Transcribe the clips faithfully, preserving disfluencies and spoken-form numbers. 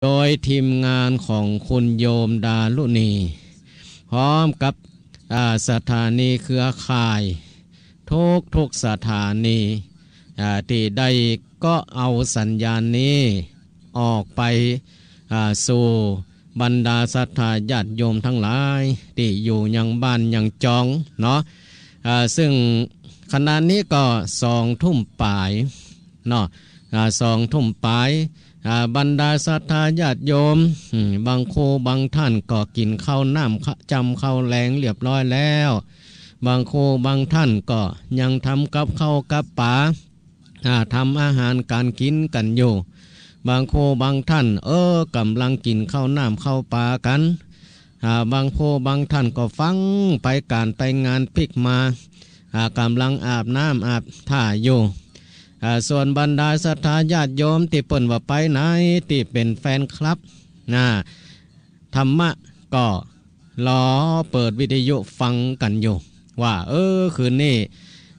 โดยทีมงานของคุณโยมดารุณี พร้อมกับ อ่า สถานีเครือข่าย ทุกๆ สถานี อ่า ตี้ได้ก็เอาสัญญาณนี้ออกไป อ่า สู่บรรดาศรัทธาญาติโยมทั้งหลาย ตี้อยู่ยังบ้านยังจองเนาะ อ่า ซึ่งขณะนี้ก็สองทุ่มป๋ายเนาะ อ่า สองทุ่มป๋าย อ่า บรรดาศรัทธาญาติโยม อืม บางคู่บางท่านก็กิ๋นข้าวน้ำ ข้าวจ๋ำข้าวแลงเรียบร้อยแล้ว บางคู่บางท่านก็ยังทำกับข้าวกับป๋า อ่า ทำอาหารก๋านกิ๋นกั๋นอยู่ บางคู่บางท่าน เออ ก่ำลังกิ๋นข้าวน้ำข้าวป๋ากั๋น อ่า บางคู่บางท่านก็ฟังไปก๋านไปงานปิ๊กมา อ่า ก่ำลังอาบน้ำอาบท่าอยู่ อ่า ส่วนบรรดาศรัทธาญาติโยมตี้เปิ้นว่าไปไหน ตี้เป๋นแฟนคลับ นะ ธรรมะก็รอเปิดวิทยุฟังกั๋นอยู่ ว่า เออ คืนนี้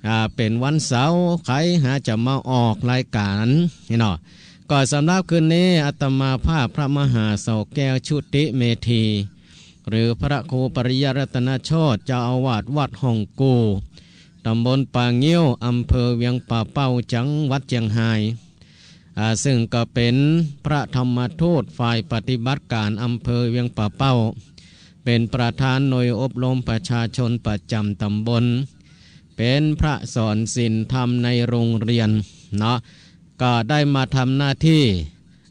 อ่า เป๋นวันเสาร์ ใผหาจะมาออกรายก๋านนี่เนาะ ก็สำหรับคืนนี้ อาตมาภาพพระมหาเสาแก้ว ชุติเมธี หรือพระครูปริยัติรัตนโชติ เจ้าอาวาสวัดฮ่องกู่ ตำบลป่างิ้ว อำเภอเวียงป่าเป้า จังหวัดเจียงฮาย อ่า ซึ่งก็เป๋นพระธรรมทูตฝ่ายปฏิบัติก๋านอำเภอเวียงป่าเป้า เป๋นประธานหน่วยอบรมประชาชนประจ๋ำตำบล เป๋นพระสอนศีลธรรมในโรงเรียนเนาะ ก็ได้มาทำหน้าที่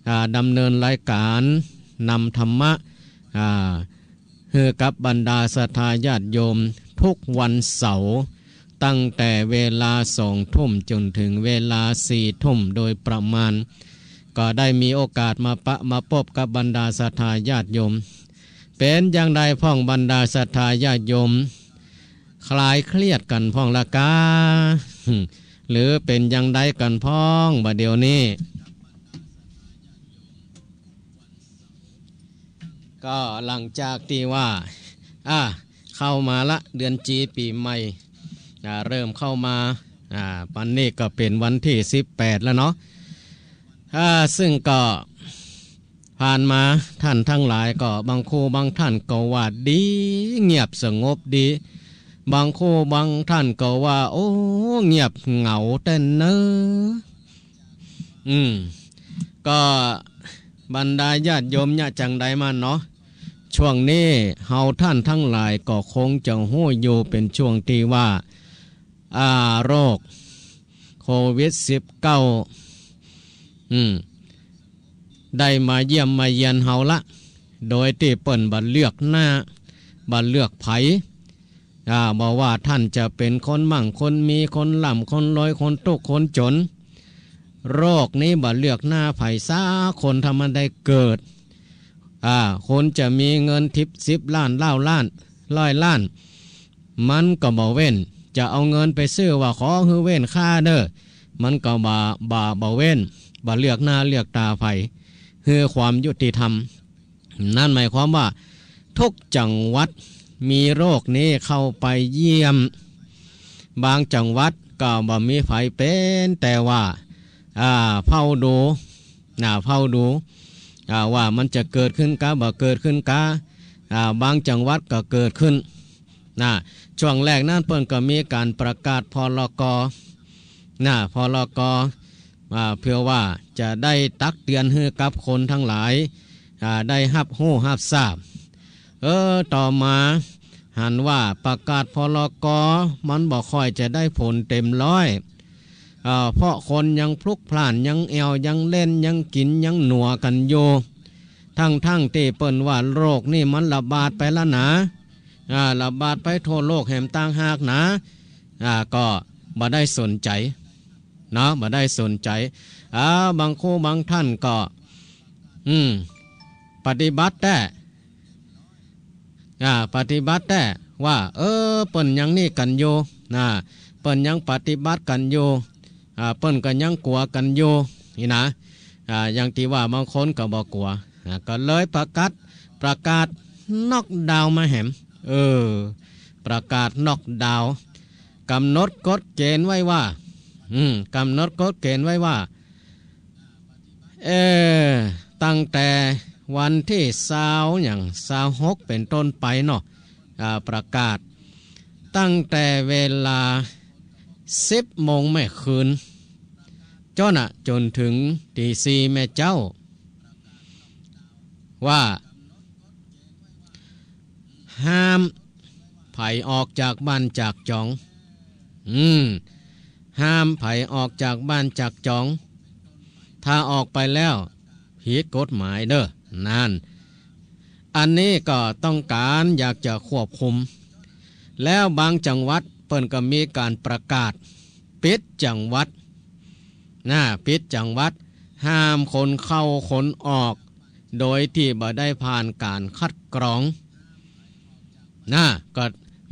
อ่า ดำเนินรายก๋านนำธรรมะ อ่า หื้อกับบรรดาศรัทธาญาติโยมทุกวันเสาร์ ตั้งแต่เวลาสองทุ่มจ๋นเถิงเวลาสี่ทุ่มโดยประมาณ ก็ได้มีโอกาสมาปะมาปบกับบรรดาศรัทธาญาติโยม เป๋นจังใดพ่องบรรดาศรัทธาญาติโยม คลายเครียดกั๋นพ่องละกา หรือเป๋นจังใดกั๋นพ่องบ่าเดี่ยวนี้ ก็หลังจากตี้ว่า อ่า เข้ามาละ เดือนจีปี๋ใหม่ อ่า เริ่มเข้ามา อ่า ปันนี้ก็เป๋นวันตี้สิบแปดแล้วเนาะ อ่า ซึ่งก็ผ่านมาท่านตังหลายก็บางคู่บางท่านก็ว่าดี เงียบสงบดี บางคู่บางท่านก็ว่า โอ้ เงียบเหงาแต๊เนอะ อืม ก็บรรดาญาติโยมเยียะจังใดมาเนาะ ช่วงนี้เฮาท่านตังหลายก็คงจะฮู้อยู่เป๋นช่วงตี้ว่า อ่า โรคโควิดสิบเก้า อืม ได้มาเยี่ยมมาเยียนเฮาละ โดยตี้เปิ้นบ่เลือกหน้า บ่เลือกใผ อ่า บ่ว่าท่านจะเป๋นคนมั่งคนมี คนร่ำคนรวย คนตุ๊กข์คนจ๋น โรคนี้บ่เลือกหน้าใผสักคน ถ้ามันได้เกิด อ่า คนจะมีเงินสิบล้าน ซาวล้าน ร้อยล้าน มันก็บ่เว้น จะเอาเงินไปซื้อว่าขอหื้อเว้นข้าเน่อ มันก็บ่ บ่ บ่เว้น บ่เลือกหน้าเลือกต๋าใผ หื้อความยุติธรรม นั่นหมายความว่าทุกจังหวัดมีโรคนี้เข้าไปเยี่ยม บางจังหวัดก็บ่มีใผเป๋น แต่ว่า อ่า เฝ้าดู น่ะ เฝ้าดู อ่า ว่ามันจะเกิดขึ้นกา บ่เกิดขึ้นกา อ่า บางจังหวัดก็เกิดขึ้น น่ะ ช่วงแรกนั้นเปิ้นก็มีก๋านประกาศ พรก น่ะ พรก อ่า เพื่อว่าจะได้ตักเตือนหื้อกับคนตังหลาย อ่า ได้ฮับฮู้ฮับทราบ เออ ต่อมาหันว่าประกาศ พรก มันบ่ค่อยจะได้ผลเต๋มร้อย อ่า เพราะคนยังพลุกพล่าน ยังแอ่ว ยังเล่น ยังกิ๋น ยังหนัวกั๋นอยู่ ตังๆ ตี้เปิ้นว่าโรคนี้มันระบาดไปละนา อ่า ระบาดไปทั่วโลกแหมต่างหากนา อ่า ก็บ่ได้สนใจ๋ เนาะ บ่ได้สนใจ๋ อ่า บางคู่บางท่านก็ อืม ปฏิบัติแต๊ อ่า ปฏิบัติแต๊ว่า เออ เปิ้นยังนี่กั๋นอยู่ น่ะ เปิ้นยังปฏิบัติกั๋นอยู่ อ่า เปิ้นก็ยังกั๋วกั๋นอยู่ นี่นะ อ่า อย่างตี้ว่าบางคนก็บ่กั๋ว อ่า ก็เลยประกาศ ประกาศน็อกดาวน์มาแหม เออ ประกาศน็อกดาวน์ ก๋ำหนดกฎเกณฑ์ไว้ว่า อืม ก๋ำหนดกฎเกณฑ์ไว้ว่า เออ ตั้งแต่วันตี้ซาวหยัง ซาวหก เป๋นต้นไปเนาะ อ่า ประกาศตั้งแต่เวลาสิบโมงแม่คืน จ้อนะ จ๋นเถิงตี๋สี่แม่เจ๊า ว่า ห้ามใผออกจากบ้านจากจอง อืม ห้ามใผออกจากบ้านจากจอง ถ้าออกไปแล้วผิดกฎหมายเด้อ นั่น อันนี้ก็ต้องก๋านอยากจะควบคุม แล้วบางจังหวัดเปิ้นก็มีก๋านประกาศปิดจังหวัด นะ ปิดจังหวัด ห้ามคนเข้าคนออก โดยตี้บ่ได้ผ่านก๋านคัดกรอง นะ ก็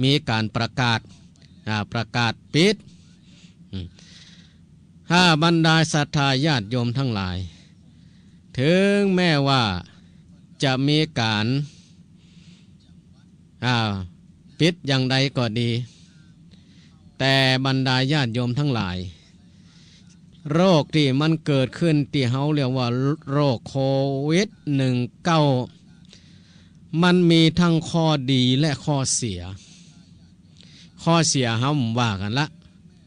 มีก๋านประกาศ อ่า ประกาศปิด อืม ถ้าบรรดาศรัทธาญาติโยมทั้งหลาย ถึงแม้ว่าจะมีก๋าน อ่า ปิดอย่างใดก็ดี แต่บรรดาญาติโยมทั้งหลาย โรคตี้มันเกิดขึ้นตี้เฮาเรียกว่าโรคโควิดหนึ่งเก้า มันมีทั้งข้อดีและข้อเสีย ข้อเสียเฮาบ่ว่ากั๋นละ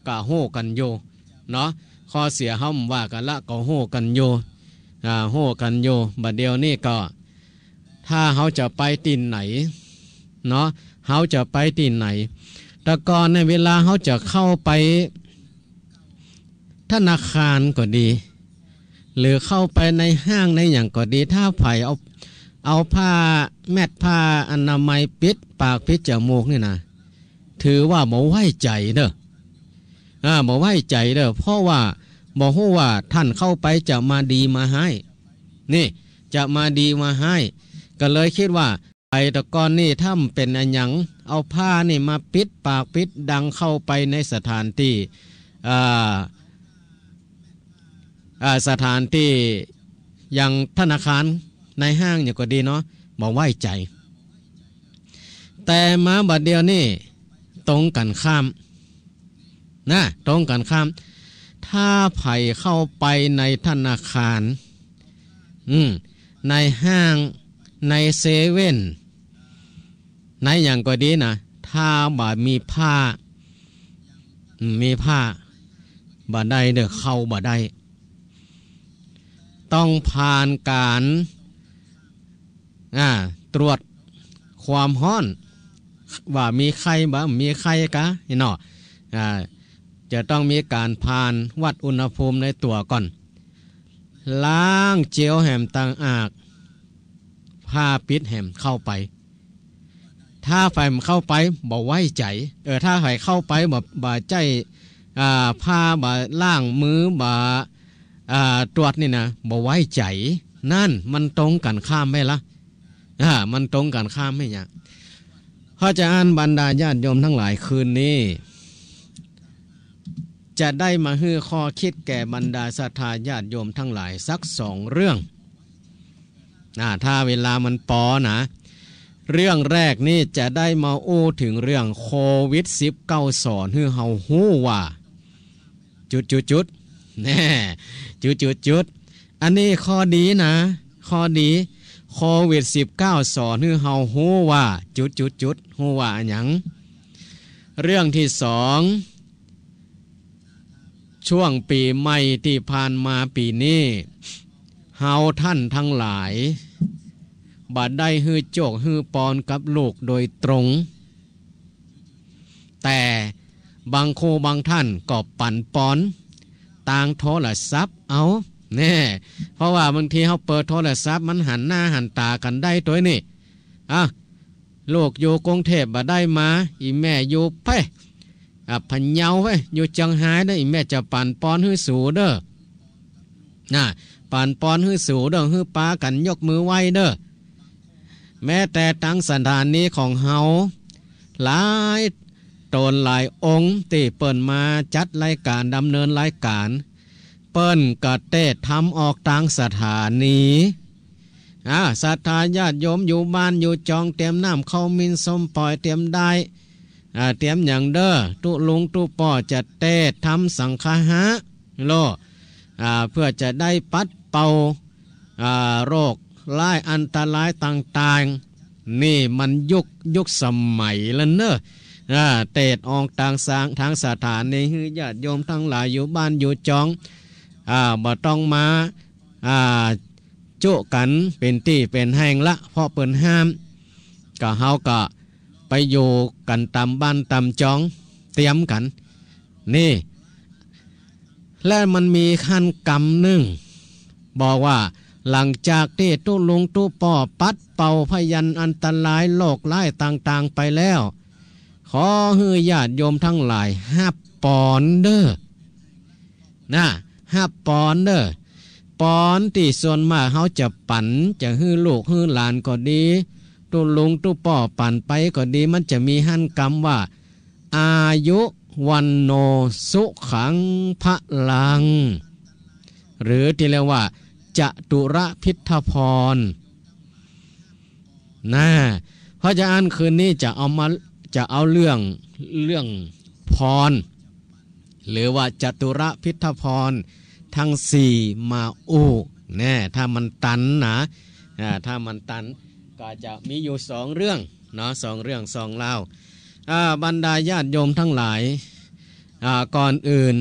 ก็ฮู้กั๋นอยู่เนาะ ข้อเสียเฮาบ่ว่ากั๋นละ ก็ฮู้กั๋นอยู่ อ่า ฮู้กั๋นอยู่ บัดเดี่ยวนี้ก็ ถ้าเฮาจะไปตี้ไหนเนาะ เฮาจะไปตี้ไหน แต่ก่อนเนี่ยเวลาเฮาจะเข้าไปธนาคารก็ดี หรือเข้าไปในห้างในหยังก็ดี ถ้าใผเอา เอาผ้าแมตต์ผ้าอนามัยปิดปากปิดจมูกนี่นะ ถือว่าบ่ไว้ใจ๋เด้อ อ่า บ่ไว้ใจ๋เด้อ เพราะว่าบ่ฮู้ว่าต้านเข้าไปจะมาดีมาฮ้าย นี่ จะมาดีมาฮ้าย ก็เลยกึ๊ดว่า ไปแต่ก่อนนี่ถ้ามันเป๋นอะหยัง เอาผ้านี่มาปิดปากปิดดังเข้าไปในสถานตี้ อ่า อ่า สถานตี้อย่างธนาคาร ในห้างหยังก็ดีเนาะ บ่ไว้ใจ๋ แต่มาบัดเดี่ยวนี้ตรงกั๋นข้าม นะ ตรงกั๋นข้าม ถ้าใผเข้าไปในธนาคาร อืม ในห้าง ในเซเว่น ในหยังก็ดีนะ ถ้าบ่มีผ้า อืม มีผ้า บ่ได้เด้อ เข้าบ่ได้ ต้องผ่านก๋าน อ่า ตรวจความฮ้อน ว่ามีไข้บ่ มีไข้กา นี่เนาะ อ่า จะต้องมีก๋านผ่านวัดอุณหภูมิในตั๋วก่อน ล้างเจลแหมต่างหาก ผ้าปิดแหมเข้าไป ถ้าใผบ่เข้าไป บ่ไว้ใจ๋ เออ ถ้าใผเข้าไป บ่ บ่ใจ๊ อ่า ผ้า บ่ล้างมือ บ่ อ่า ตรวจนี่นะ บ่ไว้ใจ๋ นั่นมันตรงกั๋นข้ามไหมละ อ่า มันตรงกั๋นข้ามไหมเนี่ย เพราะจะอั้นบรรดาญาติโยมทั้งหลายคืนนี้ จะได้มาหื้อข้อกึ๊ดแก่บรรดาศรัทธาญาติโยมทั้งหลายสักสองเรื่อง อ่า ถ้าเวลามันปอนะ เรื่องแรกนี่จะได้มาอู้เถิงเรื่องโควิดสิบเก้าสอนหื้อเฮาฮู้ว่า จุดจุดจุด แน่ จุดจุดจุด อันนี้ข้อดีนะ ข้อดี โควิดสิบเก้าสอนหื้อเฮาฮู้ว่า จุดจุดจุด ฮู้ว่าอะหยัง เรื่องตี้สอง ช่วงปี๋ใหม่ตี้ผ่านมาปี๋นี้ เฮาต้านตังหลาย บ่ได้หื้อโจ๊กหื้อปอนกับลูกโดยตรง แต่บางคู่บางต้านก็ปั๋นปอนตางโทรศัพท์เอา แน่ เพราะว่าบางทีเฮาเปิดโทรศัพท์มันหันหน้าหันต๋ากั๋นได้ตวยนี่ อ่ะ ลูกอยู่กรุงเทพฯบ่ได้มา อี่แม่อยู่แพ่ อ่ะ พะเยาแพ่ อยู่เจียงฮายเน่อ อี่แม่จะปั๋นปอนหื้อสูเน่อ น่ะ ปั๋นปอนหื้อสูเน่อ หื้อปากั๋นยกมือไหว้เน่อ แม้แต่ตังสถานีของเฮา หลายต๋นหลายองค์ตี้เปิ้นมาจัดรายก๋านดำเนินรายก๋าน เปิ้นก็เตศน์ธรรมออกตังสถานี อ่า ศรัทธาญาติโยมอยู่บ้านอยู่จองเตรียมน้ำข้าวมินส้มปอยเตรียมได้ อ่า เตรียมหยังเน่อ ตุ๊ลุงตุ๊ป้อจะเตศน์ธรรมสังฆะฮะ โล อ่า เปื้อจะได้ปัดเป่า อ่า โรคร้ายอันตรายต่างๆ นี่มันยุค ยุคสมัยแล้วเนอะ อ่า เตศน์ออกตางสาง ตางสถานี หื้อญาติโยมตังหลายอยู่บ้านอยู่จอง อ่า บ่ต้องมา อ่า จุกั๋นเป๋นตี้เป๋นแห่งละ เพราะเปิ้นห้าม ก็เฮาก็ไปอยู่กั๋นต๋ามบ้านต๋ามจอง เตียมกั๋น นี่ และมันมีหั้นกำนึ่ง บอกว่า หลังจากตี้ตุ๊ลุงตุ๊ป้อปัดเป่าพยันอันตรายโรคร้ายต่างๆ ไปแล้ว ขอหื้อญาติโยมตังหลายฮับปอนเด้อ นะ ฮับปอนเด้อ ปอนตี้ส่วนมากเฮาจะปั๋น จะหื้อลูกหื้อหลานก็ดี ตุ๊ลุงตุ๊ป้อปั๋นไปก็ดี มันจะมีหั้นกำว่า อายุ วัณโณ สุขัง พลัง หรือตี้เรียกว่า จตุรพิทพร นะ เพราะฉะนั้นคืนนี้จะเอามา จะเอาเรื่อง เรื่องพร หรือว่าจตุรพิทพรตังสี่มาอู้แน่ ถ้ามันตันนะ อ่า ถ้ามันตัน ก็จะมีอยู่สองเรื่องเนาะ สองเรื่องสองราว อ่า บรรดาญาติโยมตังหลาย อ่า ก่อนอื่น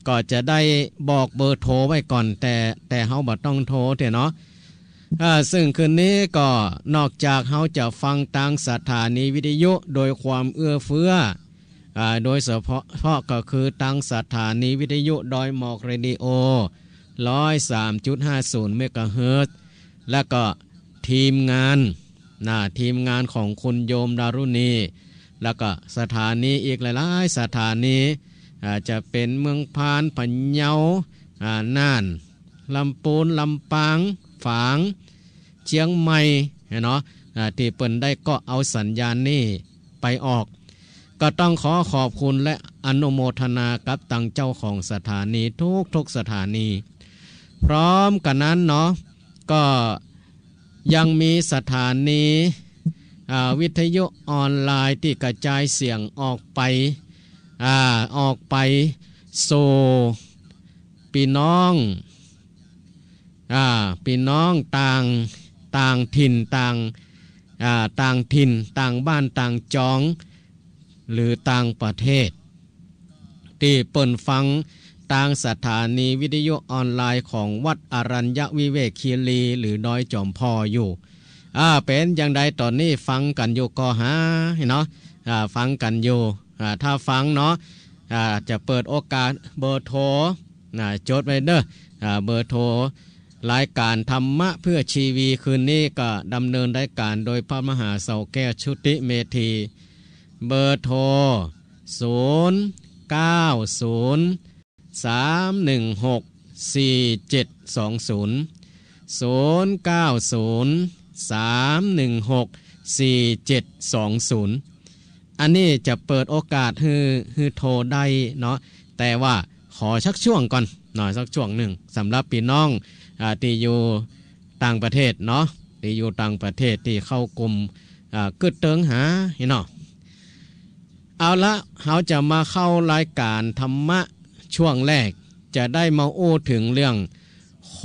ก็จะได้บอกเบอร์โทรไว้ก่อน แต่ แต่เฮาบ่ต้องโทรเต๊อะเนาะ อ่า ซึ่งคืนนี้ก็นอกจากเฮาจะฟังตางสถานีวิทยุโดยความเอื้อเฟื้อ อ่า โดยเฉพาะ เฉพาะก็คือตางสถานีวิทยุดอยหมอกเรดิโอ ร้อยสามจุดห้าศูนย์เมกะเฮิรตซ์ และก็ทีมงาน นะ ทีมงานของคุณโยมดารุณี แล้วก็สถานีอีกหลายๆ สถานี อ่า จะเป๋นเมืองพาน พะเยา อ่า น่าน ลำปูน ลำปาง ฝาง เจียงใหม่ เนาะ อ่า ตี้เปิ้นได้ก็เอาสัญญาณนี้ไปออก ก็ต้องขอขอบคุณและอนุโมทนากับตางเจ้าของสถานีทุกๆ สถานี พร้อมกั๋นนั้นเนาะ ก็ยังมีสถานี อ่า วิทยุออนไลน์ตี้กระจายเสียงออกไป อ่า ออกไปสู่ปี้น้อง อ่า ปี้น้องต่าง ต่างถิ่น ต่าง อ่า ต่างถิ่น ต่างบ้าน ต่างจอง หรือต่างประเทศ ตี้เปิ้นฟังตางสถานีวิทยุออนไลน์ของวัดอรัญญวิเวกคีรี หรือดอยจอมพออยู่ อ่า เป๋นจังใดต๋อนนี้ฟังกั๋นอยู่ก่อหาเนาะ อ่า ฟังกั๋นอยู่ อ่า ถ้าฟังเนาะ อ่า จะเปิดโอกาสเบอร์โทร นะ จดไว้เด้อ อ่า เบอร์โทร รายการธรรมะเพื่อชีวีคืนนี้ก็ดำเนินรายการโดยพระมหาเสาแก้ว ชุติเมธี เบอร์โทร ศูนย์ เก้า ศูนย์ สาม หนึ่ง หก สี่ เจ็ด สอง ศูนย์ ศูนย์ เก้า ศูนย์ สาม หนึ่ง หก สี่ เจ็ด สอง ศูนย์ อันนี้จะเปิดโอกาสหื้อ หื้อโทรได้เนาะ แต่ว่าขอสักช่วงก่อนเนาะ สักช่วงนึ่ง สำหรับปี้น้อง อ่า ตี้อยู่ต่างประเทศเนาะ ตี้อยู่ต่างประเทศตี้เข้ากลุ่ม อ่า กึ๊ดเติงหาเนาะ เอาละ เฮาจะมาเข้ารายการธรรมะช่วงแรก จะได้มาอู้เถิงเรื่องโค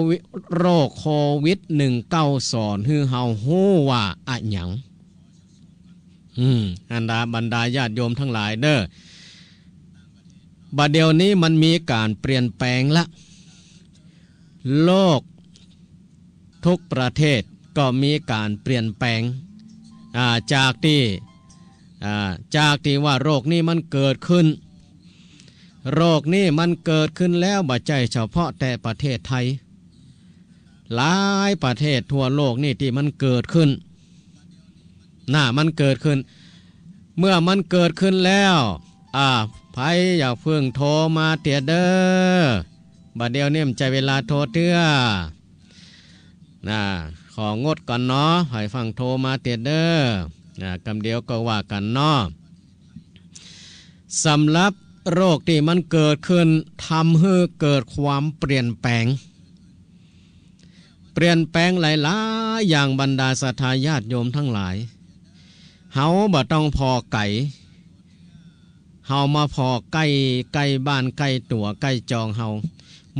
วิด โรคโควิด หนึ่งเก้า สอนหื้อเฮาฮู้ว่าอะหยัง อืม อันดา บรรดาญาติโยมตังหลายเด้อ บ่าเดี่ยวนี้มันมีก๋านเปลี่ยนแปลงละ โลกทุกประเทศก็มีก๋านเปลี่ยนแปลง อ่า จากตี้ อ่า จากตี้ว่าโรคนี้มันเกิดขึ้น โรคนี้มันเกิดขึ้นแล้ว บ่ใจ้เฉพาะแต่ประเทศไทย หลายประเทศทั่วโลกนี่ตี้มันเกิดขึ้น น่ะ มันเกิดขึ้น เมื่อมันเกิดขึ้นแล้ว อ่า ใผอย่าเพิ่งโทรมาเตียเด้อ บ่าเดี่ยวนี้มันบ่ใจ้เวลาโทรเตื้อ น่ะ ของดก่อนเนาะ ใผฟั่งโทรมาเตียเด้อ น่ะ กำเดียวก็ว่ากั๋นเนาะ สำหรับโรคตี้มันเกิดขึ้น ทำหื้อเกิดความเปลี่ยนแปลง เปลี่ยนแปลงหลายๆ อย่าง บรรดาศรัทธาญาติโยมตังหลาย เฮาบ่ต้องผ่อไก๋ เฮามาผ่อใก้ ใก้บ้าน ใก้ตั๋ว ใก้จองเฮา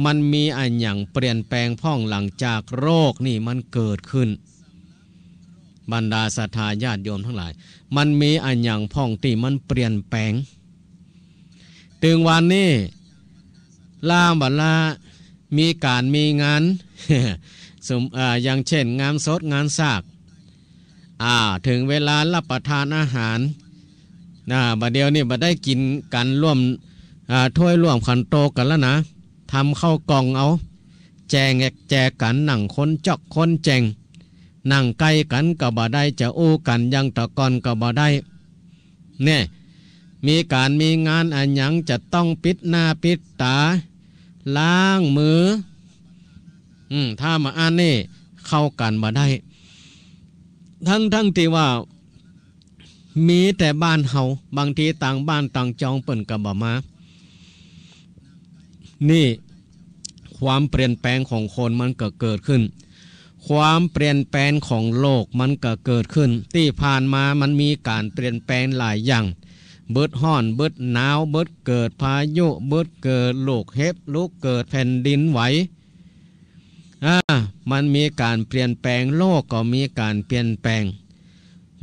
มันมีอะหยังเปลี่ยนแปลงพ่องหลังจากโรคนี่มันเกิดขึ้น บรรดาศรัทธาญาติโยมตังหลาย มันมีอะหยังพ่องตี้มันเปลี่ยนแปลง ตึงวันนี้ ลาบ่าลา มีก๋านมีงาน สม- อ่า อย่างเช่น งานสดงานสาก อ่า เถิงเวลารับประทานอาหาร อ่า บ่าเดี่ยวนี้บ่ได้กิ๋นกั๋นร่วม อ่า ถ้วยร่วมขันโตกั๋นแล้วนะ ทำข้าวกล่องเอา แจก แจกกั๋น นั่งคนจอกคนแจ่ง นั่งใก้กั๋นก็บ่ได้ จะอู้กั๋นอย่างแต่ก่อนก็บ่ได้ เนี่ย มีก๋านมีงานอะหยังจะต้องปิดหน้าปิดต๋า ล้างมือ อืม ถ้าบ่อั้นนี่เข้ากั๋นบ่ได้ ตึงๆ ตี้ว่า มีแต่บ้านเฮา บางทีต่างบ้านต่างจองเปิ้นก็บ่มา นี่ ความเปลี่ยนแปลงของคนมันก็เกิดขึ้น ความเปลี่ยนแปลงของโลกมันก็เกิดขึ้น ตี้ผ่านมามันมีก๋านเปลี่ยนแปลงหลายอย่าง เบิดฮ้อน เบิดหนาว เบิดเกิดพายุ เบิดเกิดลูกเห็บ ลูกเกิดแผ่นดินไหว อ่า มันมีก๋านเปลี่ยนแปลง โลกก็มีก๋านเปลี่ยนแปลง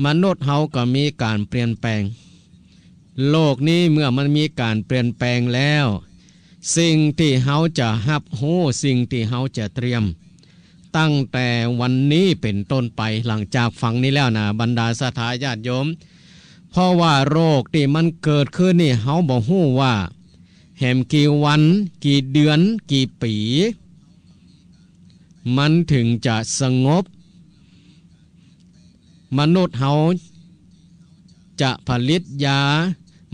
มนุษย์เฮาก็มีก๋านเปลี่ยนแปลง โลกนี้เมื่อมันมีก๋านเปลี่ยนแปลงแล้ว สิ่งตี้เฮาจะฮับฮู้ สิ่งตี้เฮาจะเตรียม ตั้งแต่วันนี้เป๋นต้นไป หลังจากฟังนี้แล้วนะ บรรดาศรัทธาญาติโยม เพราะว่าโรคตี้มันเกิดขึ้นนี่ เฮาบ่ฮู้ว่า แหมกี่วัน กี่เดือน กี่ปี๋ มันเถิงจะสงบ มนุษย์เฮาจะผลิตยา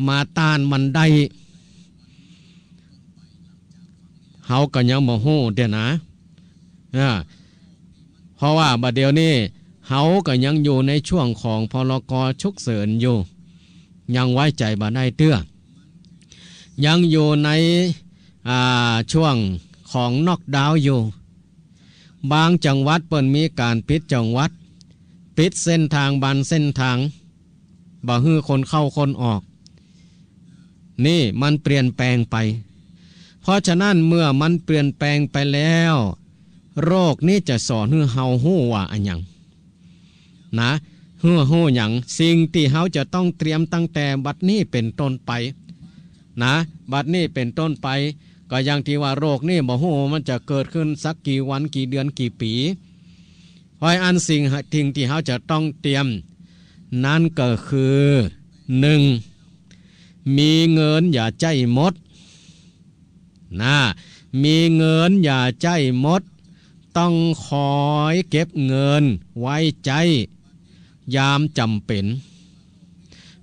มาต้านมันได้ เฮาก็ยังบ่ฮู้เตื้อนะ อ่า เพราะว่าบ่าเดี่ยวนี้ เฮาก็ยังอยู่ในช่วงของ พ.ร.ก. ฉุกเฉินอยู่ ยังไว้ใจ๋บ่ได้เตื้อ ยังอยู่ใน อ่า ช่วงของน็อกดาวน์อยู่ บางจังหวัดเปิ้นมีก๋านปิดจังหวัด ปิดเส้นตางบางเส้นตาง บ่หื้อคนเข้าคนออก นี่มันเปลี่ยนแปลงไป เพราะฉะนั้นเมื่อมันเปลี่ยนแปลงไปแล้ว โรคนี้จะสอนหื้อเฮาฮู้ว่าอะหยัง นะ หื้อฮู้หยัง สิ่งตี้เฮาจะต้องเตรียมตั้งแต่บัดนี้เป๋นต้นไป นะ บัดนี้เป๋นต้นไป ก็อย่างตี้ว่าโรคนี้บ่ฮู้มันจะเกิดขึ้นสักกี่วัน กี่เดือน กี่ปี๋ เพราะอั้นสิ่ง สิ่งตี้เฮาจะต้องเตรียม นั้นก็คือ นึ่ง มีเงินอย่าใจ๊หมด นะ มีเงินอย่าใจ๊หมด ต้องคอยเก็บเงินไว้ใจ๊ยามจ๋ำเป๋น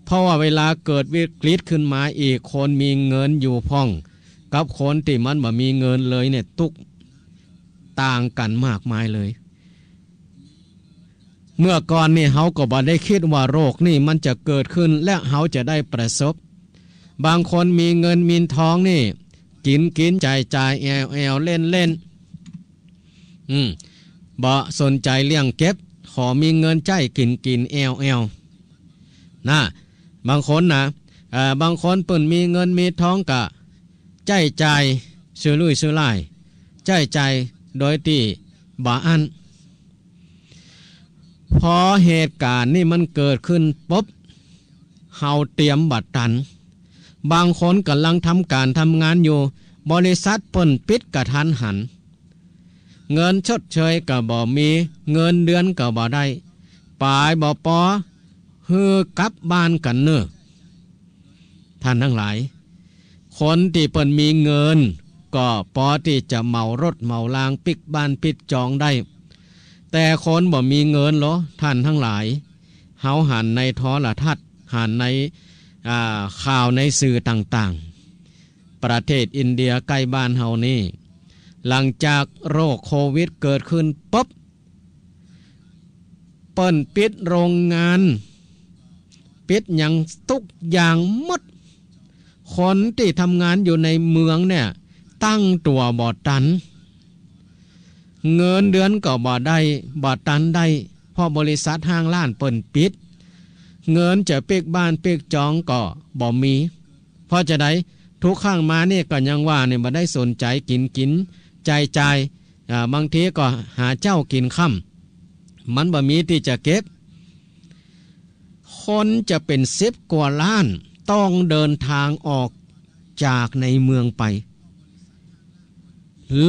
เพราะว่าเวลาเกิดวิกฤตขึ้นมาอีก คนมีเงินอยู่พ่อง กับคนตี้มันบ่มีเงินเลยเนี่ย ตุ๊กต่างกั๋นมากมายเลย เมื่อก่อนนี่เฮาก็บ่ได้กึ๊ดว่าโรคนี่มันจะเกิดขึ้นและเฮาจะได้ประสบ บางคนมีเงินมีทองนี่ กิ๋นกิ๋นจ่ายจ่ายแอวแอวเล่นเล่น อืม บ่สนใจ๋เรื่องเก็บ ขอมีเงินใจ๊กิ๋นกิ๋นแอวแอว นะ บางคนนะ เอ่อ บางคนเปิ้นมีเงินมีทองก็ใจ๊จ่ายสุรุ่ยสุร่าย ใจ๊จ่ายโดยตี้บ่อั้น พอเหตุก๋ารณ์นี่มันเกิดขึ้นปุ๊บ เฮาเตรียมบ่ตัน บางคนก่ำลังทำก๋านทำงานอยู่ บริษัทเปิ้นปิดกะทันหัน เงินชดเชยก็บ่มี เงินเดือนก็บ่ได้ ป๋ายบ่ปอ หื้อกลับบ้านกั๋นเน่อ ท่านตังหลาย คนตี้เปิ้นมีเงิน ก็ปอตี้จะเหมารถเหมาราง ปิ๊กบ้านปิ๊กจองได้ แต่คนบ่มีเงินลอ ท่านตังหลาย เฮาหันในโทรทัศน์ หันใน อ่า ข่าวในสื่อต่างๆ ประเทศอินเดียใก้บ้านเฮานี่ หลังจากโรคโควิดเกิดขึ้นปุ๊บ เปิ้นปิดโรงงาน ปิดหยังตุ๊กอย่างหมด คนตี้ทำงานอยู่ในเมืองเนี่ย ตั้งตั๋วบ่ตัน เงินเดือนก็บ่ได้ บ่ตันได้ เพราะบริษัทห้างร้านเปิ้นปิด เงินจะปิ๊กบ้านปิ๊กจองก็บ่มี เพราะจะใด ทุกครั้งมานี่ก็ยังว่าเนี่ยบ่ได้สนใจ๋กิ๋นกิ๋น จ่ายจ่าย อ่า บางทีก็หาเจ๊ากิ๋นค่ำ มันบ่มีตี้จะเก็บ คนจะเป๋นสิบกว่าล้าน ต้องเดินทางออกจากในเมืองไป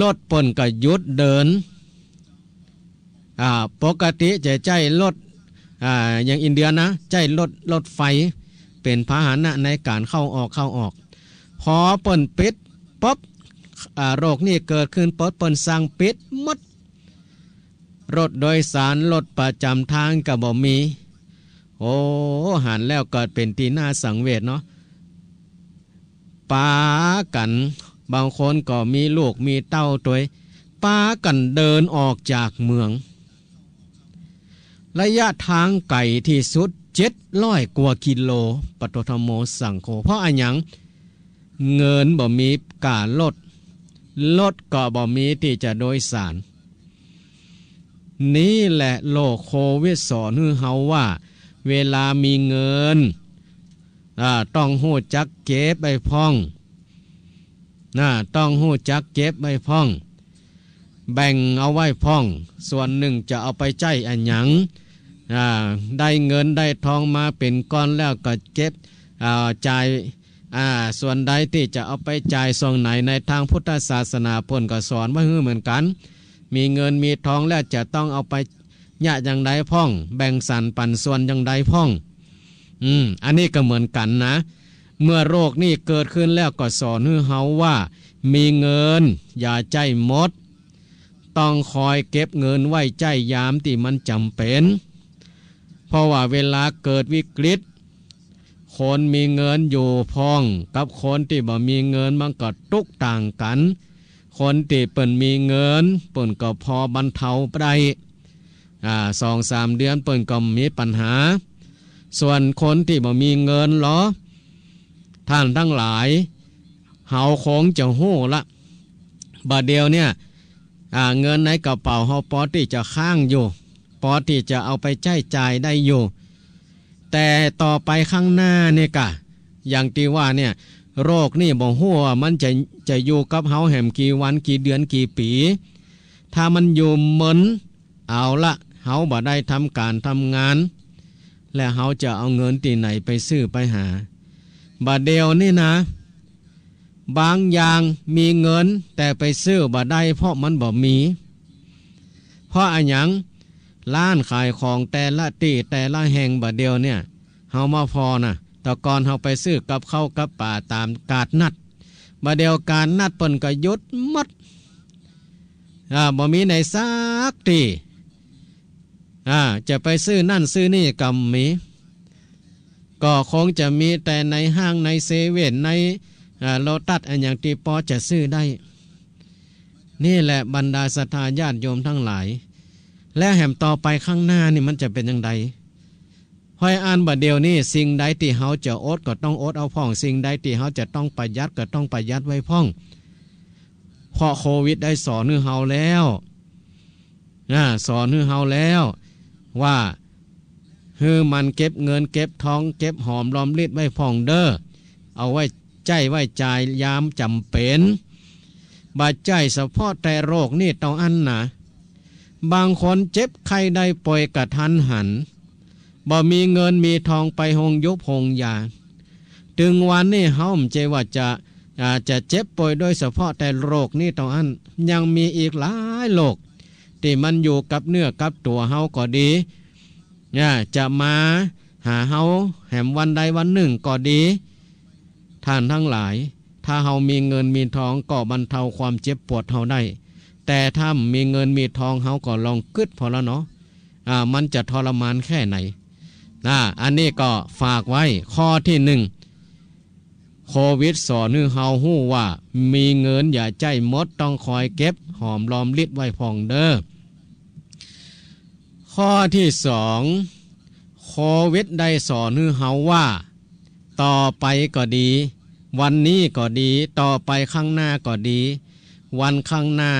รถเปิ้นก็หยุดเดิน อ่า ปกติจะใจ๊รถ อ่า อย่างอินเดียนะ ใจ๊รถ รถไฟเป๋นพาหนะในก๋านเข้าออก เข้าออก พอเปิ้นปิดปุ๊บ อ่า โรคนี้เกิดขึ้นปุ๊บ เปิ้นสั่งปิดหมด รถโดยสาร รถประจ๋ำตางก็บ่มี โอ้ หันแล้วก็เป๋นตี้น่าสังเวชเนาะ ปากั๋น บางคนก็มีลูกมีเต้าตวย ปากั๋นเดินออกจากเมือง ระยะตางไก๋ตี้สุด เจ็ดร้อยกว่ากิโล ปะโต ธัมโม สังโฆ เพราะอะหยัง เงินบ่มีก้ารถ รถก็บ่มีตี้จะโดยสาร นี่แหละโรคโควิดสอนหื้อเฮาว่า เวลามีเงิน อ่า ต้องฮู้จักเก็บไว้พ่อง นะ ต้องฮู้จักเก็บไว้พ่อง แบ่งเอาไว้พ่อง ส่วนนึ่งจะเอาไปใจ๊อะหยัง อ่า ได้เงินได้ตองมาเป๋นก้อนแล้วก็เก็บ อ่า จ่าย อ่า ส่วนใดตี้จะเอาไปจ่ายส่วนไหน ในตางพุทธศาสนาเปิ้นก็สอนไว้หื้อเหมือนกั๋น มีเงินมีตองแล้วจะต้องเอาไปเยียะอย่างใดพ่อง แบ่งสรรปันส่วนอย่างใดพ่อง อืม อันนี้ก็เหมือนกั๋นนะ เมื่อโรคนี้เกิดขึ้นแล้วก็สอนหื้อเฮาว่า มีเงินอย่าใจ๊หมด ต้องคอยเก็บเงินไว้ใจ๊ยามตี้มันจ๋ำเป๋น เพราะว่าเวลาเกิดวิกฤต คนมีเงินอยู่พ่องกับคนตี้บ่มีเงินมันก็ตุ๊กต่างกั๋น คนตี้เปิ้นมีเงินเปิ้นก็พอบรรเทาได้ อ่า สองสามเดือนเปิ้นก็มีปัญหา ส่วนคนตี้บ่มีเงินลอ ท่านตังหลาย เฮาคงจะฮู้ละ บ่าเดี่ยวเนี่ย อ่า เงินในกระเป๋าเฮาปอตี้จะค้างอยู่ ปอตี้จะเอาไปใจ๊จ่ายได้อยู่ แต่ต่อไปข้างหน้านี่ก่ะ อย่างตี้ว่าเนี่ย โรคนี้บ่ฮู้ว่ามันจะ จะอยู่กับเฮาแหมกี่วันกี่เดือนกี่ปี๋ ถ้ามันอยู่เมิน เอาละ เฮาบ่ได้ทำก๋านทำงาน และเฮาจะเอาเงินตี้ไหนไปซื้อไปหา บ่าเดี่ยวนี่นะ บางอย่างมีเงินแต่ไปซื้อบ่ได้เพราะมันบ่มี เพราะอะหยัง ร้านขายของแต่ละตี้แต่ละแห่งบ่าเดี่ยวเนี่ย เฮามาผ่อนะ แต่ก่อนเฮาไปซื้อกับข้าวกับป๋าต๋ามกาดนัด บ่าเดี่ยวกาดนัดเปิ้นก็หยุดหมด อ่า บ่มีไหนสักตี้ อ่า จะไปซื้อนั่นซื้อนี่ก็บ่มี ก็คงจะมีแต่ในห้างในเซเว่นใน อ่า โลตัสอะหยังตี้ปอจะซื้อได้ นี่แหละบรรดาศรัทธาญาติโยมตังหลาย และแหมต่อไปข้างหน้านี่มันจะเป๋นอย่างใด ห้อยอั้นบ่าเดี่ยวนี้ สิ่งใดตี้เฮาจะอดก็ต้องอดเอาพ่อง สิ่งใดตี้เฮาจะต้องประหยัดก็ต้องประหยัดไว้พ่อง เพราะโควิดได้สอนหื้อเฮาแล้ว อ่า สอนหื้อเฮาแล้ว ว่า หื้อหมั่นเก็บเงินเก็บตอง เก็บหอมรอมริบไว้พ่องเด้อ เอาไว้ใจ๊ไว้จ่ายยามจ๋ำเป๋น บ่ใจ้เฉพาะแต่โรคนี้เต้าอั้นนะ บางคนเจ็บไข้ได้ป่วยกะทันหัน บ่มีเงินมีตองไปโฮงยุบโฮงยา ตึงวันนี้เฮาบ่ใจ้ว่าจะ อ่า จะเจ็บป่วยโดยเฉพาะแต่โรคนี้เต้าอั้น ยังมีอีกหลายโรคตี้มันอยู่กับเนื้อกับตั๋วเฮาก็ดี อ่า จะมาหาเฮาแหมวันใดวันนึ่งก็ดี ท่านตังหลาย ถ้าเฮามีเงินมีตองก็บรรเทาความเจ็บปวดเฮาได้ แต่ถ้าบ่มีเงินมีตองเฮาก็ลองกึ๊ดผ่อละเนาะ อ่า มันจะทรมานแค่ไหน อ่า อันนี้ก็ฝากไว้ ข้อตี้นึ่ง โควิดสอนหื้อเฮาฮู้ว่า มีเงินอย่าใจ๊หมด ต้องคอยเก็บหอมรอมริบไว้พ่องเด้อ ข้อตี้สอง โควิดได้สอนหื้อเฮาว่า ต่อไปก็ดี วันนี้ก็ดี ต่อไปข้างหน้าก็ดี วันข้างหน้า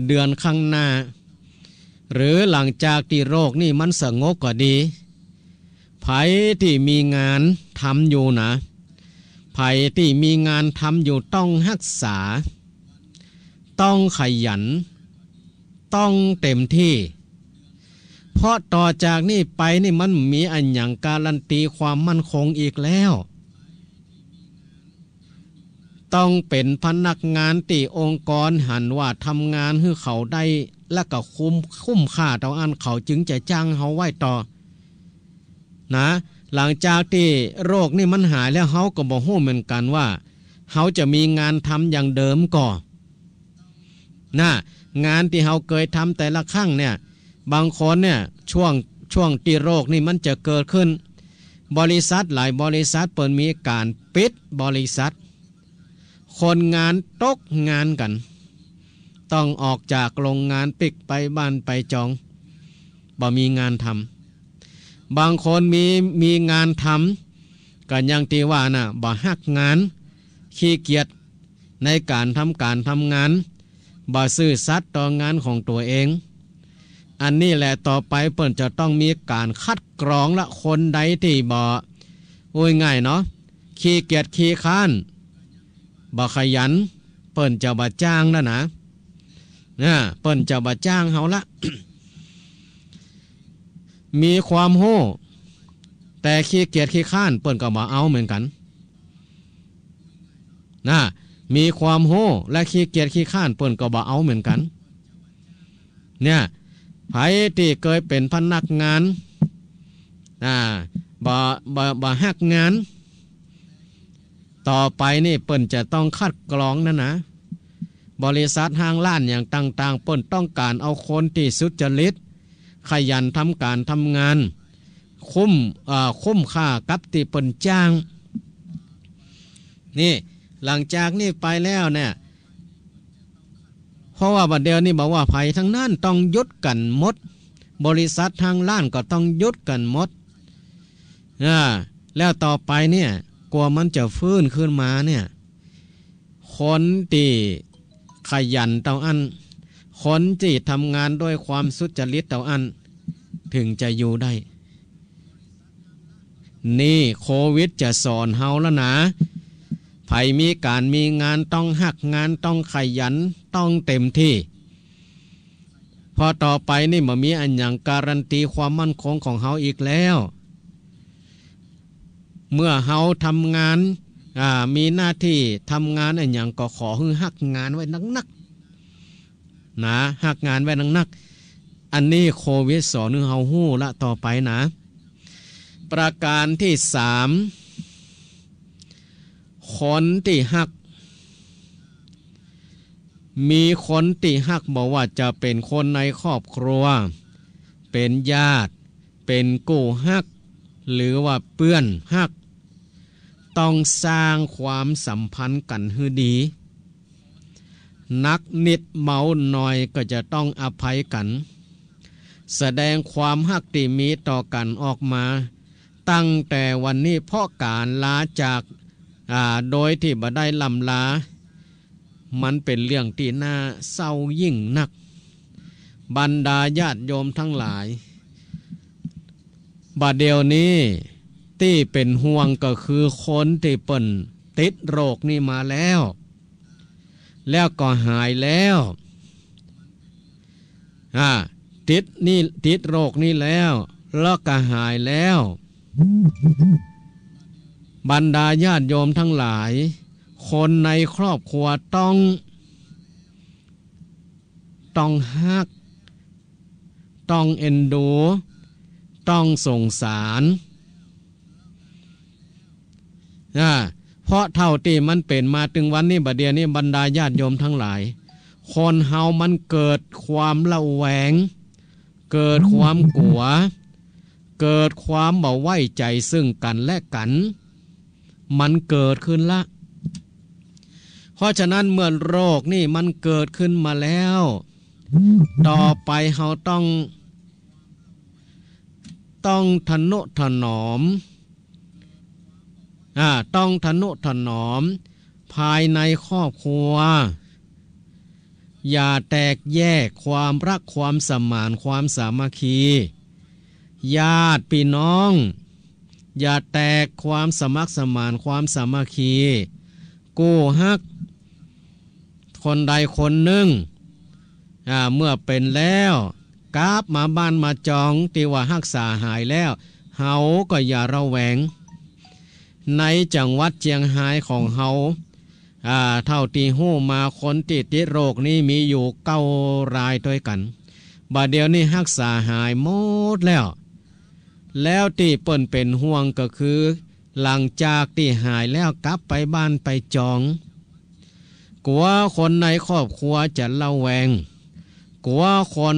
เดือนข้างหน้า หรือหลังจากตี้โรคนี้มันสงบก็ดี ใผตี้มีงานทำอยู่นะ ใผตี้มีงานทำอยู่ต้องฮักษา ต้องขยัน ต้องเต็มตี้ เพราะต่อจากนี้ไปนี่มันบ่มีอะหยังการันตีความมั่นคงอีกแล้ว ต้องเป๋นพนักงานตี้องค์กรหันว่าทำงานหื้อเขาได้ และก็คุ้ม คุ้มค่าเต้าอั้นเขาจึงจะจ้างเฮาไว้ต่อ นะ หลังจากตี้โรคนี่มันหายแล้ว เฮาก็บ่ฮู้เหมือนกั๋นว่า เฮาจะมีงานทำอย่างเดิมก่อ นะ งานตี้เฮาเกยทำแต่ละครั้งเนี่ย บางคนเนี่ย ช่วง ช่วงตี้โรคนี่มันจะเกิดขึ้น บริษัทหลายบริษัทเปิ้นมีก๋านปิดบริษัท คนงานตกงานกั๋น ต้องออกจากโรงงานปิ๊กไปบ้านไปจอง บ่มีงานทำ บางคนมี มีงานทำ ก็อย่างตี้ว่าน่ะ บ่ฮักงาน ขี้เกียจในก๋านทำก๋านทำงาน บ่ซื่อสัตย์ต่องานของตั๋วเอง อันนี้แหละต่อไปเปิ้นจะต้องมีก๋านคัดกรองละ คนใดตี้บ่ อู้ง่ายๆ เนาะ ขี้เกียจขี้คร้าน บ่ขยัน เปิ้นจะบ่จ้างแล้วนะ นะ เปิ้นจะบ่จ้างเฮาละ มีความฮู้ แต่ขี้เกียจขี้คร้าน เปิ้นก็บ่เอาเหมือนกั๋น นะ มีความฮู้และขี้เกียจขี้คร้าน เปิ้นก็บ่เอาเหมือนกั๋น เนี่ย ใผตี้เกยเป๋นพนักงาน อ่า บ่ บ่ บ่ฮักงาน ต่อไปนี่เปิ้นจะต้องคัดกรองนั่นนะ บริษัทห้างร้านอย่างต่างๆ เปิ้นต้องก๋านเอาคนตี้สุจริต ขยันทำก๋านทำงาน คุ้ม เอ่อ คุ้มค่ากับตี้เปิ้นจ้าง นี่ หลังจากนี้ไปแล้วเนี่ย เพราะว่าบัดเดี๋ยวนี้บ่ว่าใผตังนั้นต้องหยุดกั๋นหมด บริษัทห้างร้านก็ต้องหยุดกั๋นหมด อ่า แล้วต่อไปเนี่ย กว่ามันจะฟื้นขึ้นมาเนี่ย คนตี้ขยันเต้าอั้น คนตี้ทำงานด้วยความสุจริตเต้าอั้น ถึงจะอยู่ได้ นี่โควิดจะสอนเฮาแล้วนะ ใผมีก๋านมีงานต้องฮักงาน ต้องขยัน ต้องเต็มตี้ เพราะต่อไปนี่บ่มีอะหยังการันตีความมั่นคงของเฮาอีกแล้ว เมื่อเฮาทำงาน อ่า มีหน้าตี้ทำงานอะหยังก็ขอหื้อฮักงานไว้นักๆ นะ ฮักงานไว้นักๆ อันนี้โควิดสอนหื้อเฮาฮู้ละต่อไปนะ ประการตี้สาม คนตี้ฮัก มีคนตี้ฮัก บ่ว่าจะเป๋นคนในครอบครัว เป๋นญาติ เป๋นกู้ฮัก หรือว่าเปื้อนฮัก ต้องสร้างความสัมพันธ์กั๋นหื้อดี นักนิดเมาหน่อยก็จะต้องอภัยกั๋น แสดงความฮักตี้มีต่อกั๋นออกมา ตั้งแต่วันนี้ เพราะก๋านลาจาก อ่า โดยตี้บ่ได้ล่ำลา มันเป๋นเรื่องตี้น่าเศร้ายิ่งนัก บรรดาญาติโยมทั้งหลาย บ่าเดี่ยวนี้ตี้เป๋นห่วงก็คือคนตี้เปิ้นติดโรคนี้มาแล้ว แล้วก็หายแล้ว อ่า ติดนี่ ติดโรคนี้แล้ว แล้วก็หายแล้ว บรรดาญาติโยมทั้งหลาย คนในครอบครัวต้อง ต้องฮัก ต้องเอ็นดู ต้องสงสาร อ่า เพราะเต้าตี้มันเป๋นมาเถิงวันนี้ บ่าเดี่ยวนี้ บรรดาญาติโยมทั้งหลาย คนเฮามันเกิดความระแวง เกิดความกั๋ว เกิดความบ่ไว้ใจ๋เซิ่งกั๋นและกั๋น มันเกิดขึ้นละ เพราะฉะนั้นเมื่อโรคนี้มันเกิดขึ้นมาแล้ว ต่อไปเฮาต้อง ต้องทะนุถนอม อ่า ต้องทะนุถนอมภายในครอบครัว อย่าแตกแยกความฮักความสมานความสามัคคี ญาติปี้น้อง อย่าแตกความสมัครสมาน ความสามัคคี กู้ฮักคนใดคนนึ่ง อ่า เมื่อเป๋นแล้ว กลับมาบ้านมาจอง ตี้ว่าฮักษาหายแล้ว เฮาก็อย่าระแวง ในจังหวัดเจียงฮายของเฮา อ่า เต้าตี้ฮู้มา คนตี้ติดโรคนี้มีอยู่เก้ารายตวยกั๋น บ่าเดี่ยวนี้ฮักษาหายหมดแล้ว แล้วตี้เปิ้นเป๋นห่วงก็คือ หลังจากตี้หายแล้วกลับไปบ้านไปจอง กั๋วคนในครอบครัวจะระแวง กั๋วคน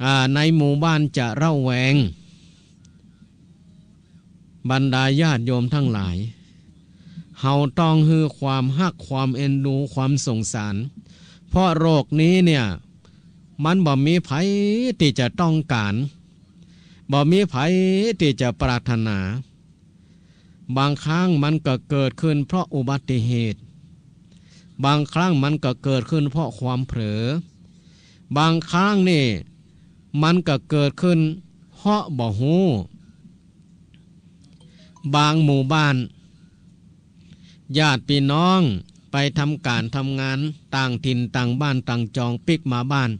อ่า ในหมู่บ้านจะระแวง บรรดาญาติโยมทั้งหลาย เฮาต้องหื้อความฮัก ความเอ็นดู ความสงสาร เพราะโรคนี้เนี่ย มันบ่มีใผตี้จะต้องก๋าน บ่มีใผตี้จะปรารถนา บางครั้งมันก็เกิดขึ้นเพราะอุบัติเหตุ บางครั้งมันก็เกิดขึ้นเพราะความเผลอ บางครั้งนี่มันก็เกิดขึ้นเพราะบ่ฮู้ บางหมู่บ้าน ญาติปี้น้องไปทำก๋านทำงานต่างถิ่นต่างบ้านต่างจองปิ๊กมาบ้าน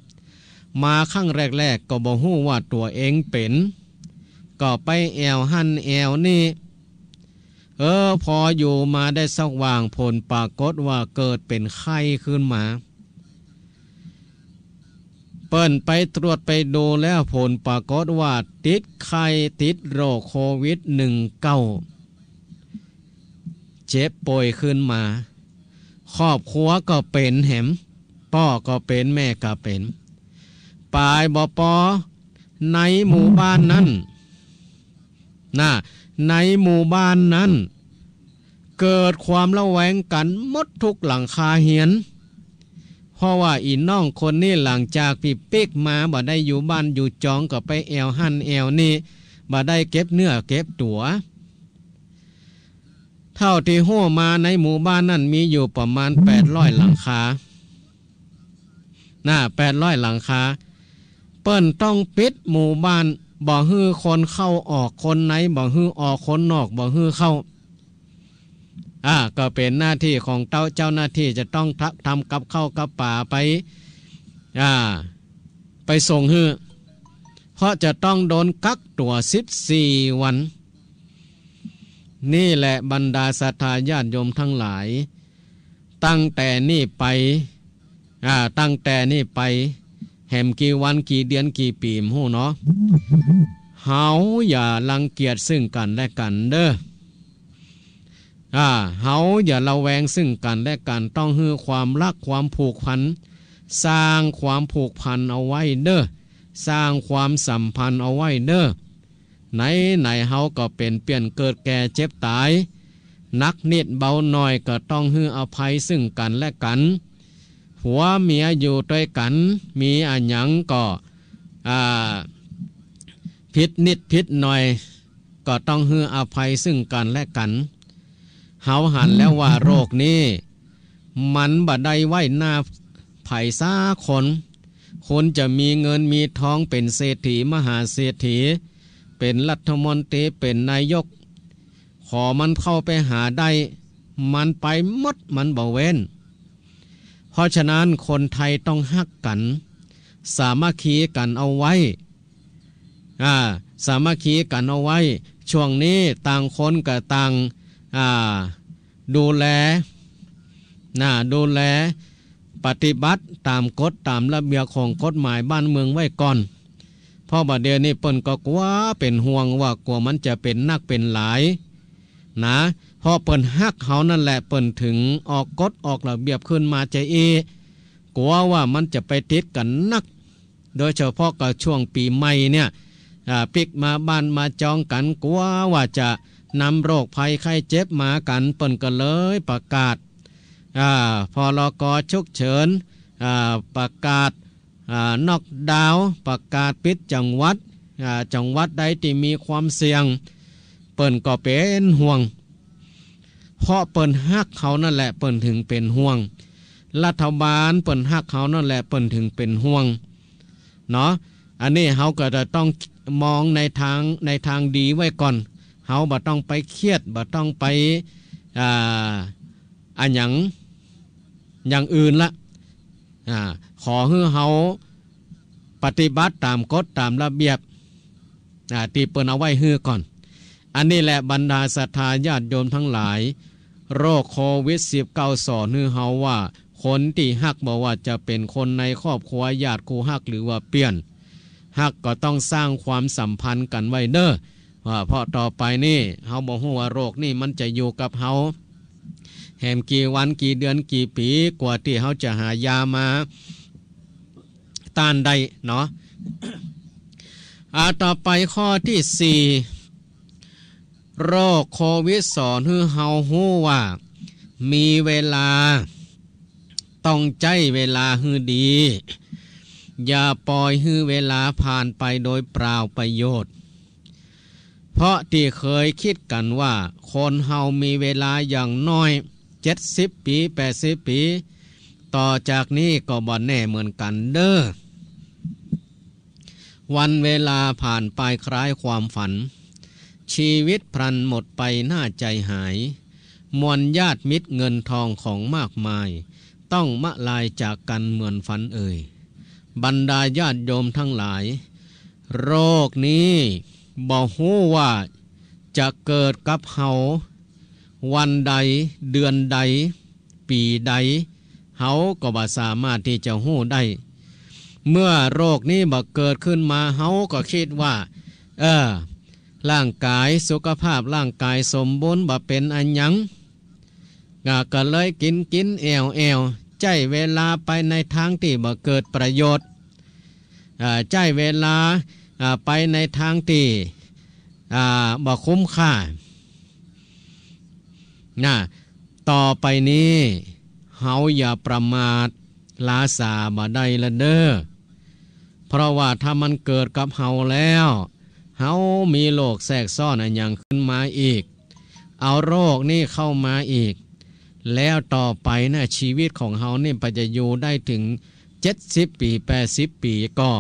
มาครั้งแรกๆ ก็บ่ฮู้ว่าตั๋วเองเป๋น ก็ไปแอ่วหั้นแอ่วนี่ เออ พออยู่มาได้สักหว่าง ผลปรากฏว่าเกิดเป๋นไข้ขึ้นมา เปิ้นไปตรวจไปดูแล้ว ผลปรากฏว่าติดไข้ ติดโรคโควิดหนึ่งเก้า เจ็บป่วยขึ้นมา ครอบครัวก็เป๋นแหม ป้อก็เป๋น แม่ก็เป๋น ป๋ายบ่ปอ ในหมู่บ้านนั้น น่ะ ในหมู่บ้านนั้น เกิดความระแวงกั๋นหมดทุกหลังคาเฮือน เพราะว่าอี่น้องคนนี้หลังจากตี้ปิ๊กมาบ่ได้อยู่บ้านอยู่จอง ก็ไปแอ่วหั้นแอ่วนี่ บ่ได้เก็บเนื้อเก็บตั๋ว เต้าตี้ฮู้มาในหมู่บ้านนั้นมีอยู่ประมาณแปดร้อยหลังคา น่ะ แปดร้อยหลังคา เปิ้นต้องปิดหมู่บ้าน บ่หื้อคนเข้าออก คนในบ่หื้อออก คนนอกบ่หื้อเข้า อ่า ก็เป๋นหน้าตี้ของเต้า เจ้าหน้าตี้จะต้องทำ ทำกับข้าวกับป๋าไป อ่า ไปส่งหื้อ เพราะจะต้องโดนกักตั๋วสิบสี่วัน นี่แหละบรรดาศรัทธาญาติโยมทั้งหลาย ตั้งแต่นี้ไป อ่า ตั้งแต่นี้ไป แหมกี่วันกี่เดือนกี่ปี๋บ่ฮู้เนาะ เฮาอย่ารังเกียจซึ่งกั๋นและกั๋นเด้อ อ่า เฮาอย่าระแวงซึ่งกั๋นและกั๋น ต้องหื้อความฮักความผูกพัน สร้างความผูกพันเอาไว้เด้อ สร้างความสัมพันธ์เอาไว้เด้อ ไหนๆ เฮาก็เป๋นเปี้ยนเกิดแก่เจ็บต๋าย หนักนิดเบาหน่อยก็ต้องหื้ออภัยซึ่งกั๋นและกั๋น ผัวเมียอยู่ตวยกั๋น มีอะหยังก็ อ่า ผิดนิดผิดหน่อย ก็ต้องหื้ออภัยซึ่งกั๋นและกั๋น เฮาหันแล้วว่าโรคนี้ มันบ่ได้ไว้หน้าใผสักคน คนจะมีเงินมีทอง เป๋นเศรษฐีมหาเศรษฐี เป๋นรัฐมนตรี เป๋นนายก ขอมันเข้าไปหาได้ มันไปหมด มันบ่เว้น เพราะฉะนั้นคนไทยต้องฮักกั๋น สามัคคีกั๋นเอาไว้ อ่า สามัคคีกั๋นเอาไว้ ช่วงนี้ต่างคนก็ต่าง อ่า ดูแล น่ะ ดูแล ปฏิบัติต๋ามกฎต๋ามระเบียบของกฎหมายบ้านเมืองไว้ก่อน เพราะบ่าเดี่ยวนี้เปิ้นก็กั๋วเป๋นห่วงว่ากั๋วมันจะเป๋นนักเป๋นหลาย นะ เพราะเปิ้นฮักเฮานั่นแหละ เปิ้นถึงออกกฎออกระเบียบขึ้นมาจาอี้ กั๋วว่ามันจะไปติดกั๋นนัก โดยเฉพาะก็ช่วงปี๋ใหม่เนี่ย อ่า ปิ๊กมาบ้านมาจองกั๋น กั๋วว่าจะนำโรคภัยไข้เจ็บมากั๋น เปิ้นก็เลยประกาศ อ่า พ.ร.ก. ฉุกเฉิน อ่า ประกาศ อ่า น็อกดาวน์ ประกาศปิดจังหวัด อ่า จังหวัดใดตี้มีความเสี่ยง เปิ้นก็เป๋นห่วง เพราะเปิ้นฮักเฮานั่นแหละ เปิ้นถึงเป๋นห่วง รัฐบาลเปิ้นฮักเฮานั่นแหละ เปิ้นถึงเป๋นห่วง เนาะ อันนี้เฮาก็จะต้องมองในตาง ในตางดีไว้ก่อน ฮาบ่ต้องไปเครียด บ่ต้องไป อ่า อะหยัง อย่างอื่นละ อ่า ขอหื้อเฮาปฏิบัติต๋ามกฎต๋ามระเบียบ อ่า ตี้เปิ้นเอาไว้หื้อก่อน อันนี้แหละบรรดาศรัทธาญาติโยมทั้งหลาย โรคโควิดสิบเก้าสอนหื้อเฮาว่า คนตี้ฮัก บ่ว่าจะเป๋นคนในครอบครัว ญาติคู่ฮัก หรือว่าเปื้อนฮัก ก็ต้องสร้างความสัมพันธ์กั๋นไว้เน่อ ว่าเพราะต่อไปนี่ เฮาบ่ฮู้ว่าโรคนี่มันจะอยู่กับเฮาแหมกี่วัน กี่เดือน กี่ปี๋ กว่าตี้เฮาจะหายามาต้านได้เนาะ อ่า ต่อไปข้อตี้สี่ โรคโควิดสอนหื้อเฮาฮู้ว่า มีเวลา ต้องใจ๊เวลาหื้อดี อย่าปล่อยหื้อเวลาผ่านไปโดยเปล่าประโยชน์ เพราะตี้เคยกึ๊ดกั๋นว่า คนเฮามีเวลาอย่างน้อยเจ็ดสิบปี๋ แปดสิบปี๋ ต่อจากนี้ก็บ่แน่เหมือนกั๋นเน่อ วันเวลาผ่านไปคล้ายความฝัน ชีวิตพลันหมดไปน่าใจหาย มวลญาติมิตรเงินทองของมากมาย ต้องมะลายจากกั๋นเหมือนฝันเอ่ย บรรดาญาติโยมทั้งหลาย โรคนี้บ่ฮู้ว่าจะเกิดกับเฮาวันใด เดือนใด ปี๋ใด เฮาก็บ่สามารถตี้จะฮู้ได้ เมื่อโรคนี้บ่เกิดขึ้นมา เฮาก็กึ๊ดว่า เออ ร่างก๋ายสุขภาพร่างก๋ายสมบูรณ์ บ่เป๋นอะหยัง ก็ ก็เลยกิ๋นๆ แอ่วๆ ใจ๊เวลาไปในตางตี้บ่เกิดประโยชน์ อ่า ใจ๊เวลา อ่า ไปในตางตี้ อ่า บ่คุ้มค่า นะ ต่อไปนี้ เฮาอย่าประมาท ลาสาบ่ได้ละเน่อ เพราะว่าถ้ามันเกิดกับเฮาแล้ว เฮามีโรคแทรกซ้อนอะหยังขึ้นมาอีก เอาโรคนี้เข้ามาอีก แล้วต่อไปนะ ชีวิตของเฮานี่ปะจะอยู่ได้เถิงเจ็ดสิบปี๋ แปดสิบปี๋ก่อ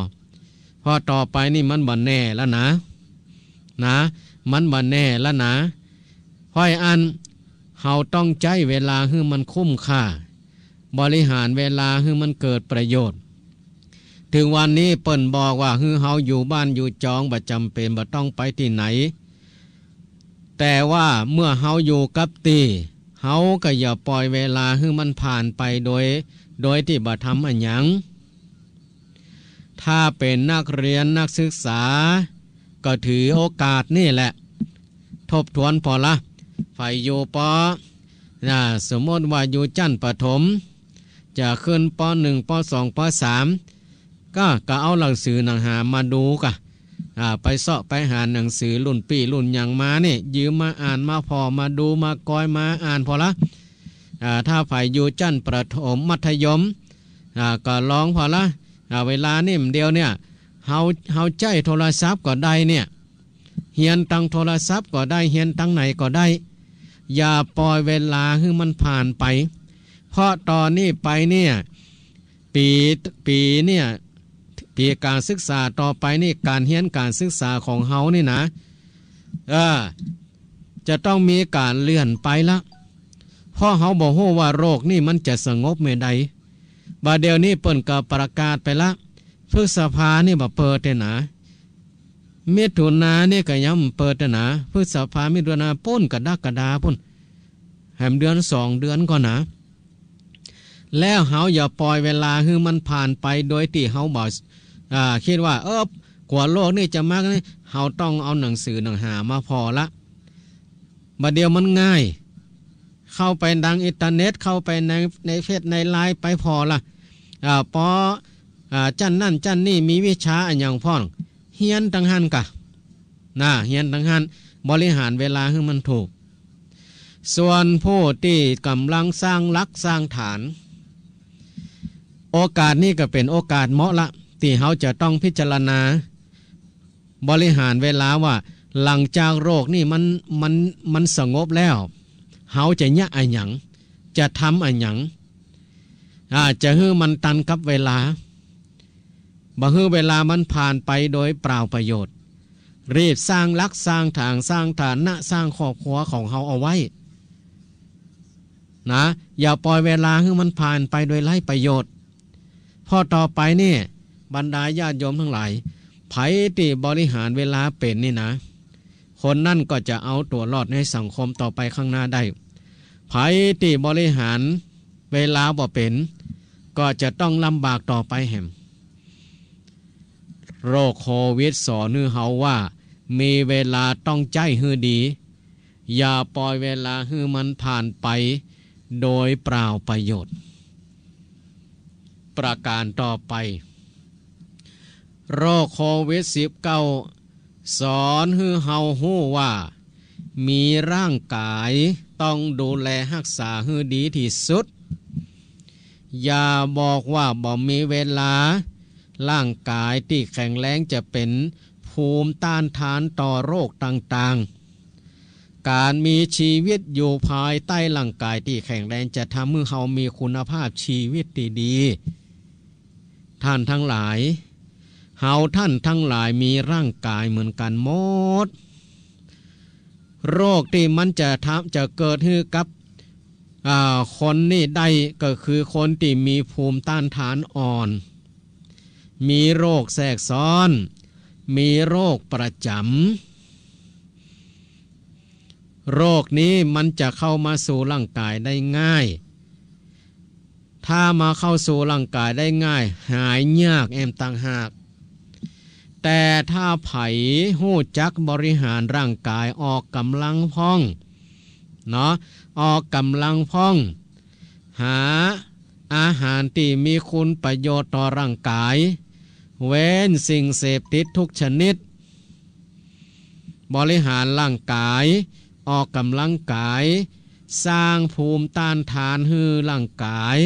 เพราะต่อไปนี่มันบ่แน่แล้วนะ นะ มันบ่แน่แล้วนะ เพราะอั้น เฮาต้องใจ๊เวลาหื้อมันคุ้มค่า บริหารเวลาหื้อมันเกิดประโยชน์ เถิงวันนี้เปิ้นบอกว่าหื้อเฮาอยู่บ้านอยู่จอง บ่จ๋ำเป๋น บ่ต้องไปตี้ไหน แต่ว่าเมื่อเฮาอยู่กับตี้ เฮาก็อย่าปล่อยเวลาหื้อมันผ่านไปโดย โดยตี้บ่ทำอะหยัง ถ้าเป๋นนักเรียนนักศึกษา ก็ถือโอกาสนี่แหละ ทบทวนผ่อละ ใผอยู่ปอ นะ สมมติว่าอยู่จั้นประถม จะขึ้น ป.หนึ่ง ป.สอง ป.สาม ก็ ก็เอาหนังสือหนังหามาดูก่ะ อ่า ไปเซาะไปหาหนังสือรุ่นปี้รุ่นหยังมานี่ ยืมมาอ่านมาผ่อมาดูมากอยมาอ่านผ่อละ อ่า ถ้าใผอยู่จั้นประถมมัธยม อ่า ก็ลองผ่อละ อ่า เวลานี่มันเดียวเนี่ย เฮา เฮาใจ๊โทรศัพท์ก็ได้เนี่ย เฮียนตางโทรศัพท์ก็ได้ เฮียนตางไหนก็ได้ อย่าปล่อยเวลาหื้อมันผ่านไป เพราะต่อนี้ไปเนี่ย ปี๋ ปี๋เนี่ย ปี๋ก๋านศึกษาต่อไปนี่ ก๋านเฮียนก๋านศึกษาของเฮานี่นะ เออ จะต้องมีก๋านเลื่อนไปละ เพราะเฮาบ่ฮู้ว่าโรคนี่มันจะสงบเมื่อใด บ่าเดี่ยวนี้เปิ้นก็ประกาศไปละ พฤษภานี่บ่เปิดเตื้อนา มิถุนานี่ก็ยังบ่เปิดเตื้อนา พฤษภา มิถุนา ปู๊นกรกฎาปู๊น แหมเดือนสองเดือนก่อนา แล้วเฮาอย่าปล่อยเวลาหื้อมันผ่านไปโดยตี้เฮาบ่ อ่า กึ๊ดว่า เออ กว่าโรคนี่จะมานี่ เฮาต้องเอาหนังสือหนังหามาผ่อละ บ่าเดี่ยวมันง่าย เข้าไปตางอินเทอร์เน็ต เข้าไปใน ในเฟซในไลน์ไปผ่อละ อ่า ปอ อ่า จั้นนั่นจั้นนี่มีวิชาอะหยังพ่อง เฮียนตางหั้นก่ะ นะ เฮียนตางหั้น บริหารเวลาหื้อมันถูก ส่วนผู้ตี้ก่ำลังสร้างหลักสร้างฐาน โอกาสนี้ก็เป๋นโอกาสเหมาะละ ตี้เฮาจะต้องพิจารณา บริหารเวลาว่า หลังจากโรคนี่มัน มัน มันสงบแล้ว เฮาจะเยียะอะหยัง จะทำอะหยัง อ่า จะหื้อมันตันกับเวลา บ่หื้อเวลามันผ่านไปโดยเปล่าประโยชน์ รีบสร้างหลัก สร้างฐาน สร้างฐานะ สร้างครอบครัวของเฮาเอาไว้ นะ อย่าปล่อยเวลาหื้อมันผ่านไปโดยไร้ประโยชน์ เพราะต่อไปนี่ บรรดาญาติโยมทั้งหลาย ใผตี้บริหารเวลาเป๋นนี่นะ คนนั้นก็จะเอาตั๋วรอดในสังคมต่อไปข้างหน้าได้ ใผตี้บริหารเวลาบ่เป๋น ก็จะต้องลำบากต่อไปแหม โรคโควิดสอนหื้อเฮาว่า มีเวลาต้องใจ๊หื้อดี อย่าปล่อยเวลาหื้อมันผ่านไปโดยเปล่าประโยชน์ ประการต่อไป โรคโควิดสิบเก้า สอนหื้อเฮาฮู้ว่า มีร่างก๋ายต้องดูแลฮักษาหื้อดีตี้สุด อย่าบอกว่าบ่มีเวลา ร่างก๋ายตี้แข็งแรงจะเป๋นภูมิต้านทานต่อโรคต่างๆ ก๋านมีจีวิตอยู่ภายใต้ร่างก๋ายตี้แข็งแรงจะทำหื้อเฮามีคุณภาพจีวิตตี้ดี ท่านทั้งหลาย เฮาท่านทั้งหลายมีร่างก๋ายเหมือนกั๋นหมด โรคตี้มันจะทำ จะเกิดหื้อกับ อ่า คนนี้ได้ก็คือคนตี้มีภูมิต้านทานอ่อน มีโรคแทรกซ้อน มีโรคประจ๋ำ โรคนี้มันจะเข้ามาสู่ร่างก๋ายได้ง่าย ถ้ามาเข้าสู่ร่างก๋ายได้ง่าย หายยากแอมต่างหาก แต่ถ้าใผฮู้จักบริหารร่างก๋าย ออกก๋ำลังพ่อง เนาะ ออกก๋ำลังพ่อง หาอาหารตี้มีคุณประโยชน์ต่อร่างก๋าย เว้นสิ่งเสพติดทุกชนิด บริหารร่างก๋าย ออกก๋ำลังก๋าย สร้างภูมิต้านทานหื้อร่างก๋าย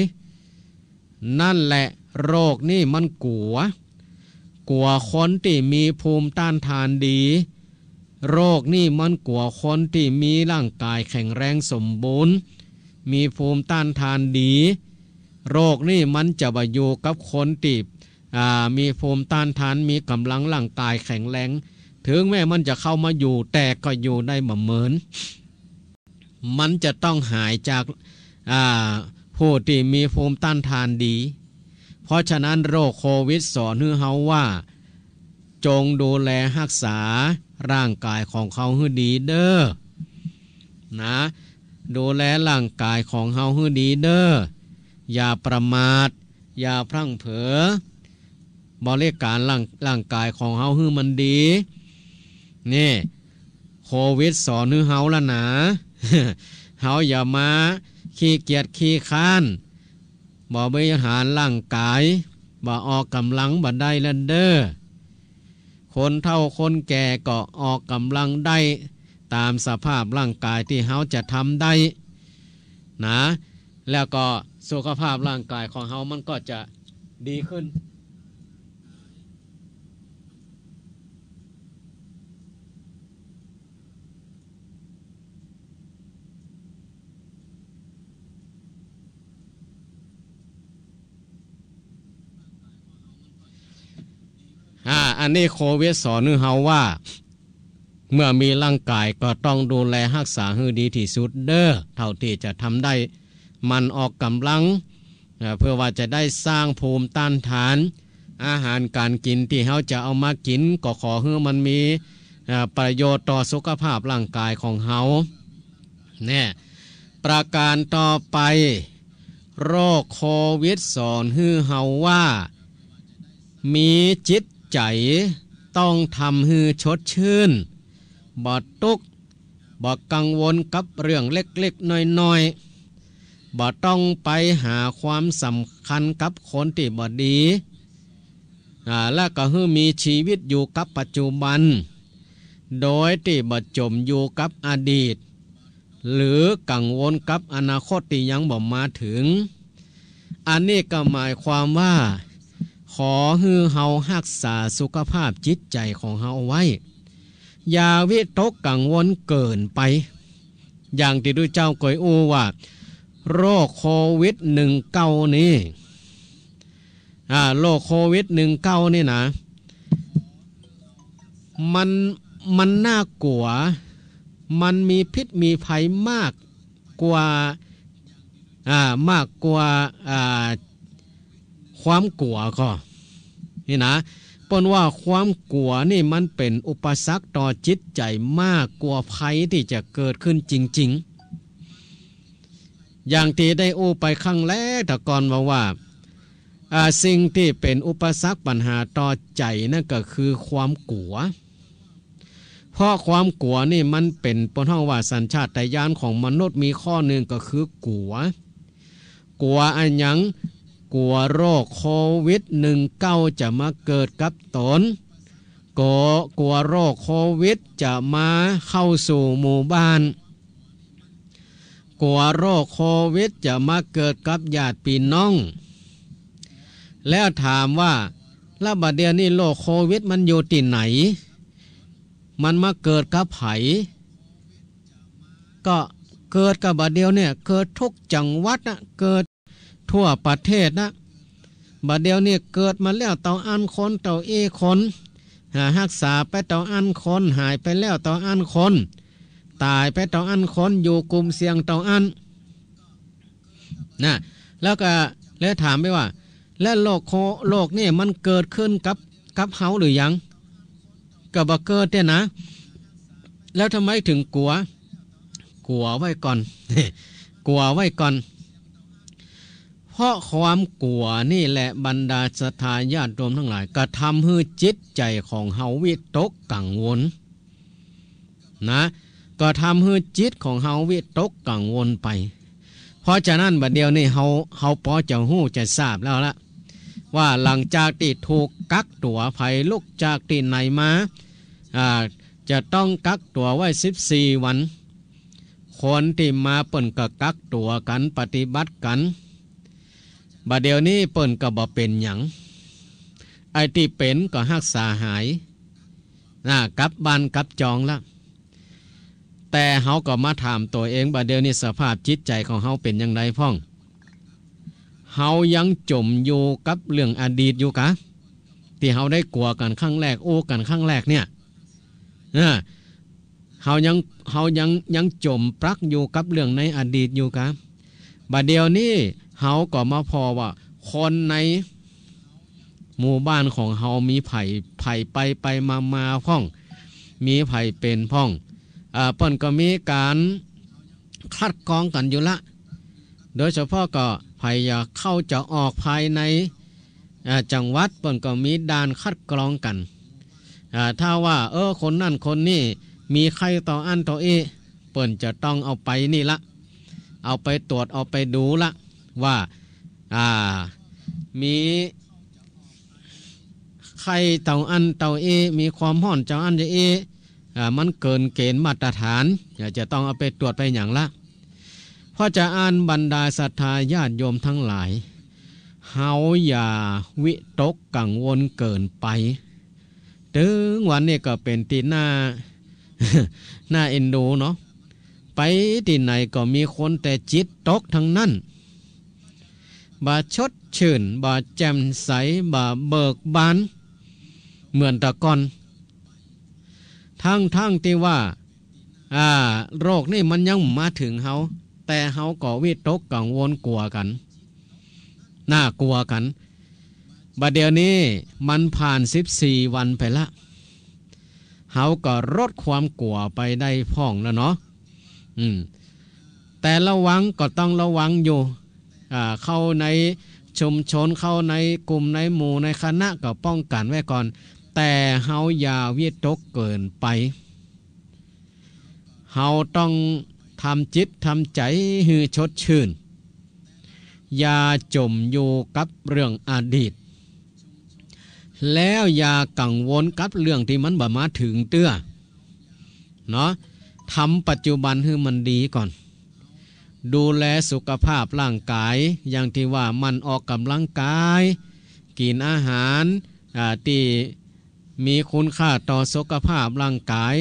นั่นแหละโรคนี้มันกั๋ว กั๋วคนตี้มีภูมิต้านทานดี โรคนี้มันกั๋วคนตี้มีร่างก๋ายแข็งแรงสมบูรณ์ มีภูมิต้านทานดี โรคนี้มันจะบ่อยู่กับคนตี้ อ่า มีภูมิต้านทาน มีก๋ำลังร่างก๋ายแข็งแรง ถึงแม้มันจะเข้ามาอยู่ แต่ก็อยู่ได้บ่เหมิน มันจะต้องหายจาก อ่า ผู้ตี้มีภูมิต้านทานดี เพราะฉะนั้นโรคโควิดสอนหื้อเฮาว่า จงดูแลฮักษาร่างก๋ายของเฮาหื้อดีเด้อ นะ ดูแลร่างก๋ายของเฮาหื้อดีเด้อ อย่าประมาท อย่าพลั้งเผลอ บริการร่าง ร่างก๋ายของเฮาหื้อมันดี นี่ โควิดสอนหื้อเฮาละนะ เฮาอย่ามาขี้เกียจขี้คร้าน บ่บริหารร่างก๋าย บ่ออกก๋ำลังบ่ได้ละเด้อ คนเฒ่าคนแก่ก็ออกก๋ำลังได้ต๋ามสภาพร่างก๋ายตี้เฮาจะทำได้ นะ แล้วก็สุขภาพร่างก๋ายของเฮามันก็จะดีขึ้น อ่า อันนี้โควิดสอนหื้อเฮาว่า เมื่อมีร่างก๋ายก็ต้องดูแลฮักษาหื้อดีตี้สุดเด้อ เท่าตี้จะทำได้ หมั่นออกก๋ำลัง เอ่อ เพื่อว่าจะได้สร้างภูมิต้านทาน อาหารก๋านกิ๋นตี้เฮาจะเอามากิ๋น ก็ขอหื้อมันมี เอ่อ ประโยชน์ต่อสุขภาพร่างก๋ายของเฮา แน่ ประการต่อไป โรคโควิดสอนหื้อเฮาว่า มีจิตใจ๋ต้องทำหื้อชดชื่น บ่ตุ๊กข์ บ่กังวลกับเรื่องเล็กๆ น้อยๆ บ่ต้องไปหาความสำคัญกับคนตี้บ่ดี อ่า และก็หื้อมีจีวิตอยู่กับปัจจุบัน โดยตี้บ่จ๋มอยู่กับอดีต หรือกังวลกับอนาคตตี้ยังบ่มาเถิง อันนี้ก็หมายความว่า ขอหื้อเฮาฮักษาสุขภาพจิตใจ๋ของเฮาเอาไว้ อย่าวิตกกังวลเกินไป อย่างตี้ตุ๊เจ้าเกยอู้ว่า โรคโควิดหนึ่งเก้านี่ อ่า โรคโควิดหนึ่งเก้านี่นะ มัน มันน่ากั๋ว มันมีพิษมีภัยมากกว่า อ่า มากกว่า อ่า ความกั๋วก่อ นี่นะ เปิ้นว่าความกั๋วนี่มันเป๋นอุปสรรคต่อจิตใจ๋มากกว่าภัยตี้จะเกิดขึ้นจริงๆ อย่างตี้ได้อู้ไปครั้งแรกแต่ก่อนว่าว่า อ่า สิ่งตี้เป๋นอุปสรรคปัญหาต่อใจ๋นั่นก็คือความกั๋ว เพราะความกั๋วนี่มันเป๋น เปิ้นฮ้องว่าสัญชาตญาณของมนุษย์มีข้อนึ่งก็คือกั๋ว กั๋วอะหยัง กั๋วโรคโควิดหนึ่งเก้าจะมาเกิดกับต๋น กั๋ว กั๋วโรคโควิดจะมาเข้าสู่หมู่บ้าน กั๋วโรคโควิดจะมาเกิดกับญาติปี้น้อง แล้วถามว่า แล้วบัดเดี๋ยวนี้โรคโควิดมันอยู่ตี้ไหน มันมาเกิดกับใผ ก็เกิดกับบัดเดี๋ยวเนี่ย เกิดทุกจังหวัดนะ เกิดทั่วประเทศนะ บัดเดี๋ยวนี้เกิดมาแล้วเต้าอั้นคน เต้าอี้คน หาฮักษาไปเต้าอั้นคน หายไปแล้วเต้าอั้นคน ต๋ายไปเต้าอั้นคน อยู่กลุ่มเสี่ยงเต้าอั้น นะ แล้วก็เลยถามไปว่า แล้วโรคโค โรคนี่มันเกิดขึ้นกับ กับเฮาหรือยัง ก็บ่เกิดเตี้ยนะ แล้วทำไมถึงกั๋ว กั๋วไว้ก่อน กั๋วไว้ก่อน เพราะความกั๋วนี่แหละบรรดาศรัทธาญาติโยมทั้งหลาย ก็ทำหื้อจิตใจ๋ของเฮาวิตกกังวล นะ ก็ทำหื้อจิตของเฮาวิตกกังวลไป เพราะฉะนั้นบัดเดี๋ยวนี้เฮา เฮาปอจะฮู้จะทราบแล้วละ ว่าหลังจากตี้ถูกกักตั๋ว ใผลุกจากตี้ไหนมา อ่า จะต้องกักตั๋วไว้สิบสี่วัน คนตี้มาเปิ้นก็กักตั๋วกั๋น ปฏิบัติกั๋น บัดเดี๋ยวนี้เปิ้นก็บ่เป๋นหยัง ไอ้ตี้เป๋นก็ฮักษาหาย นะ กลับบ้านกลับจองละ แต่เฮาก็มาถามตั๋วเอง บัดเดี๋ยวนี้สภาพจิตใจ๋ของเฮาเป๋นอย่างใดพ่อง เฮายังจ๋มอยู่กับเรื่องอดีตอยู่กา ตี้เฮาได้กั๋วกั๋นครั้งแรก อู้กั๋นครั้งแรกเนี่ย เออ เฮายัง เฮายัง ยังจ๋มปลั๊กอยู่กับเรื่องในอดีตอยู่กา บัดเดี๋ยวนี้เฮาก็มาผ่อว่าคนในหมู่บ้านของเฮามีใผ ใผไปไปมามาพ่อง มีใผเป๋นพ่อง อ่า เปิ้นก็มีก๋านคัดกรองกั๋นอยู่ละ โดยเฉพาะก็ใผจะเข้าจะออกภายใน อ่า จังหวัด เปิ้นก็มีด่านคัดกรองกั๋น อ่า ถ้าว่า เออ คนนั้นคนนี้มีไข้เต้าอั้นเต้าอี้ เปิ้นจะต้องเอาไปนี่ละ เอาไปตรวจ เอาไปดูละ ว่า อ่า มีไข้เต้าอั้นเต้าอี้ มีความฮ้อนเต้าอั้นเต้าอี้ อ่า มันเกินเกณฑ์มาตรฐาน อยากจะต้องเอาไปตรวจไปหยังละ เพราะจะอั้นบรรดาศรัทธาญาติโยมทั้งหลาย เฮาอย่าวิตกกังวลเกินไป ตึงวันนี้ก็เป๋นตี้น่า น่าเอ็นดูเนาะ ไปตี้ไหนก็มีคนแต่จิตตกทั้งนั้น บ่ชดชื่น บ่แจ่มใส บ่เบิกบาน เหมือนแต่ก่อน ทั้งๆ ตี้ว่า อ่า โรคนี่มันยังบ่มาเถิงเฮา แต่เฮาก็วิตกกังวลกั๋วกั๋น น่ากั๋วกั๋น บัดเดี๋ยวนี้มันผ่านสิบสี่วันไปละ เฮาก็ลดความกั๋วไปได้พ่องแล้วเนาะ อืม แต่ระวังก็ต้องระวังอยู่ อ่า เข้าในชุมชน เข้าในกลุ่มในหมู่ในคณะก็ป้องกั๋นไว้ก่อน แต่เฮาอย่าวิตกเกินไป เฮาต้องทำจิตทำใจ๋หื้อชดชื่น อย่าจ๋มอยู่กับเรื่องอดีต แล้วอย่ากังวลกับเรื่องตี้มันบ่มาเถิงเตื้อ เนาะ ทำปัจจุบันหื้อมันดีก่อน ดูแลสุขภาพร่างกาย อย่างตี้ว่าหมั่นออกกำลังกาย กิ๋นอาหาร อ่า ตี้มีคุณค่าต่อสุขภาพร่างกาย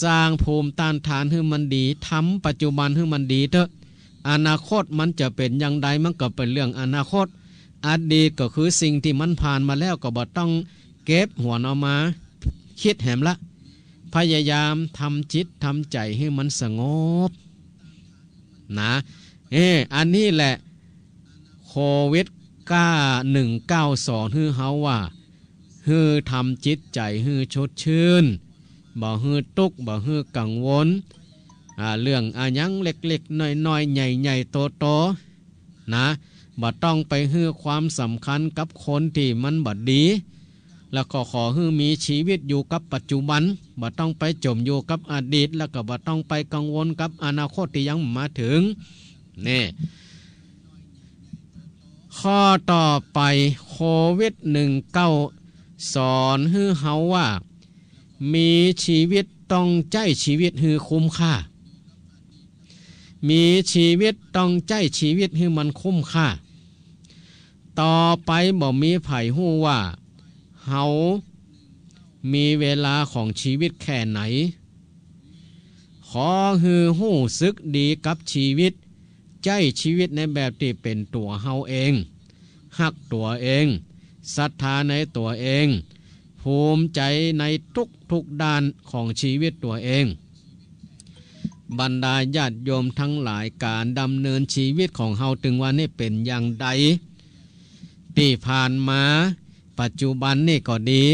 สร้างภูมิต้านทานหื้อมันดี ทำปัจจุบันหื้อมันดีเต๊อะ อนาคตมันจะเป๋นอย่างใด มันก็เป๋นเรื่องอนาคต อดีตก็คือสิ่งตี้มันผ่านมาแล้ว ก็บ่ต้องเก็บหวนเอามาคิดแหมละ พยายามทำจิตทำใจ๋หื้อมันสงบ นะ เออ อันนี้แหละ โควิดเก้า หนึ่งเก้า สอนหื้อเฮาว่า หื้อทำจิตใจ๋หื้อสดชื่น บ่หื้อตุ๊กข์ บ่หื้อกังวล อ่า เรื่องอะหยังเล็กๆ น้อยๆ ใหญ่ๆ โตๆ นะ บ่ต้องไปหื้อความสำคัญกับคนตี้มันบ่ดี แล้วก็ขอหื้อมีชีวิตอยู่กับปัจจุบัน บ่ต้องไปจ๋มอยู่กับอดีต แล้วก็บ่ต้องไปกังวลกับอนาคตตี้ยังบ่มาเถิง นี่ ข้อต่อไป โควิด หนึ่งเก้า สอนหื้อเฮาว่า มีชีวิตต้องใจ๊ชีวิตหื้อคุ้มค่า มีชีวิตต้องใจ๊ชีวิตหื้อมันคุ้มค่า ต่อไปบ่มีใผฮู้ว่า เฮามีเวลาของชีวิตแค่ไหน ขอหื้อฮู้สึกดีกับชีวิต ใจ๊ชีวิตในแบบตี้เป๋นตั๋วเฮาเอง ฮักตั๋วเอง ศรัทธาในตั๋วเอง ภูมิใจ๋ในทุกๆ ด้านของชีวิตตั๋วเอง บรรดาญาติโยมตังหลาย ก๋านดำเนินชีวิตของเฮาตึงวันนี้เป๋นอย่างใด ตี้ผ่านมา ปัจจุบันนี่ก็ดี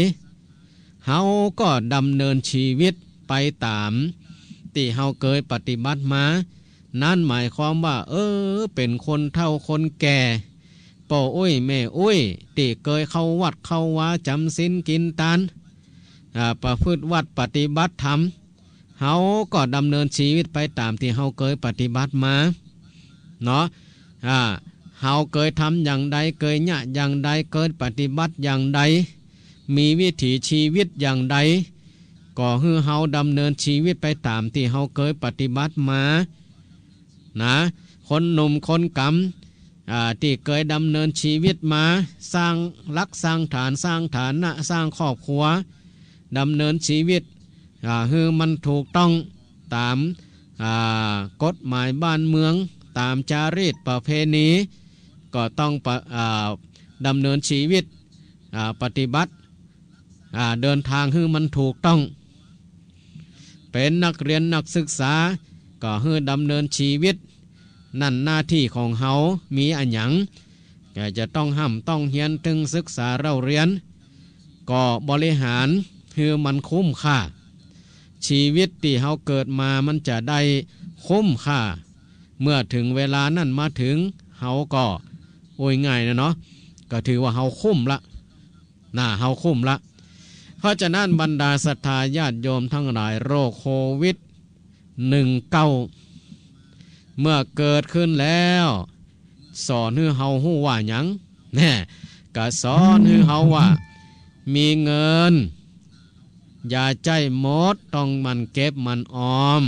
เฮาก็ดำเนินชีวิตไปต๋ามตี้เฮาเกยปฏิบัติมา นั้นหมายความว่า เออ เป๋นคนเฒ่าคนแก่ ป้ออุ๊ยแม่อุ๊ย ตี้เกยเข้าวัดเข้าวา จ๋ำศีลกิ๋นตาน อ่า ประพฤติวัตรปฏิบัติธรรม เฮาก็ดำเนินชีวิตไปต๋ามตี้เฮาเกยปฏิบัติมา เนาะ อ่า เฮาเกยทำอย่างใด เกยเยียะอย่างใด เกยปฏิบัติอย่างใด มีวิถีชีวิตอย่างใด ก็หื้อเฮาดำเนินชีวิตไปต๋ามตี้เฮาเกยปฏิบัติมา นะ คนหนุ่มคนก๋ำ อ่า ตี้เกยดำเนินชีวิตมา สร้างหลักสร้างฐาน สร้างฐานะ สร้างครอบครัว ดำเนินชีวิต อ่า หื้อมันถูกต้องต๋าม อ่า กฎหมายบ้านเมือง ต๋ามจารีตประเพณี ก็ต้องปะ อ่า ดำเนินชีวิต อ่า ปฏิบัติ อ่า เดินทางหื้อมันถูกต้อง เป๋นนักเรียนนักศึกษา ก็หื้อดำเนินชีวิต นั้นหน้าตี้ของเฮามีอะหยัง ก็จะต้องฮ่ำต้องเฮียนตึงศึกษาเล่าเรียน ก็บริหารหื้อมันคุ้มค่า ชีวิตตี้เฮาเกิดมามันจะได้คุ้มค่า เมื่อเถิงเวลานั้นมาเถิง เฮาก็ โอ้ย ง่ายนะเนาะ ก็ถือว่าเฮาคุ้มละ นะ เฮาคุ้มละ เพราะฉะนั้นบรรดาศรัทธาญาติโยมตังหลาย โรคโควิด หนึ่งเก้า เมื่อเกิดขึ้นแล้ว สอนหื้อเฮาฮู้ว่าหยัง แน่ ก็สอนหื้อเฮาว่า มีเงิน อย่าใจ๊หมด ต้องหมั่นเก็บหมั่นออม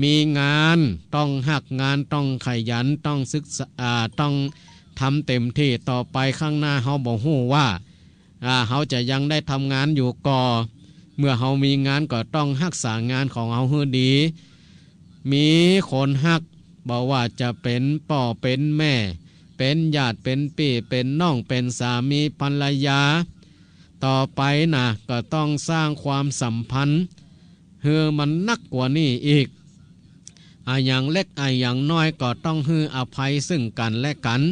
มีงาน ต้องฮักงาน ต้องขยัน ต้องศึกษา อ่า ต้องทำเต็มตี้ ต่อไปข้างหน้าเฮาบ่ฮู้ว่า อ่า เฮาจะยังได้ทำงานอยู่ก่อ เมื่อเฮามีงานก็ต้องฮักษางานของเฮาหื้อดี มีคนฮัก บ่ว่าจะเป๋นป้อเป๋นแม่ เป๋นญาติเป๋นปี้เป๋นน้อง เป๋นสามีภรรยา ต่อไปนะ ก็ต้องสร้างความสัมพันธ์ หื้อมันนักกว่านี้อีก อะหยังเล็กอะหยังน้อยก็ต้องหื้ออภัยซึ่งกั๋นและกั๋น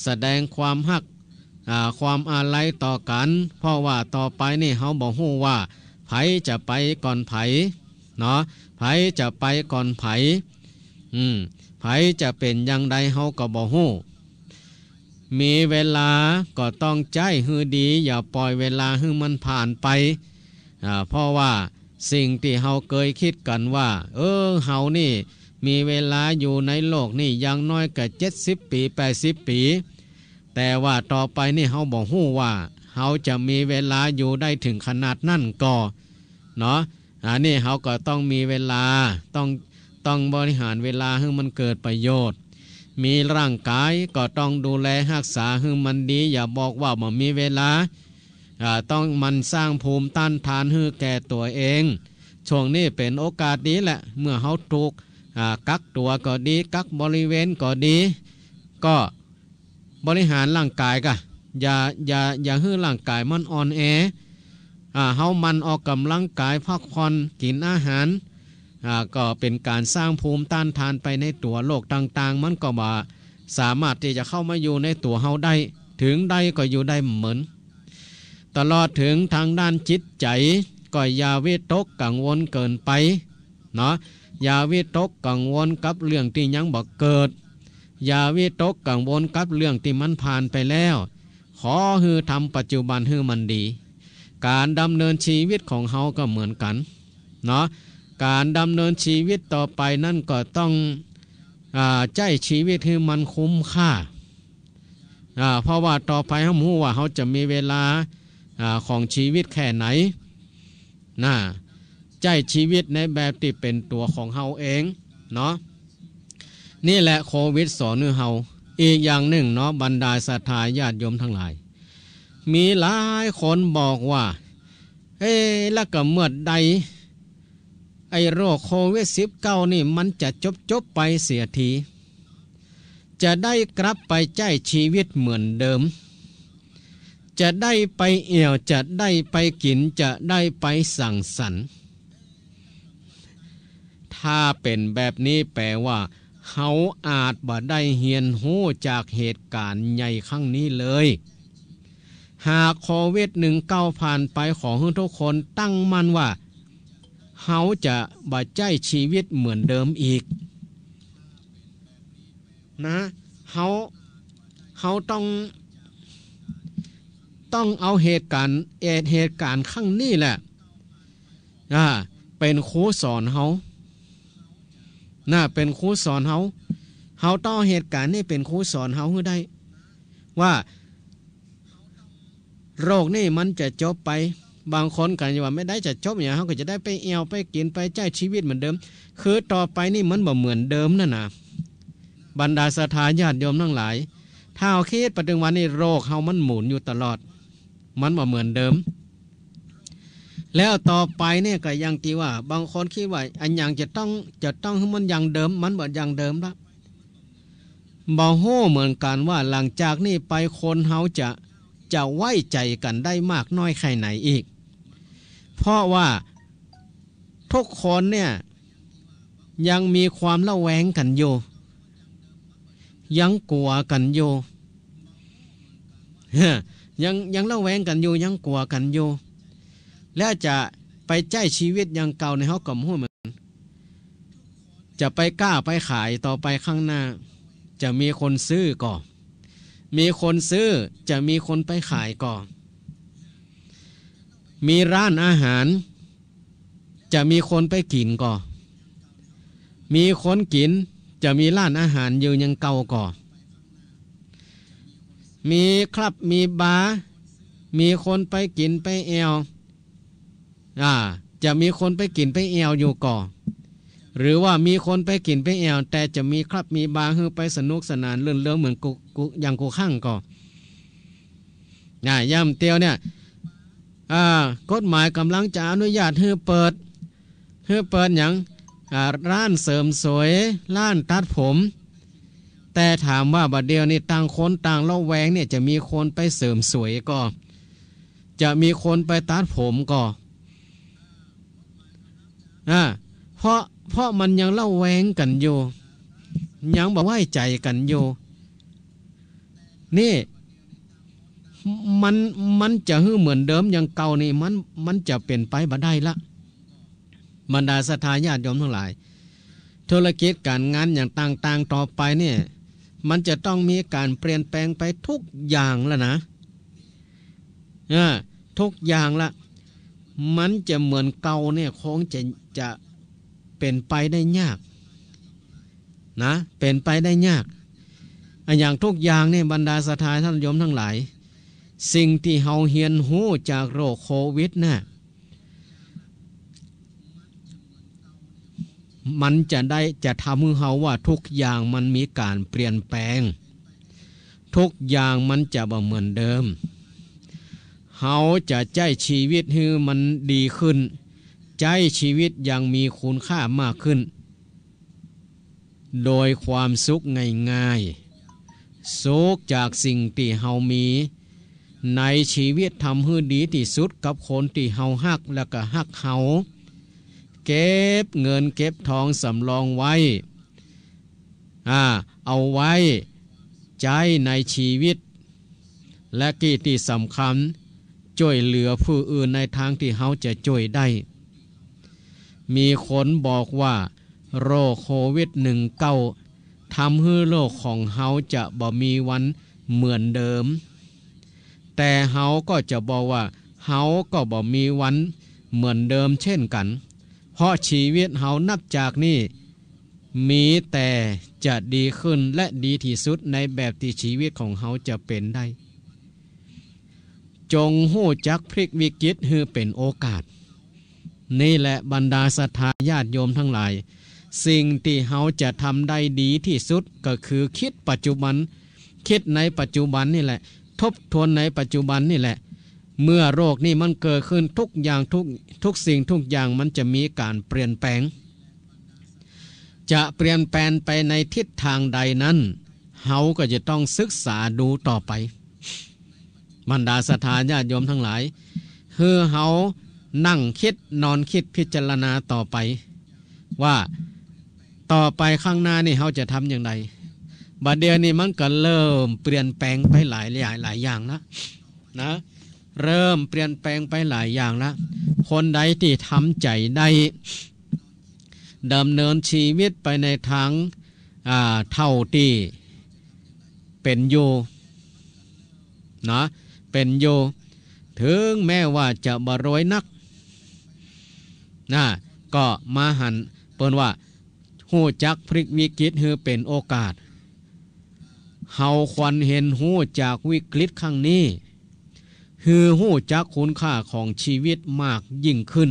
แสดงความฮัก อ่า ความอาลัยต่อกั๋น เพราะว่าต่อไปนี่เฮาบ่ฮู้ว่า ใผจะไปก่อนใผ เนาะ ใผจะไปก่อนใผ อืม ใผจะเป๋นอย่างใดเฮาก็บ่ฮู้ มีเวลาก็ต้องใจ๊หื้อดี อย่าปล่อยเวลาหื้อมันผ่านไป อ่า เพราะว่าสิ่งตี้เฮาเกยกึ๊ดกั๋นว่า เออ เฮานี่มีเวลาอยู่ในโลกนี่อย่างน้อยก็เจ็ดสิบปี๋ แปดสิบปี๋ แต่ว่าต่อไปนี่เฮาบ่ฮู้ว่า เฮาจะมีเวลาอยู่ได้เถิงขนาดนั้นก่อ เนาะ อันนี้เฮาก็ต้องมีเวลา ต้อง ต้องบริหารเวลาหื้อมันเกิดประโยชน์ มีร่างก๋ายก็ต้องดูแลฮักษาหื้อมันดี อย่าบอกว่าบ่มีเวลา อ่า ต้องหมั่นสร้างภูมิต้านทานหื้อแก่ตั๋วเอง ช่วงนี้เป๋นโอกาสดีแหละ เมื่อเฮาถูก อ่า กักตั๋วก็ดี กักบริเวณก็ดี ก็บริหารร่างก๋ายก่ะ อย่า อย่า อย่าหื้อร่างก๋ายมันอ่อนแอ อ่า เฮาหมั่นออกก๋ำลังก๋าย พักผ่อน กิ๋นอาหาร อ่า ก็เป๋นก๋านสร้างภูมิต้านทานไปในตั๋ว โรคต่างๆ มันก็บ่สามารถตี้จะเข้ามาอยู่ในตั๋วเฮาได้ เถิงได้ก็อยู่ได้เหมิน ตลอดเถิงตางด้านจิตใจ๋ ก็อย่าวิตกกังวลเกินไป เนาะ อย่าวิตกกังวลกับเรื่องตี้ยังบ่เกิด อย่าวิตกกังวลกับเรื่องตี้มันผ่านไปแล้ว ขอหื้อทำปัจจุบันหื้อมันดี ก๋านดำเนินชีวิตของเฮาก็เหมือนกั๋น เนาะ ก๋านดำเนินชีวิตต่อไปนั้นก็ต้อง อ่า ใจ๊ชีวิตหื้อมันคุ้มค่า อ่า เพราะว่าต่อไปเฮาบ่ฮู้ว่าเฮาจะมีเวลา อ่า ของชีวิตแค่ไหน นะ ใจ๊ชีวิตในแบบตี้เป๋นตั๋วของเฮาเอง เนาะ นี่แหละโควิดสอนหื้อเฮา อีกอย่างนึ่งเนาะ บรรดาศรัทธาญาติโยมตังหลาย มีหลายคนบอกว่า เอ๊ะ แล้วก็เมื่อใด ไอ้โรคโควิดสิบเก้านี่มันจะจบๆ ไปเสียที จะได้กลับไปใจ๊ชีวิตเหมือนเดิม จะได้ไปแอ่ว จะได้ไปกิ๋น จะได้ไปสังสรรค์ ถ้าเป๋นแบบนี้แปลว่า เฮาอาจบ่ได้เฮียนฮู้จากเหตุก๋ารณ์ใหญ่ครั้งนี้เลย หากโควิดหนึ่งเก้าผ่านไป ขอหื้อทุกคนตั้งมั่นว่า เฮาจะบ่ใจ๊ชีวิตเหมือนเดิมอีก นะ เฮา เฮาต้อง ต้องเอาเหตุก๋ารณ์ เหตุ เหตุก๋ารณ์ครั้งนี้แหละ อ่า เป๋นครูสอนเฮา นะ เป๋นครูสอนเฮา เฮาต้องเอาเหตุก๋ารณ์นี้เป๋นครูสอนเฮาหื้อได้ ว่า โรคนี่มันจะจบไป บางคนก็ว่า ไม่ได้จะจบหยัง เฮาก็จะได้ไปแอ่ว ไปกิ๋น ไปใจ๊ชีวิตเหมือนเดิม คือต่อไปนี่มันบ่เหมือนเดิมนั่นนะ บรรดาศรัทธาญาติโยมตังหลาย ถ้าเฮาคิดไปเถิงวันนี้ โรคเฮามันหมุนอยู่ตลอด มันบ่เหมือนเดิม แล้วต่อไปเนี่ยก็อย่างตี้ว่า บางคนกึ๊ดว่า อะหยังจะต้อง จะต้องหื้อมันอย่างเดิม มันบ่อย่างเดิมละ บ่ฮู้เหมือนกั๋นว่าหลังจากนี้ไปคนเฮาจะ จะไว้ใจ๋กั๋นได้มากน้อยแค่ไหนอีก เพราะว่าทุกคนเนี่ยยังมีความระแวงกั๋นอยู่ ยังกั๋วกั๋นอยู่ ยัง ยังระแวงกั๋นอยู่ ยังกั๋วกั๋นอยู่ แล้วจะไปใจ๊ชีวิตอย่างเก่าใน เฮาก็บ่ฮู้เหมือนกั๋น จะไปก๊าไปขายต่อไปข้างหน้า จะมีคนซื้อก่อ มีคนซื้อ จะมีคนไปขายก่อ มีร้านอาหาร จะมีคนไปกิ๋นก่อ มีคนกิ๋น จะมีร้านอาหารอยู่อย่างเก่าก่อ มีคลับ มีบาร์ มีคนไปกิ๋นไปแอ่ว อ่า จะมีคนไปกิ๋นไปแอ่วอยู่ก่อ หรือว่ามีคนไปกิ๋นไปแอ่ว แต่จะมีคลับมีบาร์หื้อไปสนุกสนานรื่นเริงเหมือนกู้ กู้ อย่างกู้ครั้งก่อ อ่า อย่างเตียวเนี่ย อ่า กฎหมายก่ำลังจะอนุญาตหื้อเปิด หื้อเปิดหยัง อ่า ร้านเสริมสวย ร้านตัดผม แต่ถามว่าบัดเดี่ยวนี้ต่างคนต่างระแวงเนี่ย จะมีคนไปเสริมสวยก่อ จะมีคนไปตัดผมก่อ อ่า เพราะ เพราะมันยังระแวงกั๋นอยู่ ยังบ่ไว้ใจ๋กั๋นอยู่ นี่ มัน มันจะหื้อเหมือนเดิมอย่างเก่านี่ มัน มันจะเป๋นไปบ่ได้ละ บรรดาศรัทธาญาติโยมตังหลาย ธุรกิจก๋านงานอย่างต่างๆ ต่อไปเนี่ย มันจะต้องมีก๋านเปลี่ยนแปลงไปทุกอย่างละนะ อ่า ทุกอย่างละ มันจะเหมือนเก่าเนี่ย คงจะ จะเป๋นไปได้ยาก นะ เป๋นไปได้ยาก อะหยังทุกอย่างเนี่ย บรรดาศรัทธาญาติโยมตังหลาย สิ่งตี้เฮาเฮียนฮู้จากโรคโควิดน่ะ มันจะได้ จะทำหื้อเฮาว่าทุกอย่างมันมีก๋านเปลี่ยนแปลง ทุกอย่างมันจะบ่เหมือนเดิม เฮาจะใจ๊ชีวิตหื้อมันดีขึ้น ใจ๊ชีวิตอย่างมีคุณค่ามากขึ้น โดยความสุขง่ายๆ สุขจากสิ่งตี้เฮามี ในชีวิต ทำหื้อดีตี้สุดกับคนตี้เฮาฮัก แล้วก็ฮักเฮา เก็บเงินเก็บทองสำรองไว้ อ่า เอาไว้ใจ๊ในชีวิต และกี้ตี้สำคัญ จ้วยเหลือผู้อื่นในตางตี้เฮาจะจ้วยได้ มีคนบอกว่าโรคโควิดหนึ่งเก้า ทำหื้อโลกของเฮาจะบ่มีวันเหมือนเดิม แต่เฮาก็จะบอกว่าเฮาก็บ่มีวันเหมือนเดิมเช่นกั๋น เพราะชีวิตเฮานับจากนี้ มีแต่จะดีขึ้นและดีตี้สุดในแบบตี้ชีวิตของเฮาจะเป๋นได้ จงฮู้จักพลิกวิกฤตหื้อเป๋นโอกาส นี่แหละบรรดาศรัทธาญาติโยมทั้งหลาย สิ่งตี้เฮาจะทำได้ดีตี้สุดก็คือคิดปัจจุบัน คิดในปัจจุบันนี่แหละ ทบทวนในปัจจุบันนี่แหละ เมื่อโรคนี้มันเกิดขึ้นทุกอย่าง ทุก ทุกสิ่งทุกอย่างมันจะมีก๋านเปลี่ยนแปลง จะเปลี่ยนแปลงไปในทิศทางใดนั้น เฮาก็จะต้องศึกษาดูต่อไป บรรดาศรัทธาญาติโยมทั้งหลาย หื้อเฮานั่งคิดนอนคิดพิจารณาต่อไป ว่าต่อไปข้างหน้านี่เฮาจะทำอย่างใด บัดเดี๋ยวนี้มันก็เริ่มเปลี่ยนแปลงไปหลายอย่าง หลายอย่างละนะ เริ่มเปลี่ยนแปลงไปหลายอย่างละ คนใดตี้ทำใจ๋ได้ ดำเนินชีวิตไปในตาง อ่า เต้าตี้เป๋นอยู่ นะ เป๋นอยู่ เถิงแม้ว่าจะบ่รวยนัก นะ ก็มาหัน เปิ้นว่า ฮู้จักพลิกวิกฤตหื้อเป๋นโอกาส เฮาควรเห็นฮู้จากวิกฤตครั้งนี้ หื้อฮู้จักคุณค่าของชีวิตมากยิ่งขึ้น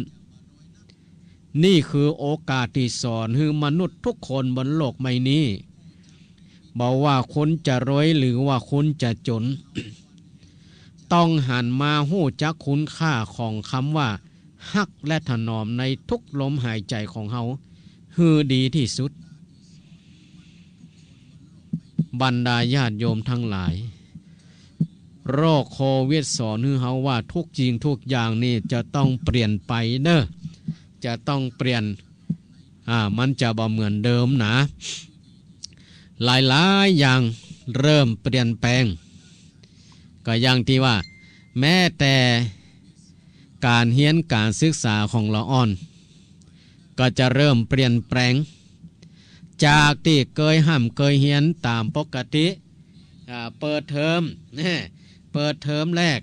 นี่คือโอกาสตี้สอนหื้อมนุษย์ทุกคนบนโลกใบนี้ บ่ว่าคุณจะรวยหรือว่าคุณจะจน ต้องหันมาฮู้จักคุณค่าของกำว่าฮักและถนอมในทุกลมหายใจ๋ของเฮา หื้อดีตี้สุด บรรดาญาติโยมทั้งหลาย โรคโควิดสอนหื้อเฮาว่าทุกสิ่งทุกอย่างนี่จะต้องเปลี่ยนไปเน่อ จะต้องเปลี่ยน อ่า มันจะบ่เหมือนเดิมนะ หลายๆ อย่างเริ่มเปลี่ยนแปลง ก็อย่างตี้ว่า แม้แต่ก๋านเฮียนก๋านศึกษาของละอ่อน ก็จะเริ่มเปลี่ยนแปลง จากตี้เกยฮ่ำเกยเฮียนต๋ามปกติ อ่า เปิดเทอม แน่ เปิดเทอมแรก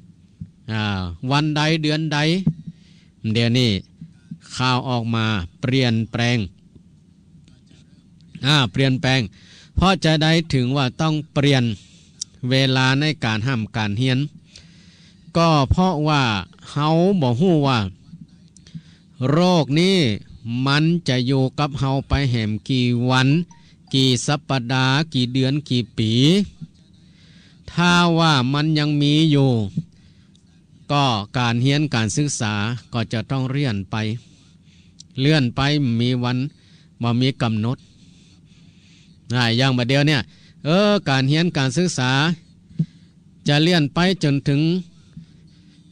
อ่า วันใดเดือนใด เดี๋ยวนี้ข่าวออกมาเปลี่ยนแปลง อ่า เปลี่ยนแปลง เพราะจะใดเถิงว่าต้องเปลี่ยนเวลาในก๋านฮ่ำก๋านเฮียน ก็เพราะว่าเฮาบ่ฮู้ว่า โรคนี้มันจะอยู่กับเฮาไปแหมกี่วัน กี่สัปดาห์ กี่เดือน กี่ปี๋ ถ้าว่ามันยังมีอยู่ ก็ก๋านเฮียนก๋านศึกษาก็จะต้องเลื่อนไป เลื่อนไป บ่มีวัน บ่มีก๋ำหนด อ่า อย่างบัดเดี๋ยวเนี่ย เออ ก๋านเฮียนก๋านศึกษา จะเลื่อนไปจ๋นเถิง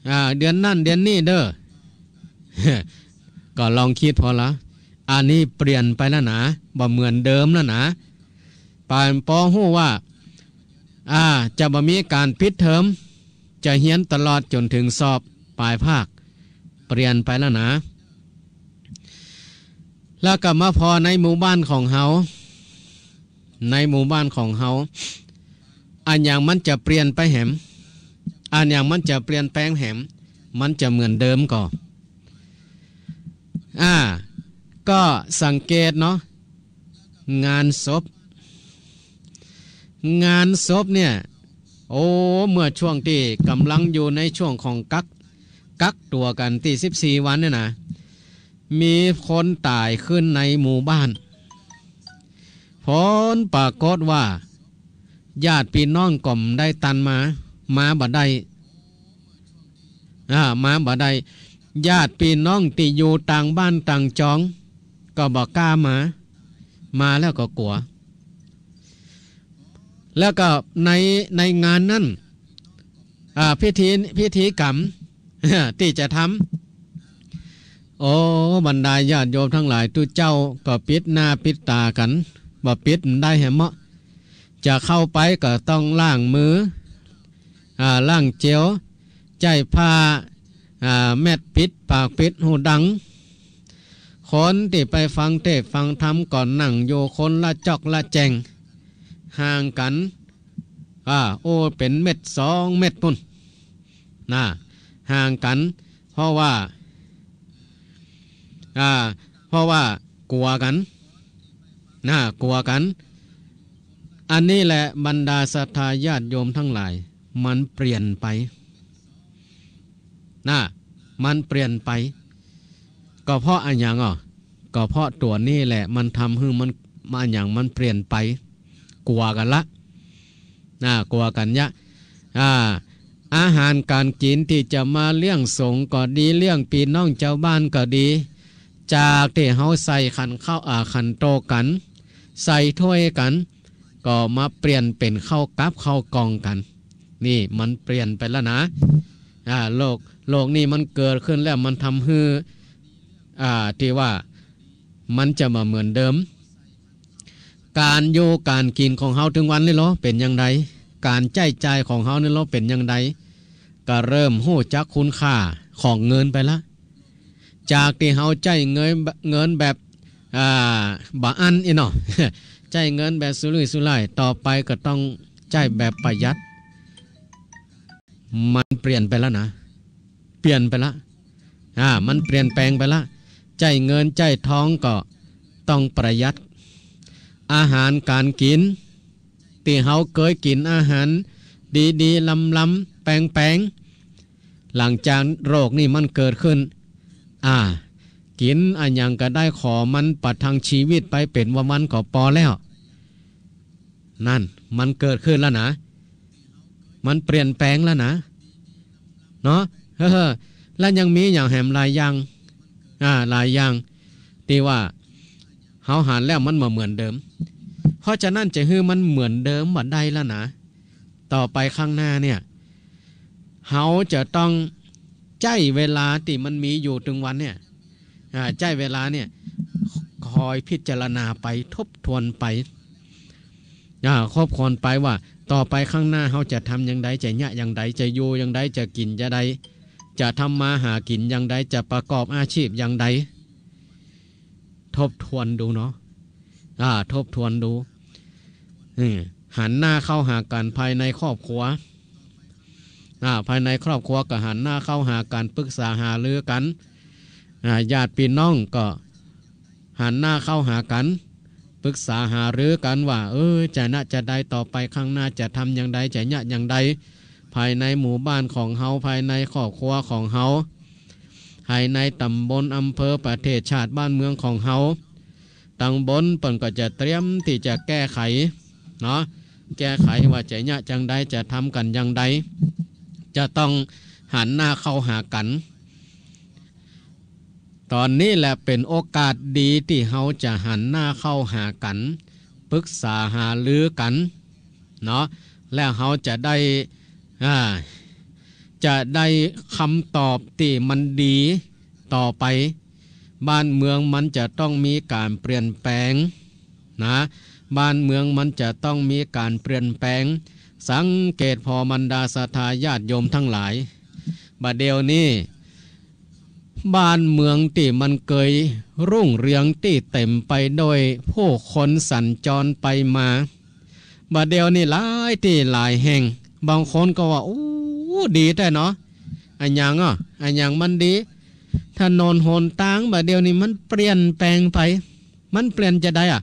อ่า เดือนนั้นเดือนนี้เน่อ ก็ลองกึ๊ดผ่อละ อันนี้เปลี่ยนไปแล้วนะ บ่เหมือนเดิมแล้วนะ ป๋านปอฮู้ว่า อ่า จะบ่มีก๋านปิดเทอม จะเฮียนตลอดจ๋นเถิงสอบป๋ายภาค เปลี่ยนไปแล้วนะ แล้วก็มาผ่อในหมู่บ้านของเฮา ในหมู่บ้านของเฮา อะหยังมันจะเปลี่ยนไปแหม อะหยังมันจะเปลี่ยนแปลงแหม มันจะเหมือนเดิมก่อ อ่า ก็สังเกตเนาะ งานศพ งานศพเนี่ย โอ้ เมื่อช่วงตี้ก๋ำลังอยู่ในช่วงของกัก กักตั๋วกั๋นตี้สิบสี่วันเนี่ยนะ มีคนต๋ายขึ้นในหมู่บ้าน ผลปรากฏว่า ญาติปี้น้องก็บ่ได้ตันมา มาบ่ได้ อ่า มาบ่ได้ ญาติปี้น้องตี้อยู่ต่างบ้านต่างจอง ก็บ่กล้ามา มาแล้วก็กั๋ว แล้วก็ใน ในงานนั้น อ่า พิธี พิธีกรรม ตี้จะทำ โอ้ บรรดาญาติโยมตังหลาย ตุ๊เจ้าก็ปิดหน้าปิดต๋ากั๋น บ่ปิดมันได้แหมเนาะ จะเข้าไปก็ต้องล้างมือ อ่า ล้างเจล ใจ๊ผ้า อ่า แมสปิดปากปิดหูดัง คนตี้ไปฟังเทศน์ฟังธรรมก็นั่งอยู่คนละจ๊อกละแจง ห่างกั๋น อ่า โอ้ เป๋นเมตรสองเมตรปู๊น นะ ห่างกั๋น เพราะว่า อ่า เพราะว่ากั๋วกั๋น นะ กั๋วกั๋น อันนี้แหละบรรดาศรัทธาญาติโยมตังหลาย มันเปลี่ยนไป นะ มันเปลี่ยนไป ก็เพราะอะหยังอ่ะ ก็เพราะตั๋วนี้แหละ มันทำหื้อมัน อะหยังมันเปลี่ยนไป กั๋วกั๋นละ นะ กั๋วกั๋นยะ อ่า อาหารก๋านกิ๋นตี้จะมาเลี้ยงสงฆ์ก็ดี เลี้ยงปี้น้องจาวบ้านก็ดี จากตี้เฮาใส่ขันข้าว อ่า ขันโตกั๋น ใส่ถ้วยกั๋น ก็มาเปลี่ยนเป๋นข้าวกับข้าวกล่องกั๋น นี่มันเปลี่ยนไปแล้วนะ อ่า โลก โลกนี้มันเกิดขึ้นแล้ว มันทำหื้อ อ่า ตี้ว่ามันจะบ่เหมือนเดิม ก๋านอยู่ก๋านกิ๋นของเฮาตึงวันนี้ลอ เป๋นอย่างใด ก๋านใจ๊จ่ายของเฮานี่ลอ เป๋นอย่างใด ก็เริ่มฮู้จักคุณค่าของเงินไปละ จากตี้เฮาใจ๊เงิน เงินแบบ อ่า บ่อั้นอี้เนาะ ใจ๊เงินแบบสุรุ่ยสุร่าย ต่อไปก็ต้องใจ๊แบบประหยัด มันเปลี่ยนไปแล้วนะ เปลี่ยนไปละ อ่า มันเปลี่ยนแปลงไปละ ใจ๊เงินใจ๊ทองก็ต้องประหยัด อาหารก๋านกิ๋น ตี้เฮาเกยกิ๋นอาหารดีๆ ลำๆ แปงๆ หลังจากโรคนี้มันเกิดขึ้น อ่า กิ๋นอะหยังก็ได้ ขอมันประทังชีวิตไปเป๋นวันๆ ก็ปอแล้ว นั่น มันเกิดขึ้นแล้วนะ มันเปลี่ยนแปลงแล้วนะ เนาะ เออ แล้วยังมีอย่างแหมหลายอย่าง อ่า หลายอย่าง ตี้ว่าเฮาหันแล้วมันบ่เหมือนเดิม เพราะฉะนั้นจะหื้อมันเหมือนเดิมบ่ได้แล้วนะ ต่อไปข้างหน้าเนี่ย เฮาจะต้องใจ๊เวลาตี้มันมีอยู่ตึงวันเนี่ย อ่า ใจ๊เวลาเนี่ย คอยพิจารณาไป ทบทวนไป อ่า ทบทวนไปว่า ต่อไปข้างหน้าเฮาจะทำอย่างใด จะเยียะอย่างใด จะอยู่อย่างใด จะกิ๋นจะใด จะทำมาหากิ๋นอย่างใด จะประกอบอาชีพอย่างใด ทบทวนดูเนาะ อ่า ทบทวนดู อืม หันหน้าเข้าหากั๋นภายในครอบครัว อ่า ภายในครอบครัวก็หันหน้าเข้าหากั๋น ปรึกษาหารือกั๋น อ่า ญาติปี้น้องก็หันหน้าเข้าหากั๋น ปรึกษาหารือกั๋นว่า เออ จะเยียะจะใด ต่อไปข้างหน้าจะทำอย่างใด จะเยียะอย่างใด ภายในหมู่บ้านของเฮา ภายในครอบครัวของเฮา ภายในต๋ำบล อำเภอ ประเทศชาติ บ้านเมืองของเฮา ต๋ำบลเปิ้นก็จะเตรียมตี้จะแก้ไขเนาะ แก้ไขว่าจะเยียะจังใด จะทำกั๋นอย่างใด จะต้องหันหน้าเข้าหากั๋น ต๋อนนี้แหละเป๋นโอกาสดีตี้เฮาจะหันหน้าเข้าหากั๋น ปึกษาหารือกั๋นเนาะ แล้วเฮาจะได้ อ่า จะได้กำตอบตี้มันดีต่อไป บ้านเมืองมันจะต้องมีก๋านเปลี่ยนแปลงนะ บ้านเมืองมันจะต้องมีก๋านเปลี่ยนแปลง สังเกตผ่อบรรดาศรัทธาญาติโยมตังหลาย บ่าเดี่ยวนี้ บ้านเมืองตี้มันเกยรุ่งเรืองตี้เต๋มไปโดยผู้คนสัญจรไปมา บ่าเดี่ยวนี้หลายตี้หลายแห่ง บางคนก็ว่า โอ้ ดีแต๊เนาะ อะหยังอ่ะ อะหยังมันดี ถนนหนตาง บ่าเดี่ยวนี้มันเปลี่ยนแปลงไป มันเปลี่ยนจะใดอ่ะ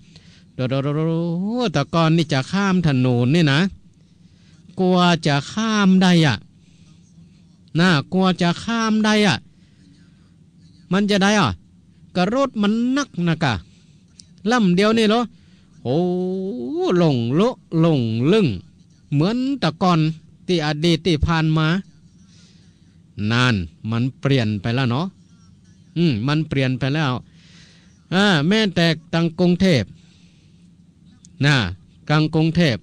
โดดๆๆๆ แต่ก่อนนี่จะข้ามถนนนี่นะ กว่าจะข้ามได้อ่ะ นะ กว่าจะข้ามได้อ่ะ มันจะใดอ่ะ ก็รถมันนักนะกะ ลำเดียวนี่เหรอ โอ้ หลงโละหลงลึ่ง เหมือนแต่ก่อนตี้อดีตตี้ผ่านมา นั่น มันเปลี่ยนไปแล้วเนาะ อืม มันเปลี่ยนไปแล้ว อ่า แม้แต่ตังกรุงเทพฯ นะ ตังกรุงเทพ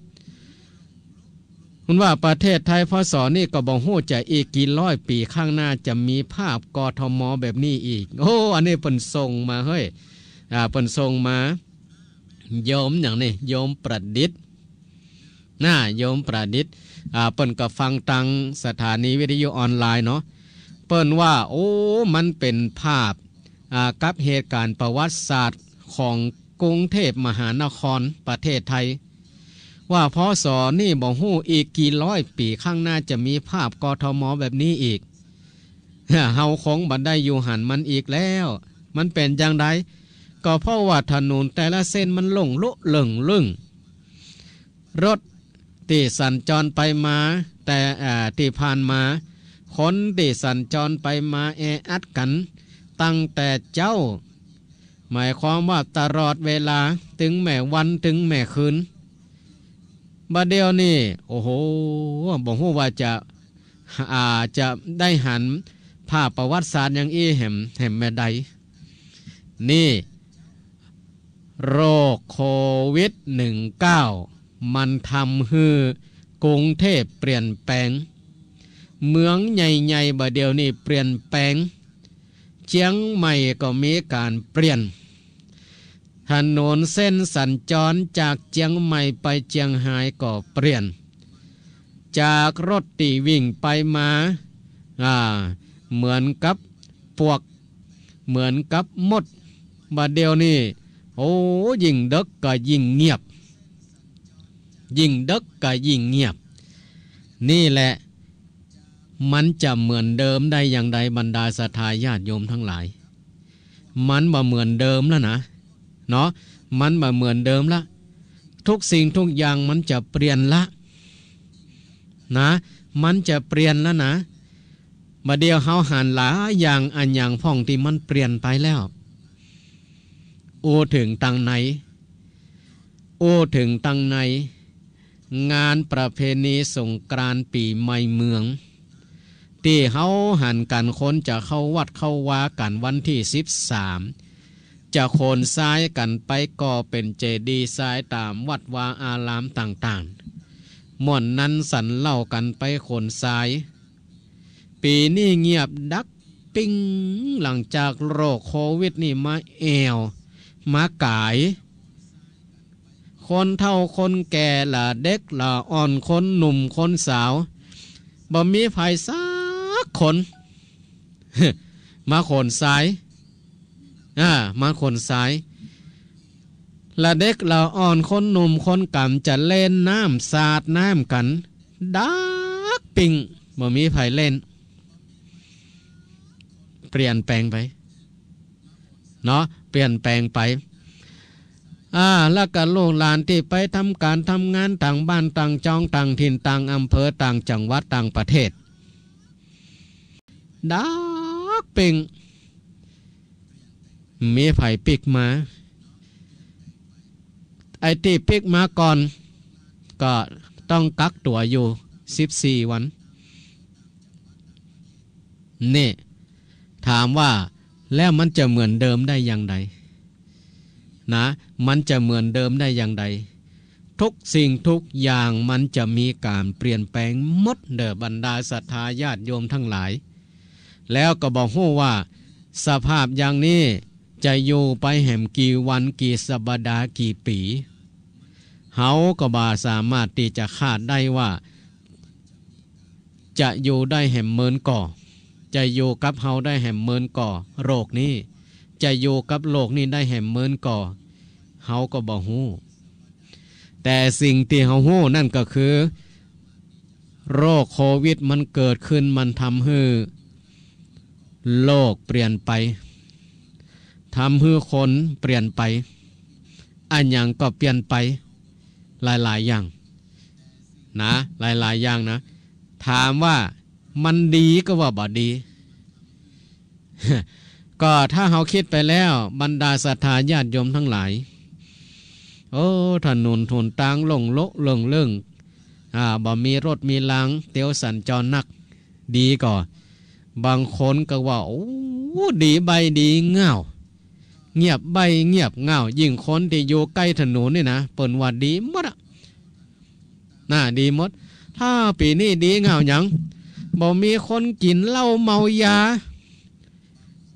ฯ มันว่าประเทศไทย พ.ศ. นี้ก็บ่ฮู้จะอีกกี่ร้อยปี๋ข้างหน้าจะมีภาพ ก.ท.ม. แบบนี้อีก โอ้ อันนี้เปิ้นส่งมาเฮ้ย อ่า เปิ้นส่งมา โยมหยังนี่ โยมประดิษฐ์ นะ โยมประดิษฐ์ อ่า เปิ้นก็ฟังตางสถานีวิทยุออนไลน์เนาะ เปิ้นว่า โอ้ มันเป๋นภาพ อ่า กับเหตุก๋ารณ์ประวัติศาสตร์ของกรุงเทพมหานครประเทศไทย ว่า พ.ศ. นี้บ่ฮู้อีกกี่ร้อยปี๋ข้างหน้าจะมีภาพ ก.ท.ม. แบบนี้อีก เฮาคงบ่ได้อยู่หั้นมันอีกแล้ว มันเป๋นจั่งใด ก็เพราะว่าถนนแต่ละเส้นมันโล่งลุเลิ่งลึ่ง รถตี้สัญจรไปมา แต่ เอ่อ ตี้ผ่านมา คนตี้สัญจรไปมาแออัดกั๋น ตั้งแต่เจ๊า หมายความว่าตลอดเวลา ตึงแม้วัน ตึงแม้คืน บ่าเดี่ยวนี้ โอ้โห บ่ฮู้ว่าจะ อ่า จะได้หันภาพประวัติศาสตร์อย่างอี้แหม แหมแม่ใด นี่ โรคโควิด หนึ่งเก้า มันทำหื้อกรุงเทพเปลี่ยนแปลง เมืองใหญ่ๆ บ่าเดี่ยวนี้เปลี่ยนแปลง เจียงใหม่ก็มีก๋านเปลี่ยน ถนนเส้นสัญจรจากเจียงใหม่ไปเจียงฮายก็เปลี่ยน จากรถตี้วิ่งไปมา อ่า เหมือนกับปวก เหมือนกับมด บ่าเดี่ยวนี้ โอ้ ยิ่งดึกก็ยิ่งเงียบ ยิ่งดึกก็ยิ่งเงียบ นี่แหละ มันจะเหมือนเดิมได้อย่างใด บรรดาศรัทธาญาติโยมทั้งหลาย มันบ่เหมือนเดิมแล้วนะ เนาะ มันบ่เหมือนเดิมละ ทุกสิ่งทุกอย่างมันจะเปลี่ยนละ นะ มันจะเปลี่ยนแล้วนะ บ่าเดี่ยวเฮาหันหลายอย่าง อะหยังพ่องตี้มันเปลี่ยนไปแล้ว อู้เถิงตังใน อู้เถิงตังใน งานประเพณีสงกรานต์ปี๋ใหม่เมือง ตี้เฮาหันกั๋นคนจะเข้าวัดเข้าวากั๋นวันตี้สิบสาม จะขนทรายกั๋นไปก่อเป๋นเจดีย์ทรายต๋ามวัดวาอารามต่างๆ ม่วนนันสันเหล้ากั๋นไปขนทราย ปี๋นี้เงียบดักปิ้ง หลังจากโรคโควิดนี่มาแอ่ว มาก๋าย คนเฒ่าคนแก่ หละเด็กหละอ่อน คนหนุ่มคนสาว บ่มีใผสักคน มาขนทราย อ่า มาขนทราย หละเด็กหละอ่อน คนหนุ่มคนก๋ำ จะเล่นน้ำ สาดน้ำกั๋น ดักปิ้ง บ่มีใผเล่น เปลี่ยนแปลงไป เนาะ เปลี่ยนแปลงไป อ่า แล้วก็ลูกหลานตี้ไปทำก๋านทำงานต่างบ้านต่างจองต่างถิ่นต่างอำเภอต่างจังหวัดต่างประเทศ ดักปิ้ง มีใผปิ๊กมา ไอ้ตี้ปิ๊กมาก่อน ก็ต้องกักตั๋วอยู่สิบสี่วัน นี่ ถามว่า แล้วมันจะเหมือนเดิมได้อย่างใด นะ มันจะเหมือนเดิมได้อย่างใด ทุกสิ่งทุกอย่างมันจะมีก๋านเปลี่ยนแปลงหมดเด้อ บรรดาศรัทธาญาติโยมทั้งหลาย แล้วก็บ่ฮู้ว่าสภาพอย่างนี้จะอยู่ไปแหมกี่วัน กี่สัปดาห์ กี่ปี๋ เฮาก็บ่สามารถตี้จะคาดได้ว่า จะอยู่ได้แหมเมินก่อ จะอยู่กับเฮาได้แหมเมินก่อ โรคนี้ จะอยู่กับโลกนี้ได้แหมเมินก่อ เฮาก็บ่ฮู้ แต่สิ่งตี้เฮาฮู้นั่นก็คือ โรคโควิดมันเกิดขึ้น มันทำหื้อโลกเปลี่ยนไป ทำหื้อคนเปลี่ยนไป อะหยังก็เปลี่ยนไป หลายๆ อย่าง นะ หลายๆ อย่างนะ ถามว่ามันดีก็ว่าบ่ดี ก็ถ้าเฮาคิดไปแล้ว บรรดาศรัทธาญาติโยมทั้งหลาย โอ้ ถนนหนตางโล่งโละเลิ่งเลิ่ง อ่า บ่มีรถมีรางเตียวสัญจรนัก ดีก่อ บางคนก็ว่า โอ้ ดีใบ้ดีง่าว เงียบใบ้เงียบง่าว ยิ่งคนตี้อยู่ใก้ถนนนี่นะ เปิ้นว่าดีหมดอะ น่า ดีหมด ถ้าปี๋นี้ดีเง่าหยัง บ่มีคนกิ๋นเหล้าเมายา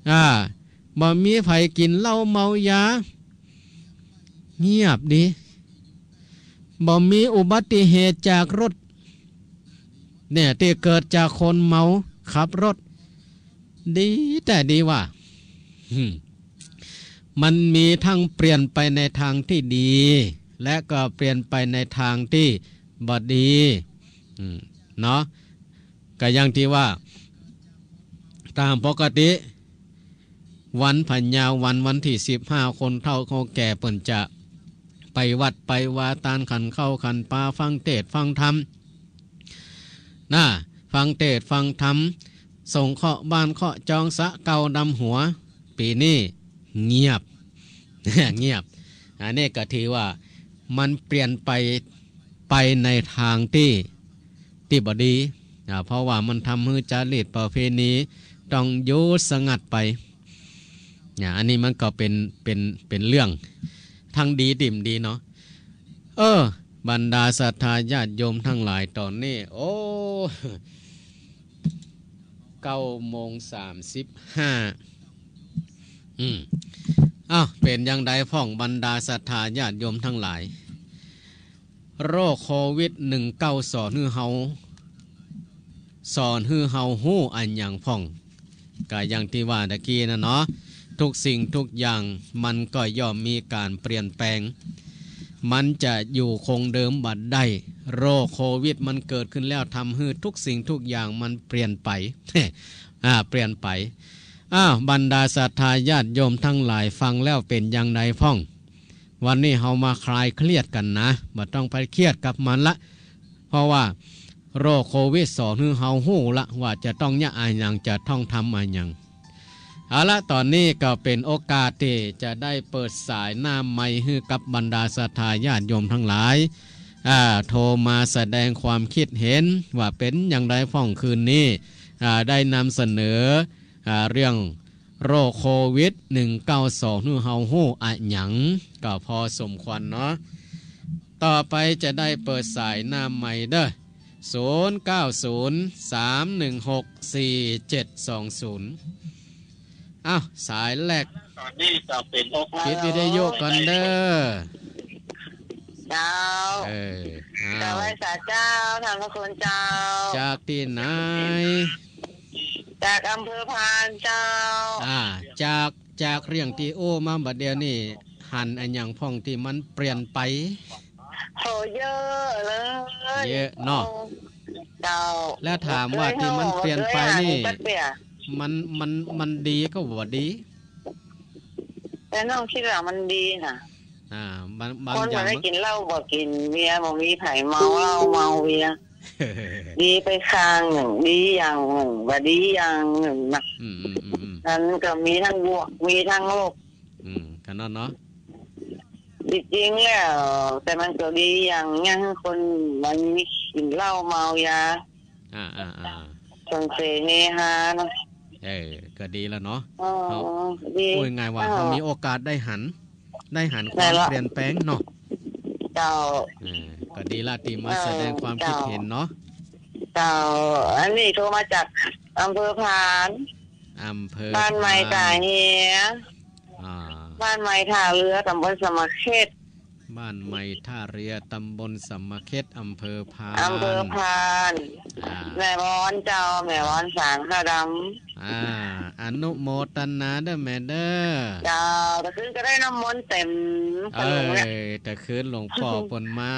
อ่า บ่มีใผกิ๋นเหล้าเมายา เงียบดี บ่มีอุบัติเหตุจากรถ เนี่ย ตี้เกิดจากคนเมาขับรถ ดีแต๊ดีว่า อืม มันมีทั้งเปลี่ยนไปในทางตี้ดี และก็เปลี่ยนไปในทางตี้บ่ดี อืม เนาะ ก็อย่างตี้ว่า ต๋ามปกติ วันพญาวัน วันตี้สิบห้า คนเฒ่าคนแก่เปิ้นจะไปวัดไปวา ตานขันข้าวขันปลา ฟังเตสน์ฟังธรรม น่า ฟังเตสน์ฟังธรรม ส่งเคราะห์บ้านเคราะห์จองสะเก่าดำหัว ปี๋นี้เงียบ เงียบ อันนี้ก็ถือว่ามันเปลี่ยนไป ไปในทางตี้ ตี้บ่ดี อ่า เพราะว่ามันทำหื้อจารีตประเพณีต้องหยุดสงัดไป อ่า อันนี้มันก็เป๋น เป๋น เป๋นเรื่องทั้งดีตี้บ่ดีเนาะ เออ บรรดาศรัทธาญาติโยมทั้งหลาย ต๋อนนี้ โอ้ เก้าโมงสามสิบห้า อืม อ้าว เป๋นอย่างใดพ่อง บรรดาศรัทธาญาติโยมทั้งหลาย โรคโควิด หนึ่งเก้า สอนหื้อเฮา สอนหื้อเฮาฮู้อะหยังพ่อง ก็อย่างตี้ว่าตะกี้นั่นเนาะ ทุกสิ่งทุกอย่างมันก็ย่อมมีก๋านเปลี่ยนแปลง มันจะอยู่คงเดิมบ่ได้ โรคโควิดมันเกิดขึ้นแล้ว ทำหื้อทุกสิ่งทุกอย่างมันเปลี่ยนไป อ่า เปลี่ยนไป อ้าว บรรดาศรัทธาญาติโยมทั้งหลาย ฟังแล้วเป๋นอย่างใดพ่อง วันนี้เฮามาคลายเครียดกั๋นนะ บ่ต้องไปเครียดกับมันละ เพราะว่าโรคโควิดสอนหื้อเฮาฮู้ละว่าจะต้องเยียะอะหยัง จะต้องทำอะหยัง เอาละ ต๋อนนี้ก็เป๋นโอกาสตี้จะได้เปิดสายหน้าไมค์หื้อกับบรรดาศรัทธาญาติโยมทั้งหลาย อ่า โทรมาแสดงความคิดเห็นว่าเป๋นอย่างใดพ่องคืนนี้ อ่า ได้นำเสนอ อ่า เรื่องโรคโควิด หนึ่งเก้า สอนหื้อเฮาฮู้อะหยัง ก็พอสมควรเนาะ ต่อไปจะได้เปิดสายหน้าไมค์เด้อ ศูนย์เก้าศูนย์ สามหนึ่งหก สี่เจ็ดสองศูนย์ อ้าว สายแรก ต๋อนนี้ก็เป๋นโอกาส ปิดวิทยุก่อนเด้อ เจ้า เออ อ้าว กราบไหว้สาเจ้า ท่านพระคุณเจ้า จากตี้ไหน จากอำเภอพานเจ้า อ่า จาก จากเรื่องตี้โอ้มาบัดเดี่ยวนี้ หันอะหยังพ่องตี้มันเปลี่ยนไป โห เยอะเลย เยอะเนาะ เจ้า แล้วถามว่าตี้มันเปลี่ยนไปนี่ บ่เกยหันจักเตื้อ มัน มัน มันดีก็บ่ดี แต่น้องกึ๊ดว่ามันดีน่ะ อ่า บาง บางอย่าง คนบ่ได้กึ๊นเหล้า บ่กึ๊นเบียร์ บ่มีใผเมาเหล้าเมาเบียร์ ดีไปข้างนึ่ง ดีอย่างนึ่ง บ่ดีอย่างนึ่งน่ะ อืม อืม อืม อืม มันก็มีตึงบวก มีตึงลบ อืม ก็นั่นเนาะ จริงๆ แล้ว แต่มันก็ดีอย่าง ยังคนมันมีกึ๊นเหล้าเมายา อ่า อ่า อ่า ส่งเสริมเฮฮาเนาะ เออ ก็ดีแล้วเนาะ อ๋อ เฮา ดี พูดง่ายๆ ว่า เออ เฮามีโอกาสได้หัน ได้หันความเปลี่ยนแปลงเนาะ เจ้า เออ ก็ดีละตี้มา เออ แสดงความคิดเห็นเนาะ เจ้า อันนี้โทรมาจากอำเภอพาน อำเภอ บ้านใหม่ พาน ตาเฮีย อ่า บ้านใหม่ท่าเรือ ต๋ำบลสะหมะเข็ด บ้านใหม่ท่าเรือ ต๋ำบลสะหมะเข็ด อำเภอพาน อำเภอพาน อ่า แม่วอนเจ้า แม่วอนสางขาวดำ อ่า อนุโมตนาเด้อแม่เด้อ เจ้า ตะคืนก็ได้น้ำมนต์เต๋มขนมเนี่ย เออ ตะคืนหลวงป้อเปิ้นมา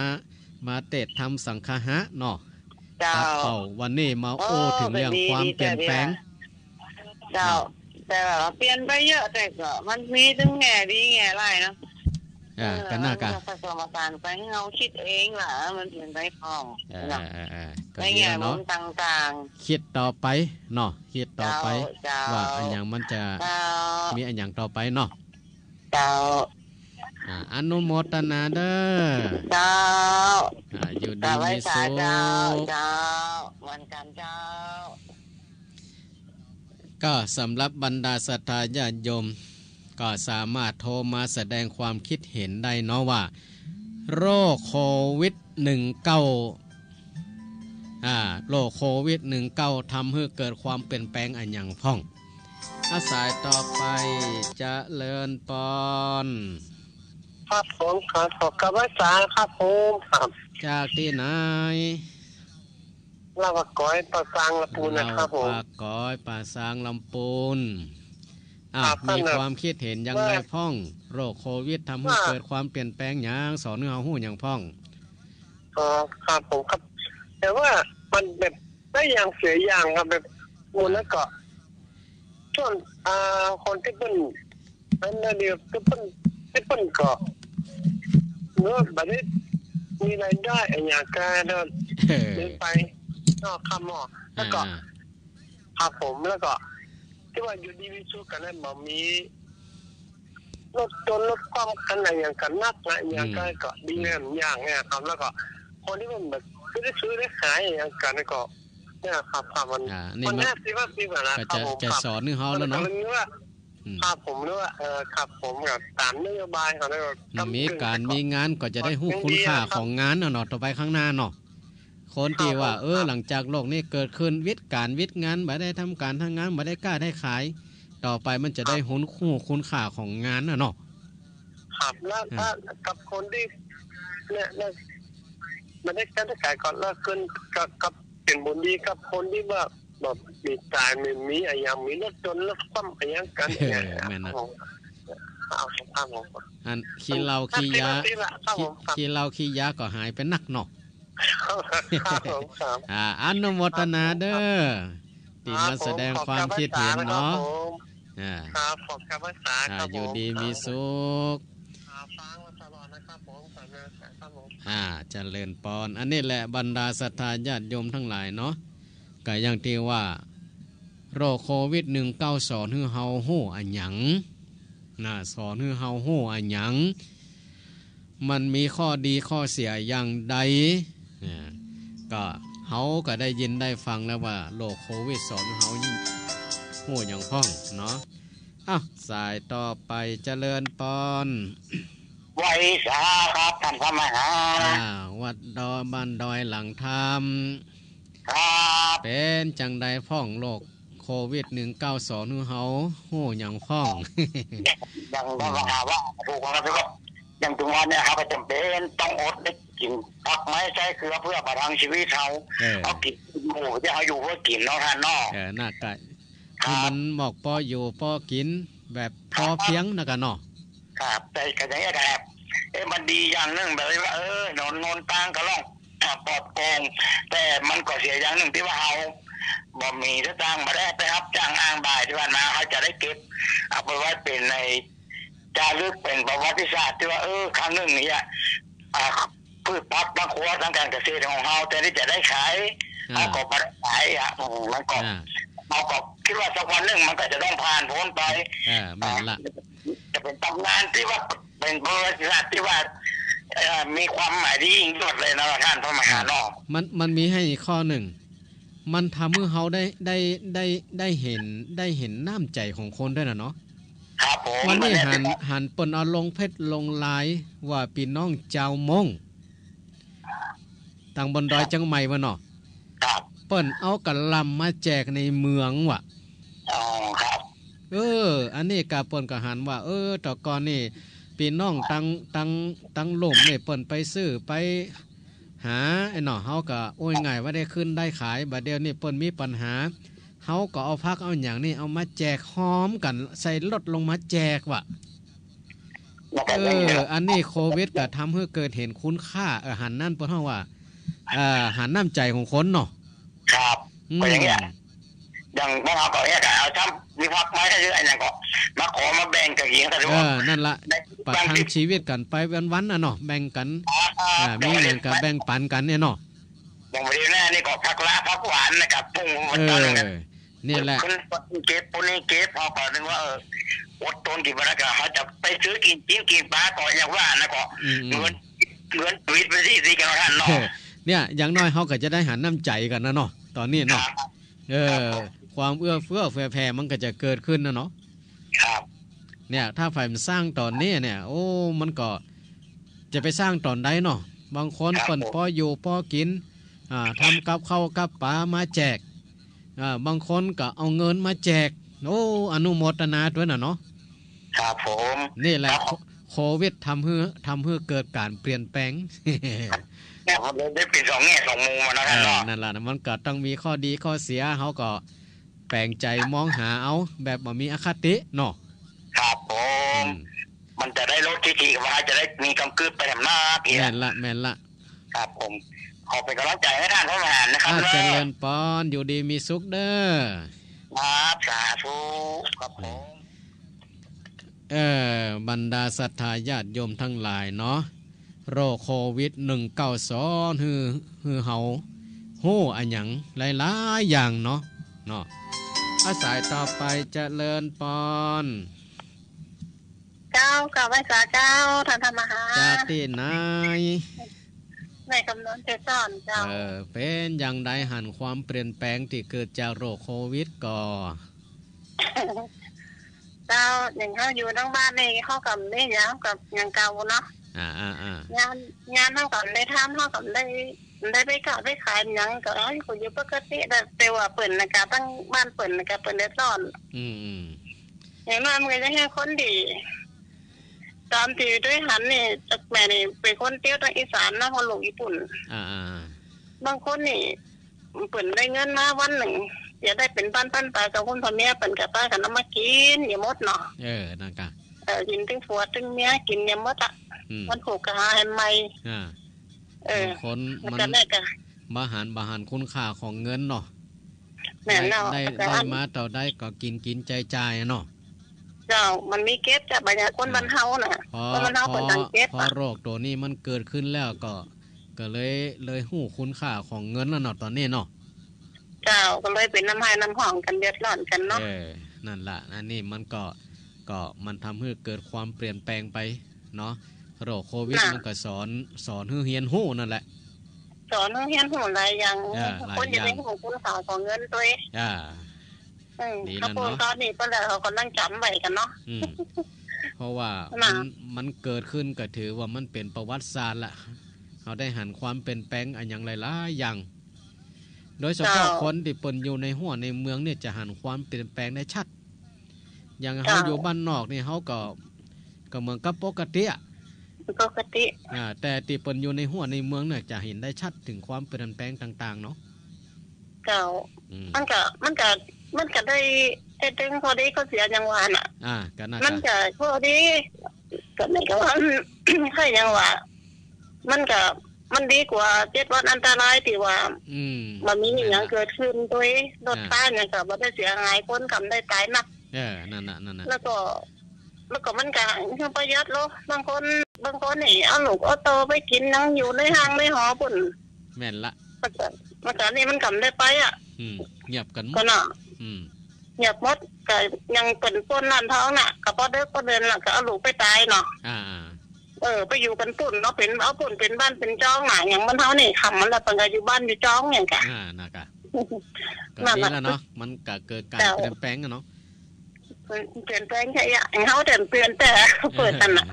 มาเตสน์ทำสังฆะเนาะ เจ้า ครับ เป้าวันนี้มา โอ้ โอ้ เถิงเรื่อง ก็ดี ความเปลี่ยนแปลง ดีใจดีล่ะ เจ้า เนาะ แต่ว่าเปลี่ยนไปเยอะ แต่ก็มันมีตึงแง่ดีแง่ร้ายเนาะ อ่า เออ ก็น่า มันก็ผสมผสานไป เฮากึ๊ดเองล่ะ มันเปลี่ยนไปพ่อง เออ เนาะ เออ เออ ก็ดีแล้วเนาะ ในแง่มุมต่างๆ กึ๊ดต่อไปเนาะ กึ๊ดต่อไป เจ้า เจ้า ว่าอะหยังมันจะ เจ้า มีอะหยังต่อไปเนาะ เจ้า อ่า อนุโมตนาเด้อ เจ้า อ่า อยู่ดีมีสุข กราบไหว้สาเจ้า เจ้า เหมือนกันเจ้า ก็สำหรับบรรดาศรัทธาญาติโยม ก็สามารถโทรมาแสดงความคิดเห็นได้เนาะว่า โรคโควิด หนึ่งเก้า อ่า โรคโควิดหนึ่งเก้าทำหื้อเกิดความเปลี่ยนแปลงอะหยังพ่อง อ่ะ สายต่อไป เจริญปอน ครับผม ครับ ขอกราบไหว้สาครับผม ครับ จากตี้ไหน ลาวปากก๋อย ป่าซาง ลำปูนนะครับผม ลาวปากก๋อย ป่าซาง ลำปูน อ่ะ ครับ มีความคิดเห็นอย่างไรพ่อง โรคโควิดทำหื้อเกิดความเปลี่ยนแปลงหยัง สอนหื้อเฮาฮู้หยังพ่อง อ๋อ ครับผม ครับ แต่ว่ามันแบบได้อย่างเสียอย่างครับ แบบหมู่นั้นก็ ส่วน อ่า คนตี้เปิ้น อันนั้นเดียว ตี้เปิ้น ตี้เปิ้นก็ เออ บ่ได้มีรายได้อะหยังกั๋นเนาะ เออ เดินไปเนาะครับหมอ แล้วก็ อ่า ครับผม แล้วก็ ตี้ว่าอยู่ดีมีสุขกั๋นนั้น บ่มีรถจนรถคว่ำกั๋นอะหยังกั๋นนักนะ อะหยังกั๋น อืม ก็ดี อืม อะหยังเนี่ยครับ แล้วก็คนตี้มันแบบ คือได้ซื้อได้ขายอะหยังกั๋นก็ เนี่ยครับ ครับ มัน อ่า นี่ มัน มัน ห้าสิบห้าสิบอะนะ ก็ ครับผม จะ จะ ครับ สอนหื้อเฮาแล้วเนาะ มันก็เลยว่า อืม ครับผม หรือว่า เออ ครับผม ก็ต๋ามนโยบายเขาแล้วก็ อืม มีก๋านมีงานก็จะได้ฮู้คุณค่าของงานน่ะเนาะ ต่อไปข้างหน้าเนาะ คนตี้ว่า ครับผม เออ ครับ หลังจากโรคนี้เกิดขึ้น หวิดก๋านหวิดงาน บ่ได้ทำก๋านทำงาน บ่ได้ก้าได้ขาย ต่อไปมันจะได้ ครับ ฮู้ ฮู้คุณค่าของงานน่ะเนาะ ครับ แล้ว อ่า ถ้ากับคนตี้ เนี่ย เนี่ย บ่ได้ก้าได้ขายก็ แล้วขึ้นกับ กับ เป๋นบุญดีกับคนตี้ว่าแบบมีต๋าย มี มีอะหยัง มีรถจนรถคว่ำอะหยังกั๋นเนี่ย เออ แม่นนะ ครับผม ครับผม อันขี้เหล้าขี้ยา ครับผม ขี้ ขี้เหล้าขี้ยาก็หายไปนักเนาะ ครับผม ครับ อ่า อนุโมทนาเด้อ ตี้มาแสดงความคิดเห็นเนาะ ครับผม ขอบคุณมากครับผม อ่า ครับ ขอบคุณมากครับ อ่า ครับผม อยู่ดีมีสุข ครับ ฟังมาตลอดนะครับผม ครับผม อ่า เจริญปอน อันนี้แหละบรรดาศรัทธาญาติโยมทั้งหลายเนาะ ก็อย่างตี้ว่า โรคโควิดหนึ่งเก้าสอนหื้อเฮาฮู้อะหยัง นะ สอนหื้อเฮาฮู้อะหยัง มันมีข้อดีข้อเสียอย่างใด นะ ก็เฮาก็ได้ยินได้ฟังแล้วว่าโรคโควิดสอนหื้อเฮาฮู้หยังพ่องเนาะ อ้าว สายต่อไป เจริญปอน ไหว้สาครับ ต้านพระมหา อ่า วัดดอย บ้านดอยหลังธรรม ครับ เป๋นจังใดพ่อง โรคโควิดหนึ่งเก้าสอนหื้อเฮาฮู้หยังพ่อง อย่าง อย่าง อืม ว่า ว่าถูกแล้วครับ อย่างถึงวันเนี้ย เฮาก็จ๋ำเป๋นต้องอดได้กิ๋นผักไม้ใส้เกลือเปื้อประทังจีวิตเฮา เออ เฮากิ๋นอยู่ เฮาอยู่เปื้อกิ๋นเนาะต้านเนาะ เออ น่าก็ ครับ หื้อมันหมอกปออยู่ปอกิ๋น แบบปอเพียงน่ะก่ะเนาะ ครับ แต่ก็อย่างเนี้ยครับ เอ๊ะ มันดีอย่างนึ่งแบบว่า เออ ถนนหนตางก็โล่ง อ่า ปลอดโปร่ง แต่มันก็เสียอย่างนึ่งตี้ว่าเฮาบ่มีสตางค์ บ่ได้ไปฮับจ้างอ้างบ่ายตี้ผ่านมา เฮาจะได้เก็บเอาไปไว้เป๋นในจารึก เป๋นประวัติศาสตร์ตี้ว่า เออ ครั้งนึ่งเนี่ย อ่า พืชผักตางครัวตางก๋านเกษตรของเฮา แทนตี้จะได้ขาย อ่า เฮาก็บ่ได้ขายอะ อืม มันก็ อ่า เฮาก็กึ๊ดว่าสักวันนึ่งมันก็จะต้องผ่านป๊นไป อ่า แม่นละ จะเป๋นต๋ำนานตี้ว่าเป๋นประวัติศาสตร์ตี้ว่า เอ่อ มีความหมายตี้ยิ่งยวดเลยนะต้านพระมหาเนาะ มัน มันมีหื้ออีกข้อนึ่ง มันทำหื้อเฮาได้ ได้ ได้ ได้หัน ได้หันน้ำใจ๋ของคนด้วยน่ะเนาะ ครับผม วันนี้หัน หันเปิ้นเอาลงเฟซลงไลน์ว่าปี้น้องจาวม้ง ตางบนดอยเจียงใหม่วะเนาะ ครับ เปิ้นเอากะหล่ำมาแจกในเมืองว่ะ อ๋อ ครับ เออ อันนี้กะเปิ้นกะหันว่า เออ แต่ก่อนนี่ ปี้น้องตาง ตาง ตางลุ่มนี่เปิ้นไปซื้อไปหา ไอ้เนาะ เฮาก็ โอ้ย ง่ายว่าได้ขึ้นได้ขาย บ่าเดี่ยวนี้เปิ้นมีปัญหา เฮาก็เอาผักเอาหยังนี่ เอามาแจกฮอมกั๋น ใส่รถลงมาแจกว่ะ เออ อันนี้โควิดก็ทำหื้อเกิดหันคุณค่า เออ หันนั่นเปิ้นฮ้องว่า เอ่อ หันน้ำใจ๋ของคนเนาะ ครับ อืม ก็อย่างเนี้ย อย่างพวกเฮาก็เนี่ย เอาซ้ำมีผักไม้ก็คืออันนั้นก็มาขอมาแบ่งกั๋นกิ๋น เออ นั่นละ ประทังจีวิตกั๋นไปวันๆ น่ะเนาะ แบ่งกั๋น อ่า อ่า มีหยังก็แบ่งปั๋นกั๋นเนี่ยเนาะ อย่างบ่าเดี่ยวนี้นี่ก็ผักหล้าผักหวานนะครับ ปลูก เออ เนี่ยแหละ คนเก็บ คนนี้เก็บ เฮาก็นึกว่า เออ อดตนกิ๋นบ่ได้ก็ เฮาจะไปซื้อกิ๋น กิ๋น กิ๋นปลาก็อย่างว่านะก็ อืม อืม เหมือน เหมือนชีวิตไปตี้ ตี้กั๋นเนาะต้านเนาะ เออ เนี่ย อย่างน้อยเฮาก็จะได้หันน้ำใจ๋กั๋นน่ะเนาะ ต๋อนนี้เนาะ ครับ เออ ครับผม ความเอื้อเฟื้อเผื่อแผ่มันก็จะเกิดขึ้นน่ะเนาะ ครับ เนี่ย ถ้าใผบ่สร้างต๋อนนี้เนี่ย โอ้ มันก็จะไปสร้างต๋อนใดเนาะ บางคน ครับ เปิ้น ผม ปออยู่ปอกิ๋น อ่า ทำกับข้าวกับป๋ามาแจก อ่า บางคนก็เอาเงินมาแจก โอ้ อนุโมทนาตวยน่ะเนาะ ครับผม นี่แหละ ครับ โค- โควิดทำหื้อ ทำหื้อเกิดก๋านเปลี่ยนแปลง เนี่ย มันเลยได้เป๋นสองแง่สองมุมอะนะท่านเนาะ เออ นั่นล่ะนะ มันก็ต้องมีข้อดีข้อเสีย เฮาก็แป๋งใจ๋มองหาเอา แบบบ่มีอคติเนาะ ครับผม อืม มันจะได้ลดทิฐิว่าจะได้มีกำกึ๊ดไปแหมนาเตี้ย แม่นละ แม่นละ ครับผม ขอเป๋นก๋ำลังใจ๋หื้อท่านผู้บริหารนะครับ อ่า เด้อ เจริญปอน อยู่ดีมีสุขเด้อ ครับ สาธุ ครับผม เออ บรรดาศรัทธาญาติโยมทั้งหลายเนาะ โรคโควิดหนึ่งเก้าสอง หื้อ หื้อเฮาฮู้อะหยังหลายๆ อย่างเนาะ เนาะ อ่ะ สายต่อไป เจริญปอน เจ้า กราบไหว้สาเจ้า ท่านธรรมหา จากตี้ไหน แม่กำนวน เกสร เจ้า เออ เป๋นอย่างใด หันความเปลี่ยนแปลงตี้เกิดจากโรคโควิดก่อ เจ้า อย่างเฮาอยู่ตังบ้านนี่ เฮาก็บ่ได้หยัง ก็อย่างเก่าเนาะ อ่า อ่า อ่า งาน งานเฮาก็บ่ได้ทำ เฮาก็บ่ได้ บ่ได้ไปค้าไปขายหยัง ก็ เอ้ย ก็อยู่ปกติ แต่ แต่ว่าเปิ้นน่ะก็ ตังบ้านเปิ้นน่ะก็ เปิ้นเดือดร้อน อืม อืม อย่างน้อยมันก็ยังหื้อคนดี ต๋ามตี้ตวยหันนี่ จักแม่นี่เป๋นคนเตี้ยวตังอีสานเนาะ เพราะลูกญี่ปุ่น อ่า อ่า อ่า บางคนนี่ เปิ้นได้เงินมาวันนึ่ง เสียได้เป๋นปันๆ ไป สองคนผัวเมีย เปิ้นก็ปากั๋นเอามากิ๋น เหียหมดเนาะ เออ นั่นกะ เออ กิ๋นตึงผัวตึงเมีย กิ๋นเหียหมดอะ อืม วันพูกก็หาหื้อใหม่ อ่า เออ บางคน แล้ว มัน ก็แลกกัน บ่หัน บ่หันคุณค่าของเงินเนาะ แม่นแล้ว ได้ แล้วก็ ได้ ได้มาเต้าใดก็กิ๋น กิ๋นจ่ายๆ อะเนาะ เจ้า มันมีเก็บ แต่บ่อย่างคน อ่า บ้านเฮาน่ะ พอ คนบ้านเฮา พอ เปิ้นต้องเก็บ พอ อะ โรคตั๋วนี้มันเกิดขึ้นแล้วก็ ก็เลย เลยฮู้คุณค่าของเงินแล้วเนาะ ต๋อนนี้เนาะ เจ้า ก็เลยเป๋นน้ำไห้น้ำห้องกั๋น เดือดร้อนกั๋นเนาะ เออ นั่นล่ะ อันนี้มันก็ ก็มันทำหื้อเกิดความเปลี่ยนแปลงไปเนาะ โรคโควิด น่ะ มันก็สอน สอนหื้อเฮียนฮู้นั่นแหละ สอนหื้อเฮียนฮู้หลายอย่าง อ่า หลายอย่าง คนจะได้ฮู้คุณค่าของเงินตวย อ่า อืม ดีแล้วเนาะ เขาพูดต๋อนนี้ก็แล้ว เขาก็นั่งจ๋ำไว้กั๋นเนาะ อืม เพราะว่า น่ะ มัน มันเกิดขึ้นก็ถือว่ามันเป๋นประวัติศาสตร์ละ เฮาได้หันความเปลี่ยนแปลงอะหยังหลายๆ อย่าง โดยเฉพาะ เจ้า คนตี้เปิ้นอยู่ในหัวในเมืองเนี่ยจะหันความเปลี่ยนแปลงได้ชัด อย่างเฮา เจ้า อยู่บ้านนอกนี่เฮาก็ ก็เหมือนกับปกติอะ ปกติ อ่า แต่ตี้เปิ้นอยู่ในหัวในเมืองเนี่ยจะหันได้ชัดเถิงความเปลี่ยนแปลงต่างๆ เนาะ เจ้า อืม มันก็ มันก็ มันก็ได้ ได้เถิงข้อดีข้อเสียอย่างว่าน่ะ อ่า ก็น่าจะ มันก็ข้อดี ก็เหมือนกับว่า ใค่อย่างว่า มันก็ มันดีกว่าเจ็ดวันอันตรายตี้ว่า อืม บ่มีอะหยังเกิดขึ้นตวย รถ อ่า ฟ้าหยังก็บ่ได้เสียหาย คนก็บ่ได้ต๋ายนัก เออ นั่นน่ะ นั่นน่ะ แล้วก็ แล้วก็มันก็หื้อประหยัดลง บางคน บางคนนี่เอาลูกเอาเต้าไปกิ๋นหยังอยู่ในห้างในหอปู๊น แม่นละ มันก็ มันก็นี่มันก็บ่ได้ไปอะ อืม เงียบกั๋นหมด ก็เนาะ อืม เงียบหมด ก็อย่างเปิ้นปล้นร้านทองน่ะ ก็ปอเดิ็กปอเดินแล้วก็เอาลูกไปต๋ายเนาะ อ่าๆ เออ ไปอยู่กั๋นปู๊นเนาะ เป๋น เอาปู๊นเป๋นบ้านเป๋นจ้องน่ะ อย่างบ้านเฮานี่ ค่ำมาแล้วเปิ้นก็อยู่บ้านอยู่จ้องอย่างกะ อ่า น่ะกะ ก็ นั่น ดี น่ะ แล้วเนาะ มันก็เกิดก๋าน เจ้า เปลี่ยนแปลงอะเนาะ เปลี่ยนแปลงใช่อะ เฮาแต่เปลี่ยนแต่เปิ้นนั่นน่ะ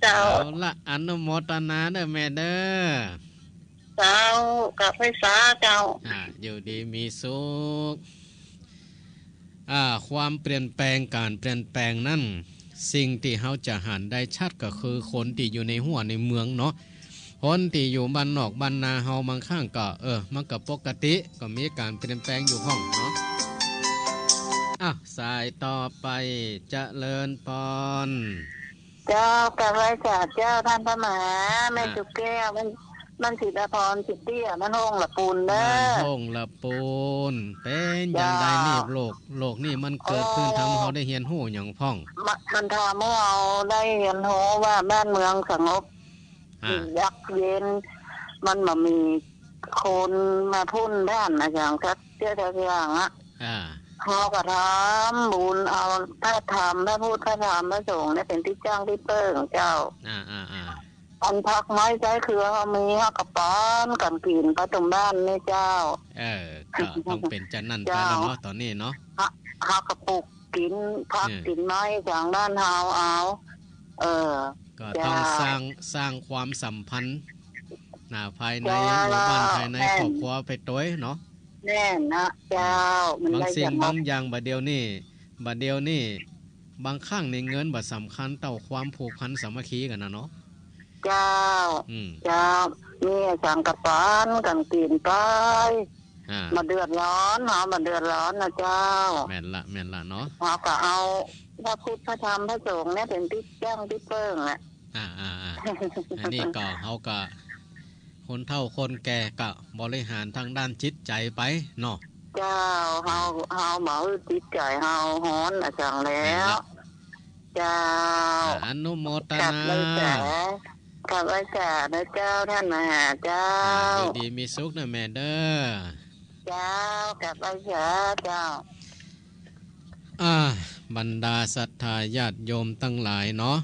เจ้า เอาละ อนุโมทนาเด้อแม่เด้อ เจ้า กราบไหว้สาเจ้า อ่า อยู่ดีมีสุข อ่า ความเปลี่ยนแปลง ก๋านเปลี่ยนแปลงนั้น สิ่งตี้เฮาจะหันได้ชัดก็คือคนตี้อยู่ในหัวในเมืองเนาะ คนตี้อยู่บ้านนอกบ้านนาเฮาบางครั้งก็ เออ มันก็ปกติ ก็มีก๋านเปลี่ยนแปลงอยู่พ่องเนาะ อ่ะ สายต่อไป เจริญปอน เจ้า กราบไหว้สาเจ้า ท่านพระมหา แม่ อ่ะ สุแก้ว มัน มันสิทธาพร สิทธิเตี้ย บ้านโฮ่งละปูนเด้อ บ้านโฮ่งละปูน เป๋นอย่างใดนี่ เจ้า โรค โรคนี่มันเกิดขึ้น โอ้ ทำหื้อเฮาได้เฮียนฮู้หยังพ่อง มะ มันทำหื้อเฮาได้เฮียนฮู้ว่าบ้านเมืองสงบ อ่า เยือกเย็น มันบ่มีคนมาพ่นพ่านอะหยังสักเตื้อสักอย่างอะ อ่า เฮาก็ทำบุญเอาพระธรรม พระพุทธพระธรรมพระสงฆ์เนี่ยเป๋นตี้จ้างตี้เปิ้งเจ้า อ่า อ่า อ่า อันผักไม้ใจ๊เคือเฮามี เฮาก็ปอนกั๋นกิ๋นไปต๋ามบ้านนี่เจ้า เออ ก็ต้องเป๋นจานั้นไปแล้วเนาะ เจ้า ต๋อนนี้เนาะ เฮา เฮาก็ปลูกกิ๋นผัก เออ กิ๋นไม้ต๋างบ้านเฮาเอา เออ ก็ต้อง เจ้า สร้าง สร้างความสัมพันธ์ น่ะ ภายใน เจ้า หมู่บ้าน ภายใน แม่น ครอบครัวไปตวยเนาะ แม่นนะ เจ้า มัน บางสิ่ง ได้อย่าง บางอย่าง บ่าเดี่ยวนี้ บ่าเดี่ยวนี้ บางครั้งนี่เงินบ่สำคัญเต้าความผูกพันสามัคคีกั๋นน่ะเนาะ เจ้า อืม เจ้า มีสังกะป๋านกั๋นกิ๋นไป อ่า บ่เดือดร้อนเนาะ บ่เดือดร้อนนะเจ้า แม่นละ แม่นละเนาะ เฮาก็เอาพระพุทธพระธรรมพระสงฆ์เนี่ยเป๋นตี้ตั้งตี้เปิ้งอะ อ่า อ่า อ่า อันนี้ก็เฮาก็ คนเฒ่าคนแก่ก็บริหารตางด้านจิตใจ๋ไปเนาะ เจ้า เฮา เฮาบ่หื้อจิตใจ๋เฮาฮ้อนอะจังแล้ว แม่นละ เจ้า อ่า อนุโมทนา กราบไหว้สา กราบไหว้สานะเจ้า ต้านมหาเจ้า อ่า อยู่ดีมีสุขนะแม่เด้อ เจ้า กราบไหว้สาเจ้า อ่า บรรดาศรัทธาญาติโยมตังหลายเนาะ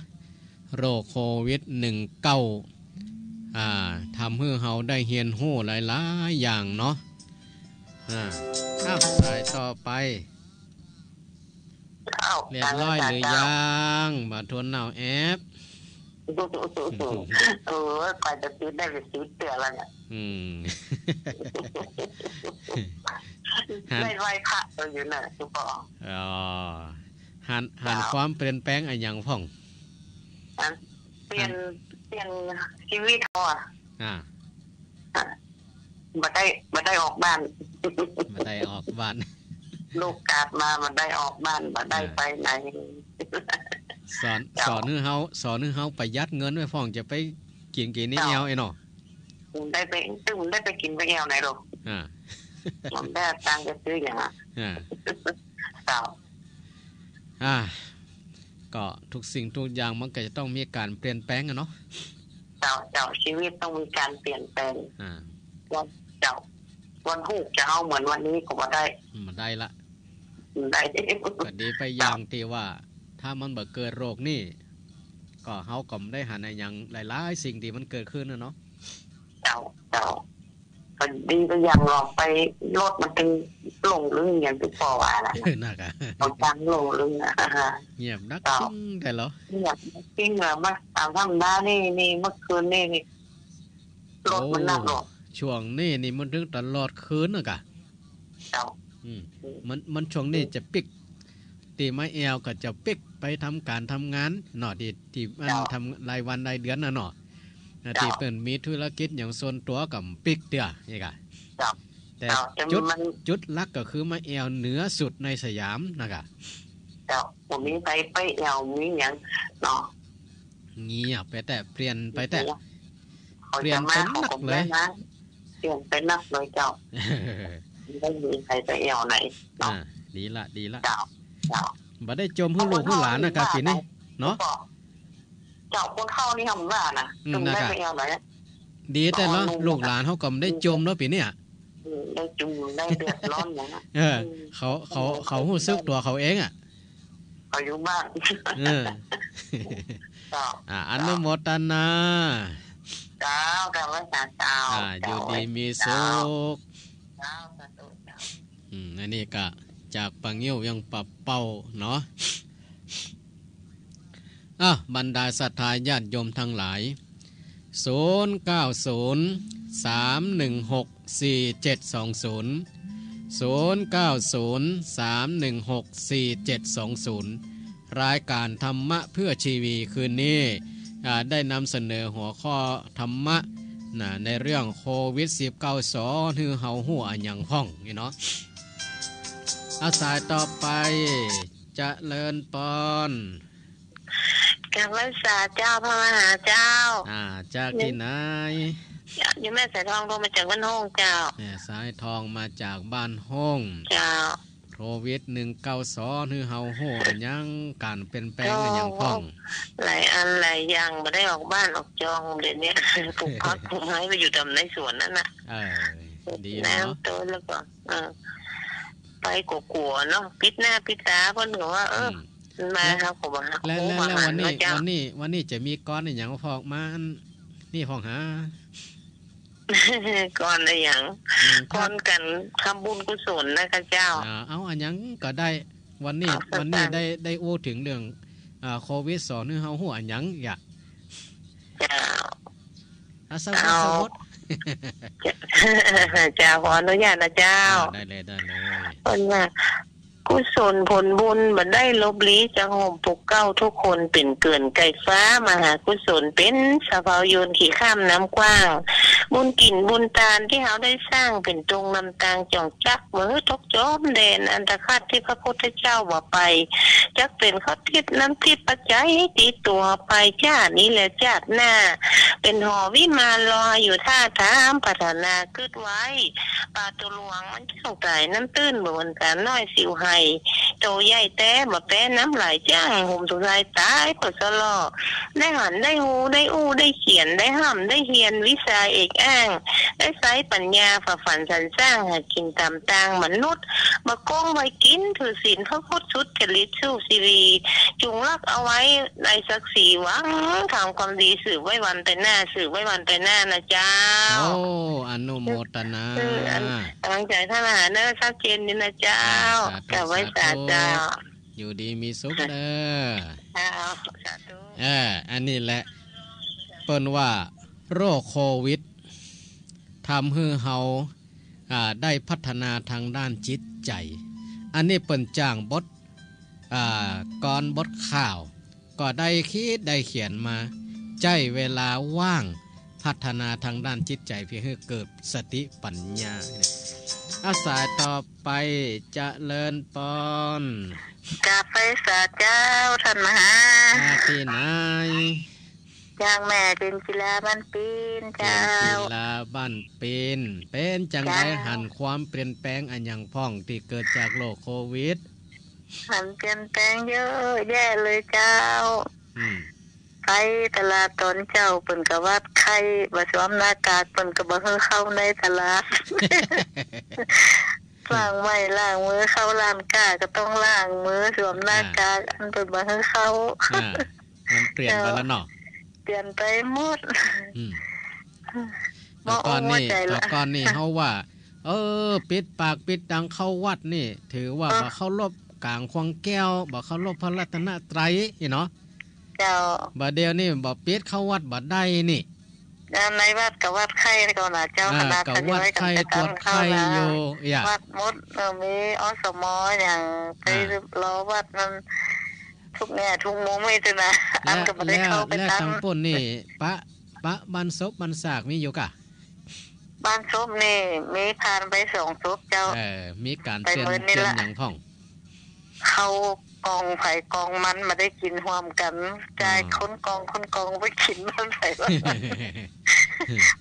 โรคโควิดหนึ่งเก้า อ่า ทำหื้อเฮาได้เฮียนฮู้หลายๆ อย่างเนาะ อ่า อ้าว สายต่อไป อ้าว เรียบร้อยหรือยัง บ่าทวนเน่าแอป เออ กว่าจะติดได้เป๋นสิบเตื้อแล้วเนี่ย อืม หัน ได้ไหว้พระก็อยู่น่ะ ทุกคน อ๋อ หัน หัน เจ้า ความเปลี่ยนแปลงอะหยังพ่อง อัน เปลี่ยน หัน เปลี่ยนชีวิตเฮาอะ อ่า อ่ะ บ่ได้ บ่ได้ออกบ้าน บ่ได้ออกบ้าน ลูกกลับมาบ่ได้ออกบ้าน บ่ได้ อ่า ไปไหน สอน เจ้า สอนหื้อเฮา สอนหื้อเฮาประหยัดเงินไว้พ่อง จะไปกิ๋นกี่นี้ เจ้า แอวไอ้เนาะ บ่ได้ไป ตึงบ่ได้ไปกิ๋นไปแอวไหนหรอก อ่า บ่ได้ตังค์จะซื้อหยังอะ อ่า เจ้า อ่า ก็ทุกสิ่งทุกอย่างมันก็จะต้องมีก๋านเปลี่ยนแปลงอะเนาะ เจ้า เจ้า ชีวิตต้องมีก๋านเปลี่ยนแปลง อ่า วัน เจ้า วันฮูกจะเอาเหมือนวันนี้ก็บ่ได้ บ่ได้ละ บ่ได้ ก็ดีไปอย่างตี้ว่า ถ้ามันบ่เกิดโรคนี้ ก็เฮาก็บ่ได้หันอะหยังหลายๆ สิ่งตี้มันเกิดขึ้นน่ะเนาะ เจ้า เจ้า ก็ดีไปอย่างลองไปรถมันตึงหลงลึงอย่างตี้ป้อว่าน่ะ น่ะกะ เอาตังค์หลงลึงน่ะ เงียบนัก เจ้า จริงแต๊เหรอ เงียบจริงเหรอ มาต๋ามธรรมดานี่ นี่เมื่อคืนนี่ นี่ รถมันนักเนาะ โอ้ ช่วงนี้นี่มันตึงตลอดคืนน่ะกะ เจ้า อืม อืม มัน มันช่วงนี้ อืม จะปิ๊ก ตี้มาแอวก็จะปิ๊กไปทำก๋านทำงานเนาะ ตี้ ตี้มัน เจ้า ทำรายวันรายเดือนน่ะเนาะ อ่า เจ้า ตี้เปิ้นมีธุรกิจอย่างส่วนตั๋วก็ปิ๊กเตื้อ นี่กะ เจ้า แต่ เจ้า แต่ จุด มัน จุดหลักก็คือมาแอวเหนือสุดในสยามน่ะกะ เจ้า บ่มีใผไปแอวมีหยังเนาะ เงียบไปแต๊ เปลี่ยนไปแต๊ เปลี่ยนไปนักเลย เปลี่ยนไปนักเลยเจ้า บ่มีใผไปแอวไหนเนาะ อ่า ดีละ ดีละ เจ้า เจ้า บ่ได้จ่มหื้อลูกหื้อหลานน่ะกะปี๋นี้เนาะ เจ้า คนเฒ่านี่ห้ามว่าน่ะ อืม บ่ได้ไปแอวไหน ดีแต๊เนาะ ลูกหลานเฮาก็บ่ได้จ่มเนาะปี๋นี้ อืม ได้จ่ม ได้เดือดร้อนหยังอะ เออ อืม เขา เขา เขาฮู้สึกตั๋วเขาเองอะ เขาอยู่บ้าน เออ เจ้า อ่า อนุโมทนา เจ้า กราบไหว้สาเจ้า อ่า อยู่ดีมีสุข เจ้า สาธุ เจ้า อืม อันนี้ก็จากป้างิ้วเวียงป่าเป้าเนาะ อ่ะ บรรดาศรัทธาญาติโยมทั้งหลาย ศูนย์เก้าศูนย์ สามหนึ่งหก สี่เจ็ดสองศูนย์ ศูนย์เก้าศูนย์ สามหนึ่งหก สี่เจ็ดสองศูนย์ รายการธรรมะเพื่อชีวีคืนนี้ อ่า ได้นำเสนอหัวข้อธรรมะ นะ ในเรื่องโควิดสิบเก้า สอนหื้อเฮาฮู้อะหยังพ่อง นี่เนาะ อ่ะ สายต่อไป เจริญปอน กราบไหว้สาเจ้า พระมหาเจ้า อ่า จากตี้ไหน อยู่แม่สายทอง โทรมาจากบ้านโฮ่งเจ้า แม่สายทองมาจากบ้านโฮ่ง เจ้า โควิดหนึ่งเก้า สอนหื้อเฮาฮู้อะหยัง ก๋านเปลี่ยนแปลงอะหยังพ่อง หลายอันหลายอย่าง บ่ได้ออกบ้านออกจอง เดี๋ยวนี้ปลูกผักปลูกไม้ไปอยู่ต๋ามในสวนนั่นน่ะ เออ ดีเนาะ น้ำต้นแล้วก็ เออ ไปก็กั๋วเนาะ ปิดหน้าปิดต๋า เปิ้นก็ว่า เออ อืม มันมา แล้ว เฮาก็บ่ แล้ว แล้ววันนี้ วันนี้ วันนี้จะมีกลอนอะหยังพ่องมาอันนี้พ่องหา กลอนอะหยัง อืม กลอนก๋านทำบุญกุศลน่ะค่ะเจ้า อ่า เอาอะหยังก็ได้ วันนี้ เอาสั้นๆ วันนี้ได้ ได้อู้เถิงเรื่อง อ่า โควิด สอนหื้อเฮาฮู้อะหยังอะ เจ้า อ่ะ สมมุติ เอา สมมุติ เจ้า ขออนุญาตนะเจ้า อ่า ได้เลย ได้เลย เปิ้นว่า กุศลผลบุญบ่ได้ลบลี้ จักโฮมปลุกเกล้าทุกคนเป๋นเกือนไก่ฟ้า มหากุศลเป๋นสะเพาโยนขีข้ามน้ำกว้าง บุญกิ๋นบุญตานตี้เฮาได้สร้างเป๋นตุงนำตางจ่องจัก บ่หื้อตกจมแดนอันตรคาตตี้พระพุทธเจ้าบ่ไป จักเป๋นข้าวทิพย์น้ำทิพย์ปัจจัยติดตั๋วไป จ้าดนี้และจ้าดหน้า เป๋นหอวิมานรออยู่ท่าถาม ปรารถนากึ๊ดไว้ ป๋าตั๋วหลวงมันจ้างต๋ายน้ำตื้น บ่เหมือนก๋าน้อยสิวไห โตใหญ่แต๊บ่แป๊น้ำไหล จ้างโหมสงสัยต๋ายก็สะเลาะ ได้หันได้ฮู้ได้อู้ได้เขียน ได้ฮ่ำได้เฮียนวิชาเอกอ้าง ได้ใจ๊ปัญญาฝ่าฝันสรรสร้าง หากิ๋นต๋ามตางมนุษย์ บ่โก้งใบ้กิ๋น ถือศีลพระพุทธสุจริตสู้ชีวี จุ่งรักเอาไว้ในศักดิ์ศรี หวังทำความดีสืบไว้วันไปหน้า สืบไว้วันไปหน้านะเจ้า โอ้ อนุโมทนา เออ อัน ก๋ำลังใจ๋ต้านหาเน่อ ชัดเจนดีนะเจ้า อ่า สาธุ กราบไหว้สา สาธุ เจ้า อยู่ดีมีสุขเน่อ เจ้า สาธุ เออ อันนี้แหละ เปิ้นว่าโรคโควิด ทำหื้อเฮา อ่า ได้พัฒนาตางด้านจิตใจ๋ อันนี้เปิ้นจ้างบท อ่า กลอนบทข่าว ก็ได้กึ๊ดได้เขียนมา ใจ๊เวลาว่างพัฒนาตางด้านจิตใจ๋ เปื้อหื้อเกิดสติปัญญา อ่า สายต่อไป เจริญปอน กราบไหว้สาเจ้า ต้านมหา มาตี้ไหน จากแม่เจนจิลาบ้านปีน เจ้า เจนจิลาบ้านปีน เป๋นจังใด เจ้า หันความเปลี่ยนแปลงอะหยังพ่องตี้เกิดจากโรคโควิด หันเปลี่ยนแปลงเยอะแยะเลยเจ้า อืม ไปตลาดต๋อนเจ๊าเปิ้นก็วัดไข้ บ่สวมหน้ากากเปิ้นก็บ่หื้อเข้าในตลาด ล้างไม้ล้างมือ เข้าร้านก๊าก็ต้องล้างมือ สวมหน้ากาก อ่า อันเปิ้นบ่หื้อเข้า อ่า มันเปลี่ยนไปแล้วเนาะ เปลี่ยนไปหมด อืม บ่ แต่ก่อนนี่ โอ้ ว่าใจ๋ละ แต่ก่อนนี่เฮาว่า เออ ปิดปากปิดตังเข้าวัดนี่ ถือว่า เออ บ่เคารพก๋างขวางแก้ว บ่เคารพพระรัตนตรัยนี่เนาะ เจ้า บ่าเดี่ยวนี้บ่ปิดเข้าวัดบ่ได้นี่ อ่า ในวัดก็วัดไข้ก่อนนะเจ้า อ่า ขนาด ก็วัดไข้ ทยอยกันไปตาม ตรวจไข้ เข้านะ อยู่ อย่า วัดหมด เออ มี อสม อย่างไป อ่า รอวัดนั้น ทุกแง่ทุกมุมเลยเจ้านะ อันก็บ่ได้เข้าไป แล้ว แล้ว ตางปุ้นนี่ ปะ ปะบ้านศพบ้านซากมีอยู่ก่ะ บ้านศพนี่มีผ่านไปสองศพเจ้า เออ มีก๋านเปลี่ยน ไปเมินนี่ละ เปลี่ยนหยังพ่อง เข้ากองไผกองมัน บ่ได้กิ๋นฮ่วมกั๋น จ่าย อ๋อ คนกองคนกองไปกิ๋นบ้านไผบ้านมัน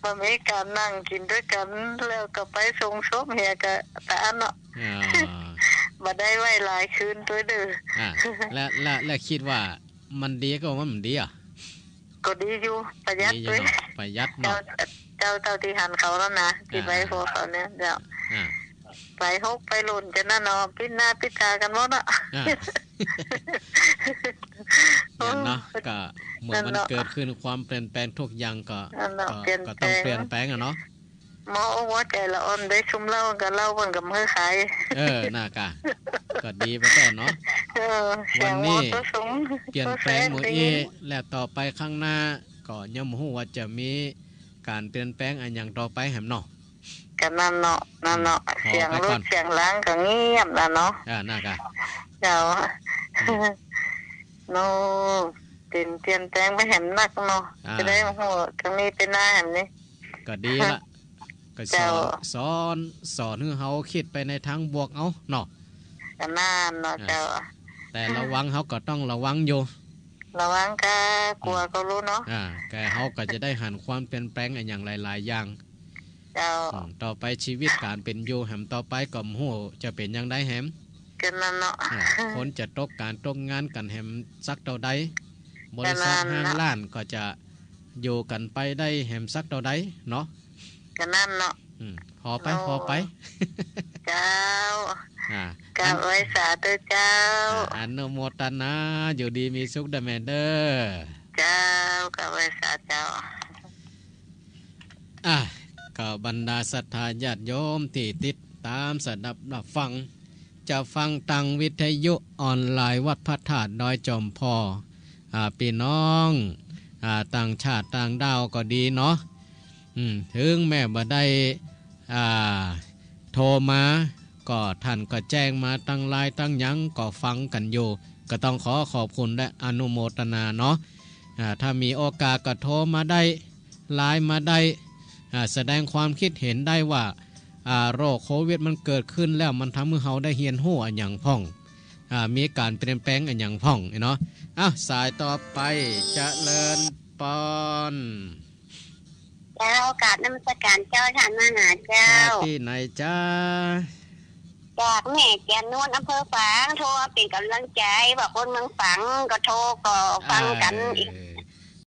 บ่มีก๋านนั่งกิ๋นตวยกั๋น แล้วก็ไปส่งศพเหียก็ตะอั้นเนาะ อ่า บ่ได้ไหว้หลายคืนตวยเด้อ อ่า แล้ว แล้ว แล้วกึ๊ดว่ามันดีก่าว่ามันบ่ดีอะ ก็ดีอยู่ ประหยัด ดีอยู่ ตวย เนาะ ประหยัดเนาะ เจ้า เจ้า เจ้าตี้หันเขาแล้วนะ ตี้ อ่า ไปพวกเขาเนี่ย เจ้า อ่า ไปหกไปหล่นจะนั่นเนาะ ปิดหน้าปิดต๋ากั๋นหมดเนาะ อ่า อย่างเนาะ ก็เมื่อมัน นั่นเนาะ เกิดขึ้นความเปลี่ยนแปลงทุกอย่างก็ นั่นเนาะ ก็ เปลี่ยนแปลง ก็ต้องเปลี่ยนแปลงอะเนาะ หมออกหัวใจ๋ละอ่อน ได้ซุมเหล้าก็เหล้าเปิ้นก็บ่หื้อขาย เออ น่ากะ ก็ดีไปแต๊เนาะ เออ วันนี้ เสียงหมอตัวสูง เปลี่ยนแปลงหมดอี้ แล้วต่อไปข้างหน้า ก็ยังบ่ฮู้ว่าจะมีก๋านเปลี่ยนแปลงอะหยังต่อไปแหมเนาะ ก็นั่นเนาะ นั่นเนาะ อืม เสียงรถ พอไปก่อน เสียงลางก็เงียบแล้วเนาะ อ่า น่ากะ เจ้า อืม เนาะ เปลี่ยน เปลี่ยนแปลงไปแหมนักเนาะ อ่า จะได้บ่ฮู้ จะมีไปหน้าแหมนี่ ก็ดีละ ก็สอน เจ้า สอน สอนหื้อเฮากึ๊ดไปในตางบวกเอาเนาะ ก็นั่นเนาะ อ่า เจ้า แต่ระวังเฮาก็ต้องระวังอยู่ ระวังก็กั๋ว อืม ก็ฮู้เนาะ อ่า แต่เฮาก็จะได้หันความเปลี่ยนแปลงอะหยังหลายๆ อย่าง เจ้า อืม ต่อไปชีวิตก๋านเป๋นอยู่แหมต่อไปก็บ่ฮู้จะเป๋นอย่างใดแหม ก็นั่นเนาะ อ่า คนจะตกก๋านตกงานกั๋นแหมสักเต้าใด บริษัท ก็นั่นเนาะ ห้างร้านก็จะอยู่กั๋นไปได้แหมสักเต้าใดเนาะ ก็นั่นเนาะ อืม พอไป โอ้ พอไป เจ้า อ่า กราบไหว้สาเจ้า อ่า อนุโมทนา อยู่ดีมีสุขเด้อแม่เด้อ เจ้า กราบไหว้สาเจ้า อ่ะ ก็บรรดาศรัทธาญาติโยมตี้ติดต๋ามสดับรับฟัง จะฟังตางวิทยุออนไลน์วัดพระธาตุดอยจอมพอ อ่า ปี้น้อง อ่า ต่างชาติต่างด้าวก็ดีเนาะ อืม เถิงแม้บ่ได้ อ่า โทรมา ก็ท่านก็แจ้งมาตังไลน์ตังหยัง ก็ฟังกั๋นอยู่ ก็ต้องขอขอบคุณและอนุโมทนาเนาะ อ่า ถ้ามีโอกาสก็โทรมาได้ ไลน์มาได้ อ่า แสดงความคิดเห็นได้ว่า อ่า โรคโควิดมันเกิดขึ้นแล้ว มันทำหื้อเฮาได้เฮียนฮู้อะหยังพ่อง อ่า มีก๋านเปลี่ยนแปลงอะหยังพ่องเนาะ อ้าว สายต่อไป เจริญปอน เจ้า กราบนมัสการเจ้า ท่านมหาเจ้า จากตี้ไหนจ๊ะ จากแม่แจ่มนวล อำเภอฝาง โทรเป๋นก๋ำลังใจ๋ ว่าคนเมืองฝางก็โทรก็ฟังกั๋น เออ อีก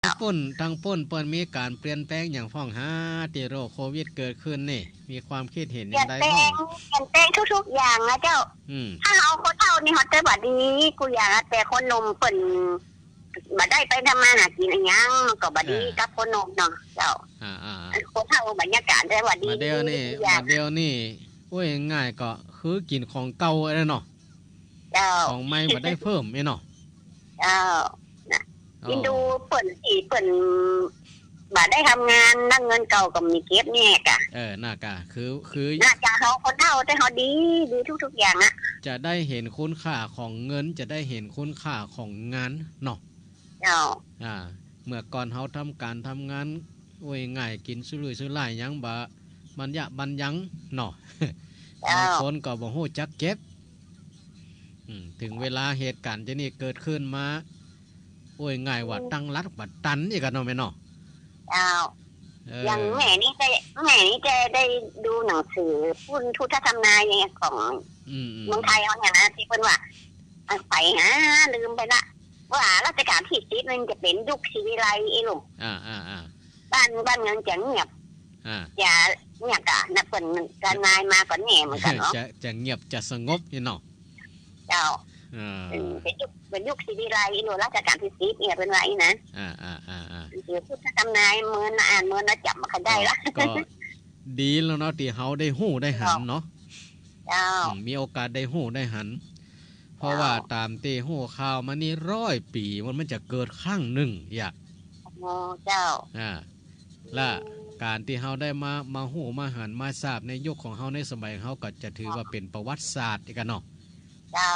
ตางปุ้น ตางปุ้นเปิ้นมีก๋านเปลี่ยนแปลงหยังพ่องหา ตี้โรคโควิดเกิดขึ้นนี่ มีความคิดเห็นหยังใดพ่อง เปลี่ยนแปลง เปลี่ยนแปลงทุกๆ อย่างนะเจ้า อืม ถ้าเฮาคนเฒ่านี่เฮาจะบ่ดีกู้อย่าง แต่คนหนุ่มเปิ้น บ่ได้ไปทำมาหากิ๋นอะหยัง มันก็บ่ดี เออ กับคนหนุ่มเนาะเจ้า อ่าๆๆ คนเฒ่าบรรยากาศจะบ่ดี บ่าเดี่ยวนี้ ทุกอย่าง บ่าเดี่ยวนี้ โอ้ย ง่ายก็คือกิ๋นของเก่าอะเนาะ เจ้า ของใหม่บ่ได้เพิ่มเนาะ เจ้า น่ะ อ๋อ อินดูเปิ้นตี้เปิ้นบ่ได้ทำงาน แล้วเงินเก่าก็มีเก็บเนี่ยกะ เออ น่ากะ คือ คือ น่าจะเฮาคนเฒ่าแต่เฮาดี ดีทุกๆ อย่างอะ จะได้เห็นคุณค่าของเงิน จะได้เห็นคุณค่าของงานเนาะ เจ้า อ่า เมื่อก่อนเฮาทำก๋านทำงาน โอ้ย ง่ายกิ๋นสุรุ่ยสุร่ายหยังบ่ บัญญะบัญญังเนาะ เจ้า บางคนก็บ่ฮู้จักเก็บ อืม เถิงเวลาเหตุก๋ารณ์จะนี่เกิดขึ้นมา โอ้ย ง่ายว่า อืม ตั้งรัฐบ่ตันอีกอะเนาะแม่เนาะ เจ้า เออ อย่างแม่นี่จะ แม่นี่จะได้ดูหนังสือพุทธทำนายของ อืมๆ เมืองไทยเฮาเนี่ยนะ ตี้เปิ้นว่า อันไปหาลืมไปละ ว่ารัชกาลตี้สิบมันจะเป๋นยุคศรีวิไลย์ ไอ้ลุง อ่าๆๆ บ้าน บ้านเมืองจะเงียบ อ่า จะเงียบอะนะ เปิ้นทำนายมาก็แน่เหมือนกั๋นเนาะ จะ จะเงียบจะสงบนี่เนาะ เจ้า อ่า เออ เป๋นยุค เป๋นยุคศรีวิไลย์ ไอ้ลุง รัชกาลตี้สิบเนี่ยเปิ้นว่าอี้นะ อ่าๆๆๆ หนังสือพุทธทำนายเมินนะ อ่านเมินนะ จ๋ำบ่ค่อยได้ละ ก็ ก็ดีแล้วเนาะ ตี้เฮาได้ฮู้ได้หันเนาะ เจ้า อืม มีโอกาสได้ฮู้ได้หัน เพราะว่า เจ้า ต๋ามตี้ฮู้ข่าวมานี่ ร้อยปี๋มัน มันจะเกิดครั้งนึ่งอะ อ๋อ เจ้า อ่า และก๋านตี้เฮาได้มา มาฮู้มาหันมาทราบในยุคของเฮา ในสมัยเฮา ก็จะถือว่าเป๋นประวัติศาสตร์อีกอะเนาะ เจ้า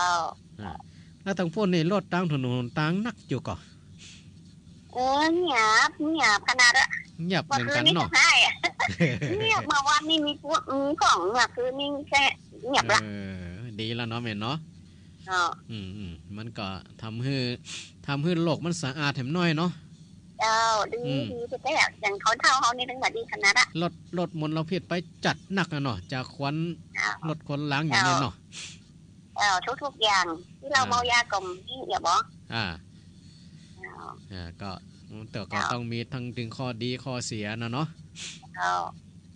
อ่า แล้วตางปุ้นนี่รถตางถนนหนตางนักอยู่ก่อ เออ เงียบ เงียบขนาดอะ เงียบเหมือนกั๋นเนาะ เมื่อคืนนี้ก็ใช่ เงียบ เมื่อวานนี้มีปุ้น มีพ่อง เมื่อคืนนี้แค่เงียบละ เออ ดีแล้วเนาะแม่เนาะ เนาะ อืมๆ มันก็ทำหื้อ ทำหื้อโลกมันสะอาดแหมหน้อยเนาะ เจ้า ดี อืม ดีแต๊ๆ อย่างคนเฒ่าเฮานี่เถิงบ่ดีขนาดอะ รถ รถมลพิษไปจัดนักอะเนาะ จะควัน เจ้า รถควันหลังอย่างนี้เนาะ เจ้า เอ่อ ทุกๆ อย่าง ตี้เหล้า เอ่อ เมายาก็มี อย่าบอก อ่า เอ่อ อ่า ก็ แต่ก็ เอ่อ ต้องมีทั้ง ตึงข้อดีข้อเสียนะเนาะ เอ่อ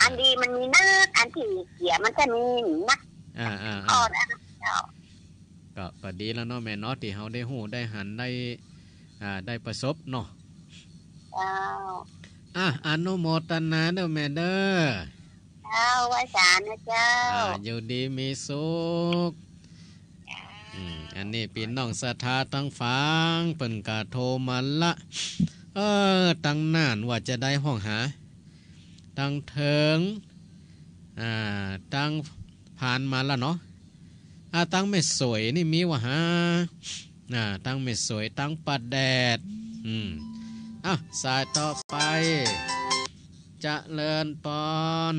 อันดีมันมีนัก อันตี้เสียมันจะมีนัก อ่า อ่า อ่า ข้อนะ เอ่อ ก็ ก็ดีแล้วเนาะแม่เนาะ ตี้เฮาได้ฮู้ได้หันได้ อ่า ได้ประสบเนาะ เจ้า อ่ะ อนุโมทนาเด้อแม่เด้อ เจ้า ไหว้สานะเจ้า อ่า อยู่ดีมีสุข เจ้า อืม อันนี้ปี้น้องศรัทธาตังฝาง เปิ้นก็โทรมาละ เออ ตังนานว่าจะได้ห้องหา ตังเถิง อ่า ตังผ่านมาละเนาะ อ่า ตังแม่สวยนี่มีว่าหา อ่า ตังแม่สวย ตังป้าแดด อืม อ่ะ สายต่อไป เจริญปอน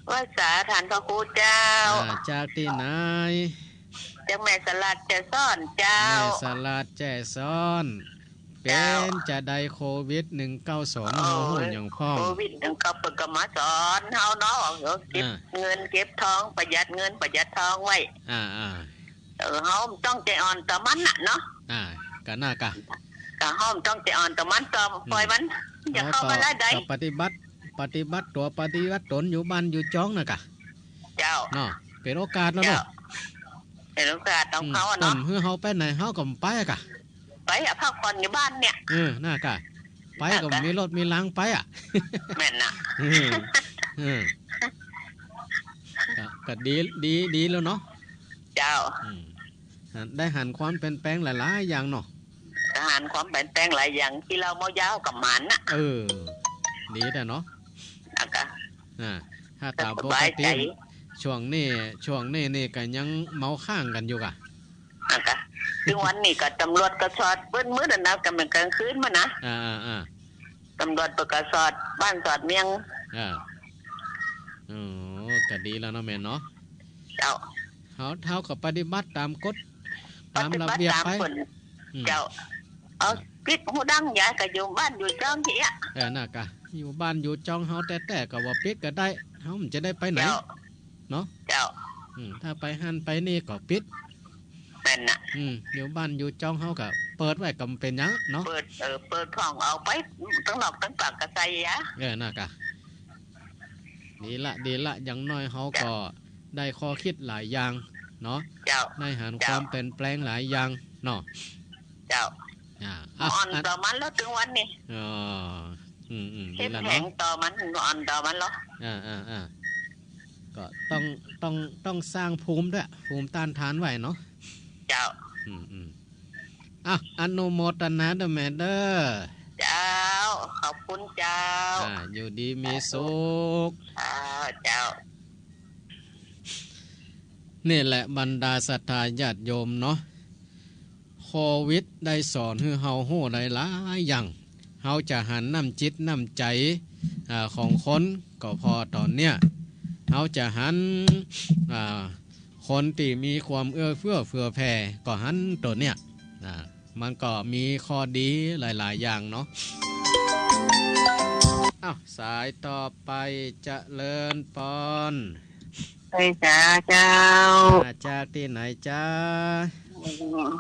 ไหว้สาท่านพระครูเจ้า อ่า จากตี้ไหน จากแม่สลาดแจ้ซ้อนเจ้า แม่สลาดแจ้ซ้อน เจ้า เป๋นจาใดโควิดหนึ่งเก้าสอง โอ้ย เฮาฮู้หยังพ่อง โควิดหนึ่งเก้า เปิ้นก็มาสอนเฮาเนาะ เก็บ อ่า เงินเก็บทอง ประหยัดเงินประหยัดทองไว้ อ่า อ่า เออ เฮาต้องใจ๋อ่อนต่อมันน่ะเนาะ อ่า ก็น่ากะ ก็เฮาต้องใจ๋อ่อนต่อมัน ต่อ อืม ปล่อยมัน อย่าเข้ามาละใด ก็ปฏิบัติ ปฏิบัติตั๋วปฏิบัติต๋นอยู่บ้านอยู่จองน่ะกะ เจ้า เนาะ เป๋นโอกาสแล้วเนาะ เจ้า เป๋นโอกาสของเฮาอะเนาะ อืม เปิ้นหื้อเฮาไปไหนเฮาก็ไปอะกะ ไปอะ พักผ่อนอยู่บ้านเนี่ย เออ น่ากะ ไปก็ น่ากะ มีรถมีลางไปอะ แม่นน่ะ เออ เออ ก็ ก็ดี ดี ดีแล้วเนาะ เจ้า อืม หัน ได้หันความเปลี่ยนแปลงหลายๆ อย่างเนาะ ได้หันความเปลี่ยนแปลงหลายอย่าง ตี้เหล้าเมายาก็หมานน่ะ เออ ดีแต่เนาะ อ่า ถ้าต๋ามปกติ ก็สบายใจ๋ ช่วงนี้ ช่วงนี้นี่ก็ยังเมาค้างกั๋นอยู่ก่ะ อ่ะกะ ตึงวันนี้ก็ตำรวจก็สอดเปิ้นมื้อนั้นนะ ก็เหมือนก๋างคืนมานะ อ่า อ่า อ่า ตำรวจเปิ้นก็สอดบ้านสอดเมือง อ่า อ๋อ ก็ดีแล้วเนาะแม่เนาะ เจ้า เฮา เฮาก็ปฏิบัติต๋ามกฎ ต๋ามระเบียบไป ปฏิบัติต๋ามเปิ้น อืม เจ้า เอา อ่า ปิดฮูดัง ยายก็อยู่บ้านอยู่จ้องเสีย เออ น่ะกะ อยู่บ้านอยู่จ้องเฮาแต๊ๆ ก็ว่าปิดก็ได้ เฮามันจะได้ไปไหน เจ้า เนาะ เจ้า อืม ถ้าไปหั้นไปนี่ก็ปิด แม่นน่ะ อืม อยู่บ้านอยู่จ้องเฮาก็เปิดไว้ก็บ่เป๋นหยังเนาะ เปิด เออ เปิดพ่องออกไปตังนอกตังปากก็ใส่ยา เออ น่ะกะ ดีละ ดีละ อย่างน้อยเฮาก็ เจ้า ได้ข้อคิดหลายอย่างเนาะ เจ้า ได้หัน เจ้า ความเปลี่ยนแปลงหลายอย่างเนาะ เจ้า อ่า อ่ะ อ่อน อ่ะ ต่อมันแล้วตึงวันนี้ อ๋อ อืม อืม เข้มแข็ง ดีละเนาะ ต่อมัน อ่อนต่อมันแล้ว อ่า อ่า อ่า ก็ต้อง ต้อง ต้องสร้างภูมิด้วย ภูมิต้านทานไว้เนาะ เจ้า อืม อืม อ่ะ อนุโมทนาเด้อแม่เด้อ เจ้า ขอบคุณเจ้า อ่า อยู่ดีมีสุข เจ้า เจ้า นี่แหละบรรดาศรัทธาญาติโยมเนาะ โควิดได้สอนหื้อเฮาฮู้หลายๆ อย่าง เฮาจะหันน้ำจิตน้ำใจ๋ อ่า ของคนก็ผ่อต๋อนเนี้ย เฮาจะหัน อ่า คนตี้มีความเอื้อเฟื้อเผื่อแผ่ก็หันตั๋วเนี้ย อ่า มันก็มีข้อดีหลายๆ อย่างเนาะ อ้าว สายต่อไป เจริญปอน ไหว้สาเจ้า มาจากตี้ไหนจ๊ะ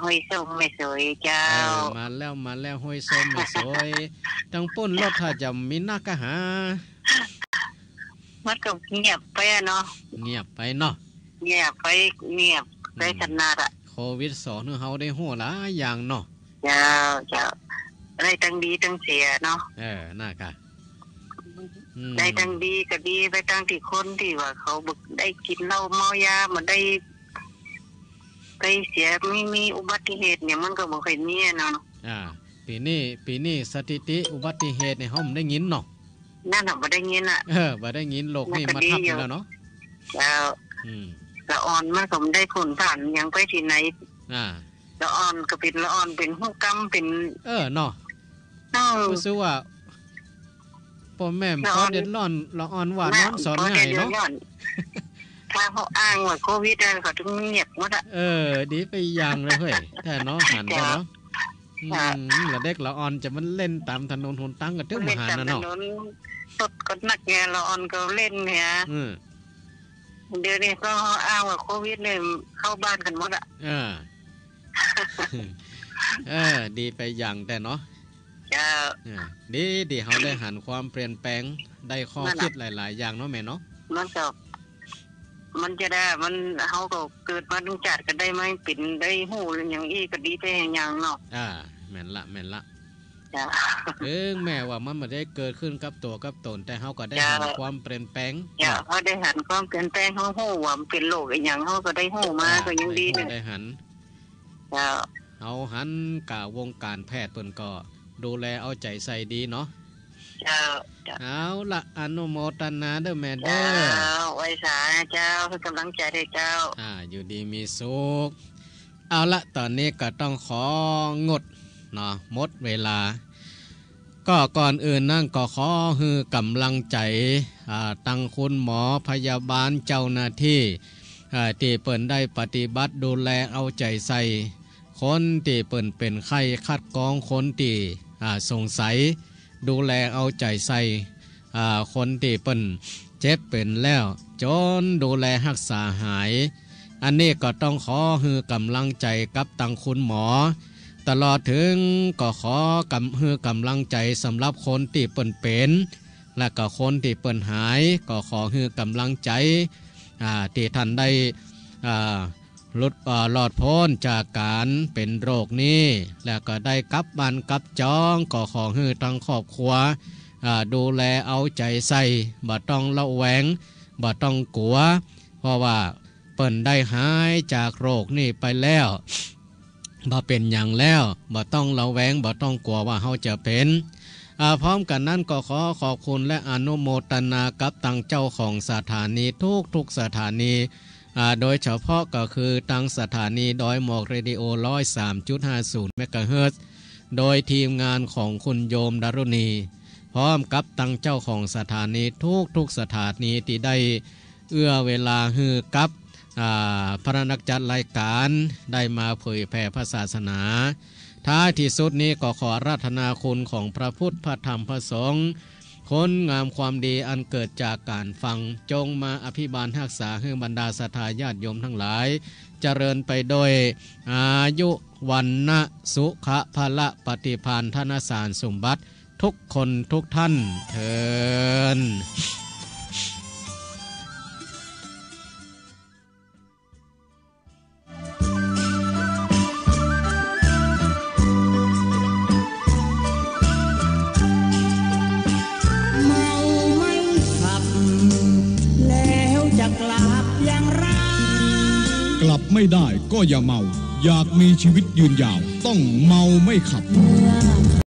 ห้วยส้มแม่สวยเจ้า เออ มาแล้ว มาแล้ว ห้วยส้มแม่สวย ตังปุ้นรถถ้าจะมีนักกะหา มันก็เงียบไปอะเนาะ เงียบไปเนาะ เงียบไป เงียบไป อืม ขนาดอะ โควิดสอนหื้อเฮาได้ฮู้หลายอย่างเนาะ เจ้า เจ้า ได้ตังดีตังเสียเนาะ เออ น่ากะ อืม ได้ตังดีก็ดีไปตังตี้คนตี้ว่าเขาบ่ได้กิ๋นเหล้าเมายา บ่ได้ไปเสีย มี มีอุบัติเหตุเนี่ยมันก็บ่ค่อยมีอะเนาะ อ่า ปี๋นี้ ปี๋นี้สถิติอุบัติเหตุเนี่ยเฮาบ่ได้ยินเนาะ นั่นน่ะ บ่ได้ยินอะ เออ บ่ได้ยิน โลกนี้มาทับไปแล้วเนาะ เจ้า อืม ละอ่อนมันก็บ่ได้ผลผ่านหยังไปตี้ไหน อ่า ละอ่อนก็เป๋นละอ่อน เป๋นฮูกำ เป๋น เออ เนาะ เออ รู้สึกว่า ป้อแม่บ่เดือดร้อน ละอ่อนว่านอนสอนง่ายเนาะ ถ้าเฮาอ้างว่าโควิดอะ เขาตึงเงียบหมดอะ เออ ดีไปอย่างเลยเฮ้ย แท้เนาะ หันไปเนาะ เจ้า อืม ละเด็กละอ่อนจะมันเล่นต๋ามถนนหนตางก็ตึงบ่หันน่ะเนาะ เล่นต๋ามถนน รถก็นักไง ละอ่อนก็เล่นไง อืม เดี๋ยวนี้ก็อ้างว่าโควิดเนี่ยเข้าบ้านกั๋นหมดอะ เออ เออ ดีไปอย่างแต๊เนาะ เจ้า เออ ดี ดี เฮาได้หันความเปลี่ยนแปลง ได้ข้อ นั่นน่ะ กึ๊ดหลายๆ อย่างเนาะแม่เนาะ มันก็ มันจะได้ มัน เฮาก็เกิดมาตึงจาติก็ได้มาเป๋น ได้ฮู้เรื่องหยังอี้ก็ดีไปอย่างเนาะ อ่า แม่นละ แม่นละ เจ้า เถิงแม้ว่ามันบ่ได้เกิดขึ้นกับตั๋วกับต๋น แต่เฮาก็ได้หัน เจ้า ความเปลี่ยนแปลง เจ้า เนาะ เฮาได้หันความเปลี่ยนแปลง เฮาฮู้ว่ามันเป๋นโรคอะหยัง เฮาก็ได้ฮู้มา อ่า ก็ยังดี ได้ฮู้ เนี่ย ได้หัน เจ้า เฮาหันกะวงก๋านแพทย์เปิ้นก็ดูแลเอาใจ๋ใส่ดีเนาะ เจ้า เจ้า เอาละ อนุโมทนาเด้อแม่เด้อ เจ้า ไหว้สาเจ้า เป๋นก๋ำลังใจ๋ด้วยเจ้า อ่า อยู่ดีมีสุข เอาละ ต๋อนนี้ก็ต้องของดเนาะ หมดเวลา ก็ก่อนอื่นนั้นก็ขอหื้อก๋ำลังใจ๋ อ่า ตังคุณหมอ พยาบาล เจ้าหน้าตี้ อ่า ตี้เปิ้นได้ปฏิบัติดูแลเอาใจ๋ใส่ คนตี้เปิ้นเป๋นไข้ คัดกรองคนตี้ อ่า สงสัย ดูแลเอาใจ๋ใส่ อ่า คนตี้เปิ้นเจ็บเป๋นแล้ว จ๋นดูแลฮักษาหาย อันนี้ก็ต้องขอหื้อก๋ำลังใจ๋กับตังคุณหมอ ตลอดเถิงก็ขอก๋ำ หื้อก๋ำลังใจ๋สำหรับคนตี้เปิ้นเป๋น และก็คนตี้เปิ้นหาย ก็ขอหื้อก๋ำลังใจ๋ อ่า ตี้ต้านได้ อ่า หลุด อ่า รอดป๊นจากก๋านเป๋นโรคนี้ และก็ได้กลับบ้านกลับจ้อง ก็ขอหื้อตังครอบครัว อ่า ดูแลเอาใจ๋ใส่ บ่ต้องระแวง บ่ต้องกั๋ว เพราะว่าเปิ้นได้หายจากโรคนี้ไปแล้ว บ่เป๋นหยังแล้ว บ่ต้องระแวง บ่ต้องกั๋วว่าเฮาจะเป๋น อ่า พร้อมกั๋นนั้นก็ขอขอบคุณและอนุโมตนากับตังเจ้าของสถานีทุกๆ สถานี อ่า โดยเฉพาะก็คือตังสถานีดอยหมอกเรดิโอ ร้อยสามจุดห้าศูนย์ เมกะเฮิรตซ์ โดยทีมงานของคุณโยมดารุณี พร้อมกับตังเจ้าของสถานีทุกๆ สถานีตี้ได้เอื้อเวลาหื้อกับ อ่า พระนักจัดรายก๋านได้มาเผยแผ่พระศาสนา ท้ายตี้สุดนี้ก็ขออาราธนาคุณของพระพุทธ พระธรรม พระสงฆ์ คุณงามความดีอันเกิดจากก๋านฟัง จงมาอภิบาลฮักษาหื้อบรรดาศรัทธาญาติโยมตังหลาย เจริญไปโดยอายุ วรรณะ สุขะ พละ ปฏิภาณ ธนสารสมบัติ ทุกคนทุกท่านเทอญ เมาไม่ขับ แล้วจะกลับอย่างไร กลับไม่ได้ก็อย่าเมา อยากมีชีวิตยืนยาว ต้องเมาไม่ขับ เมือง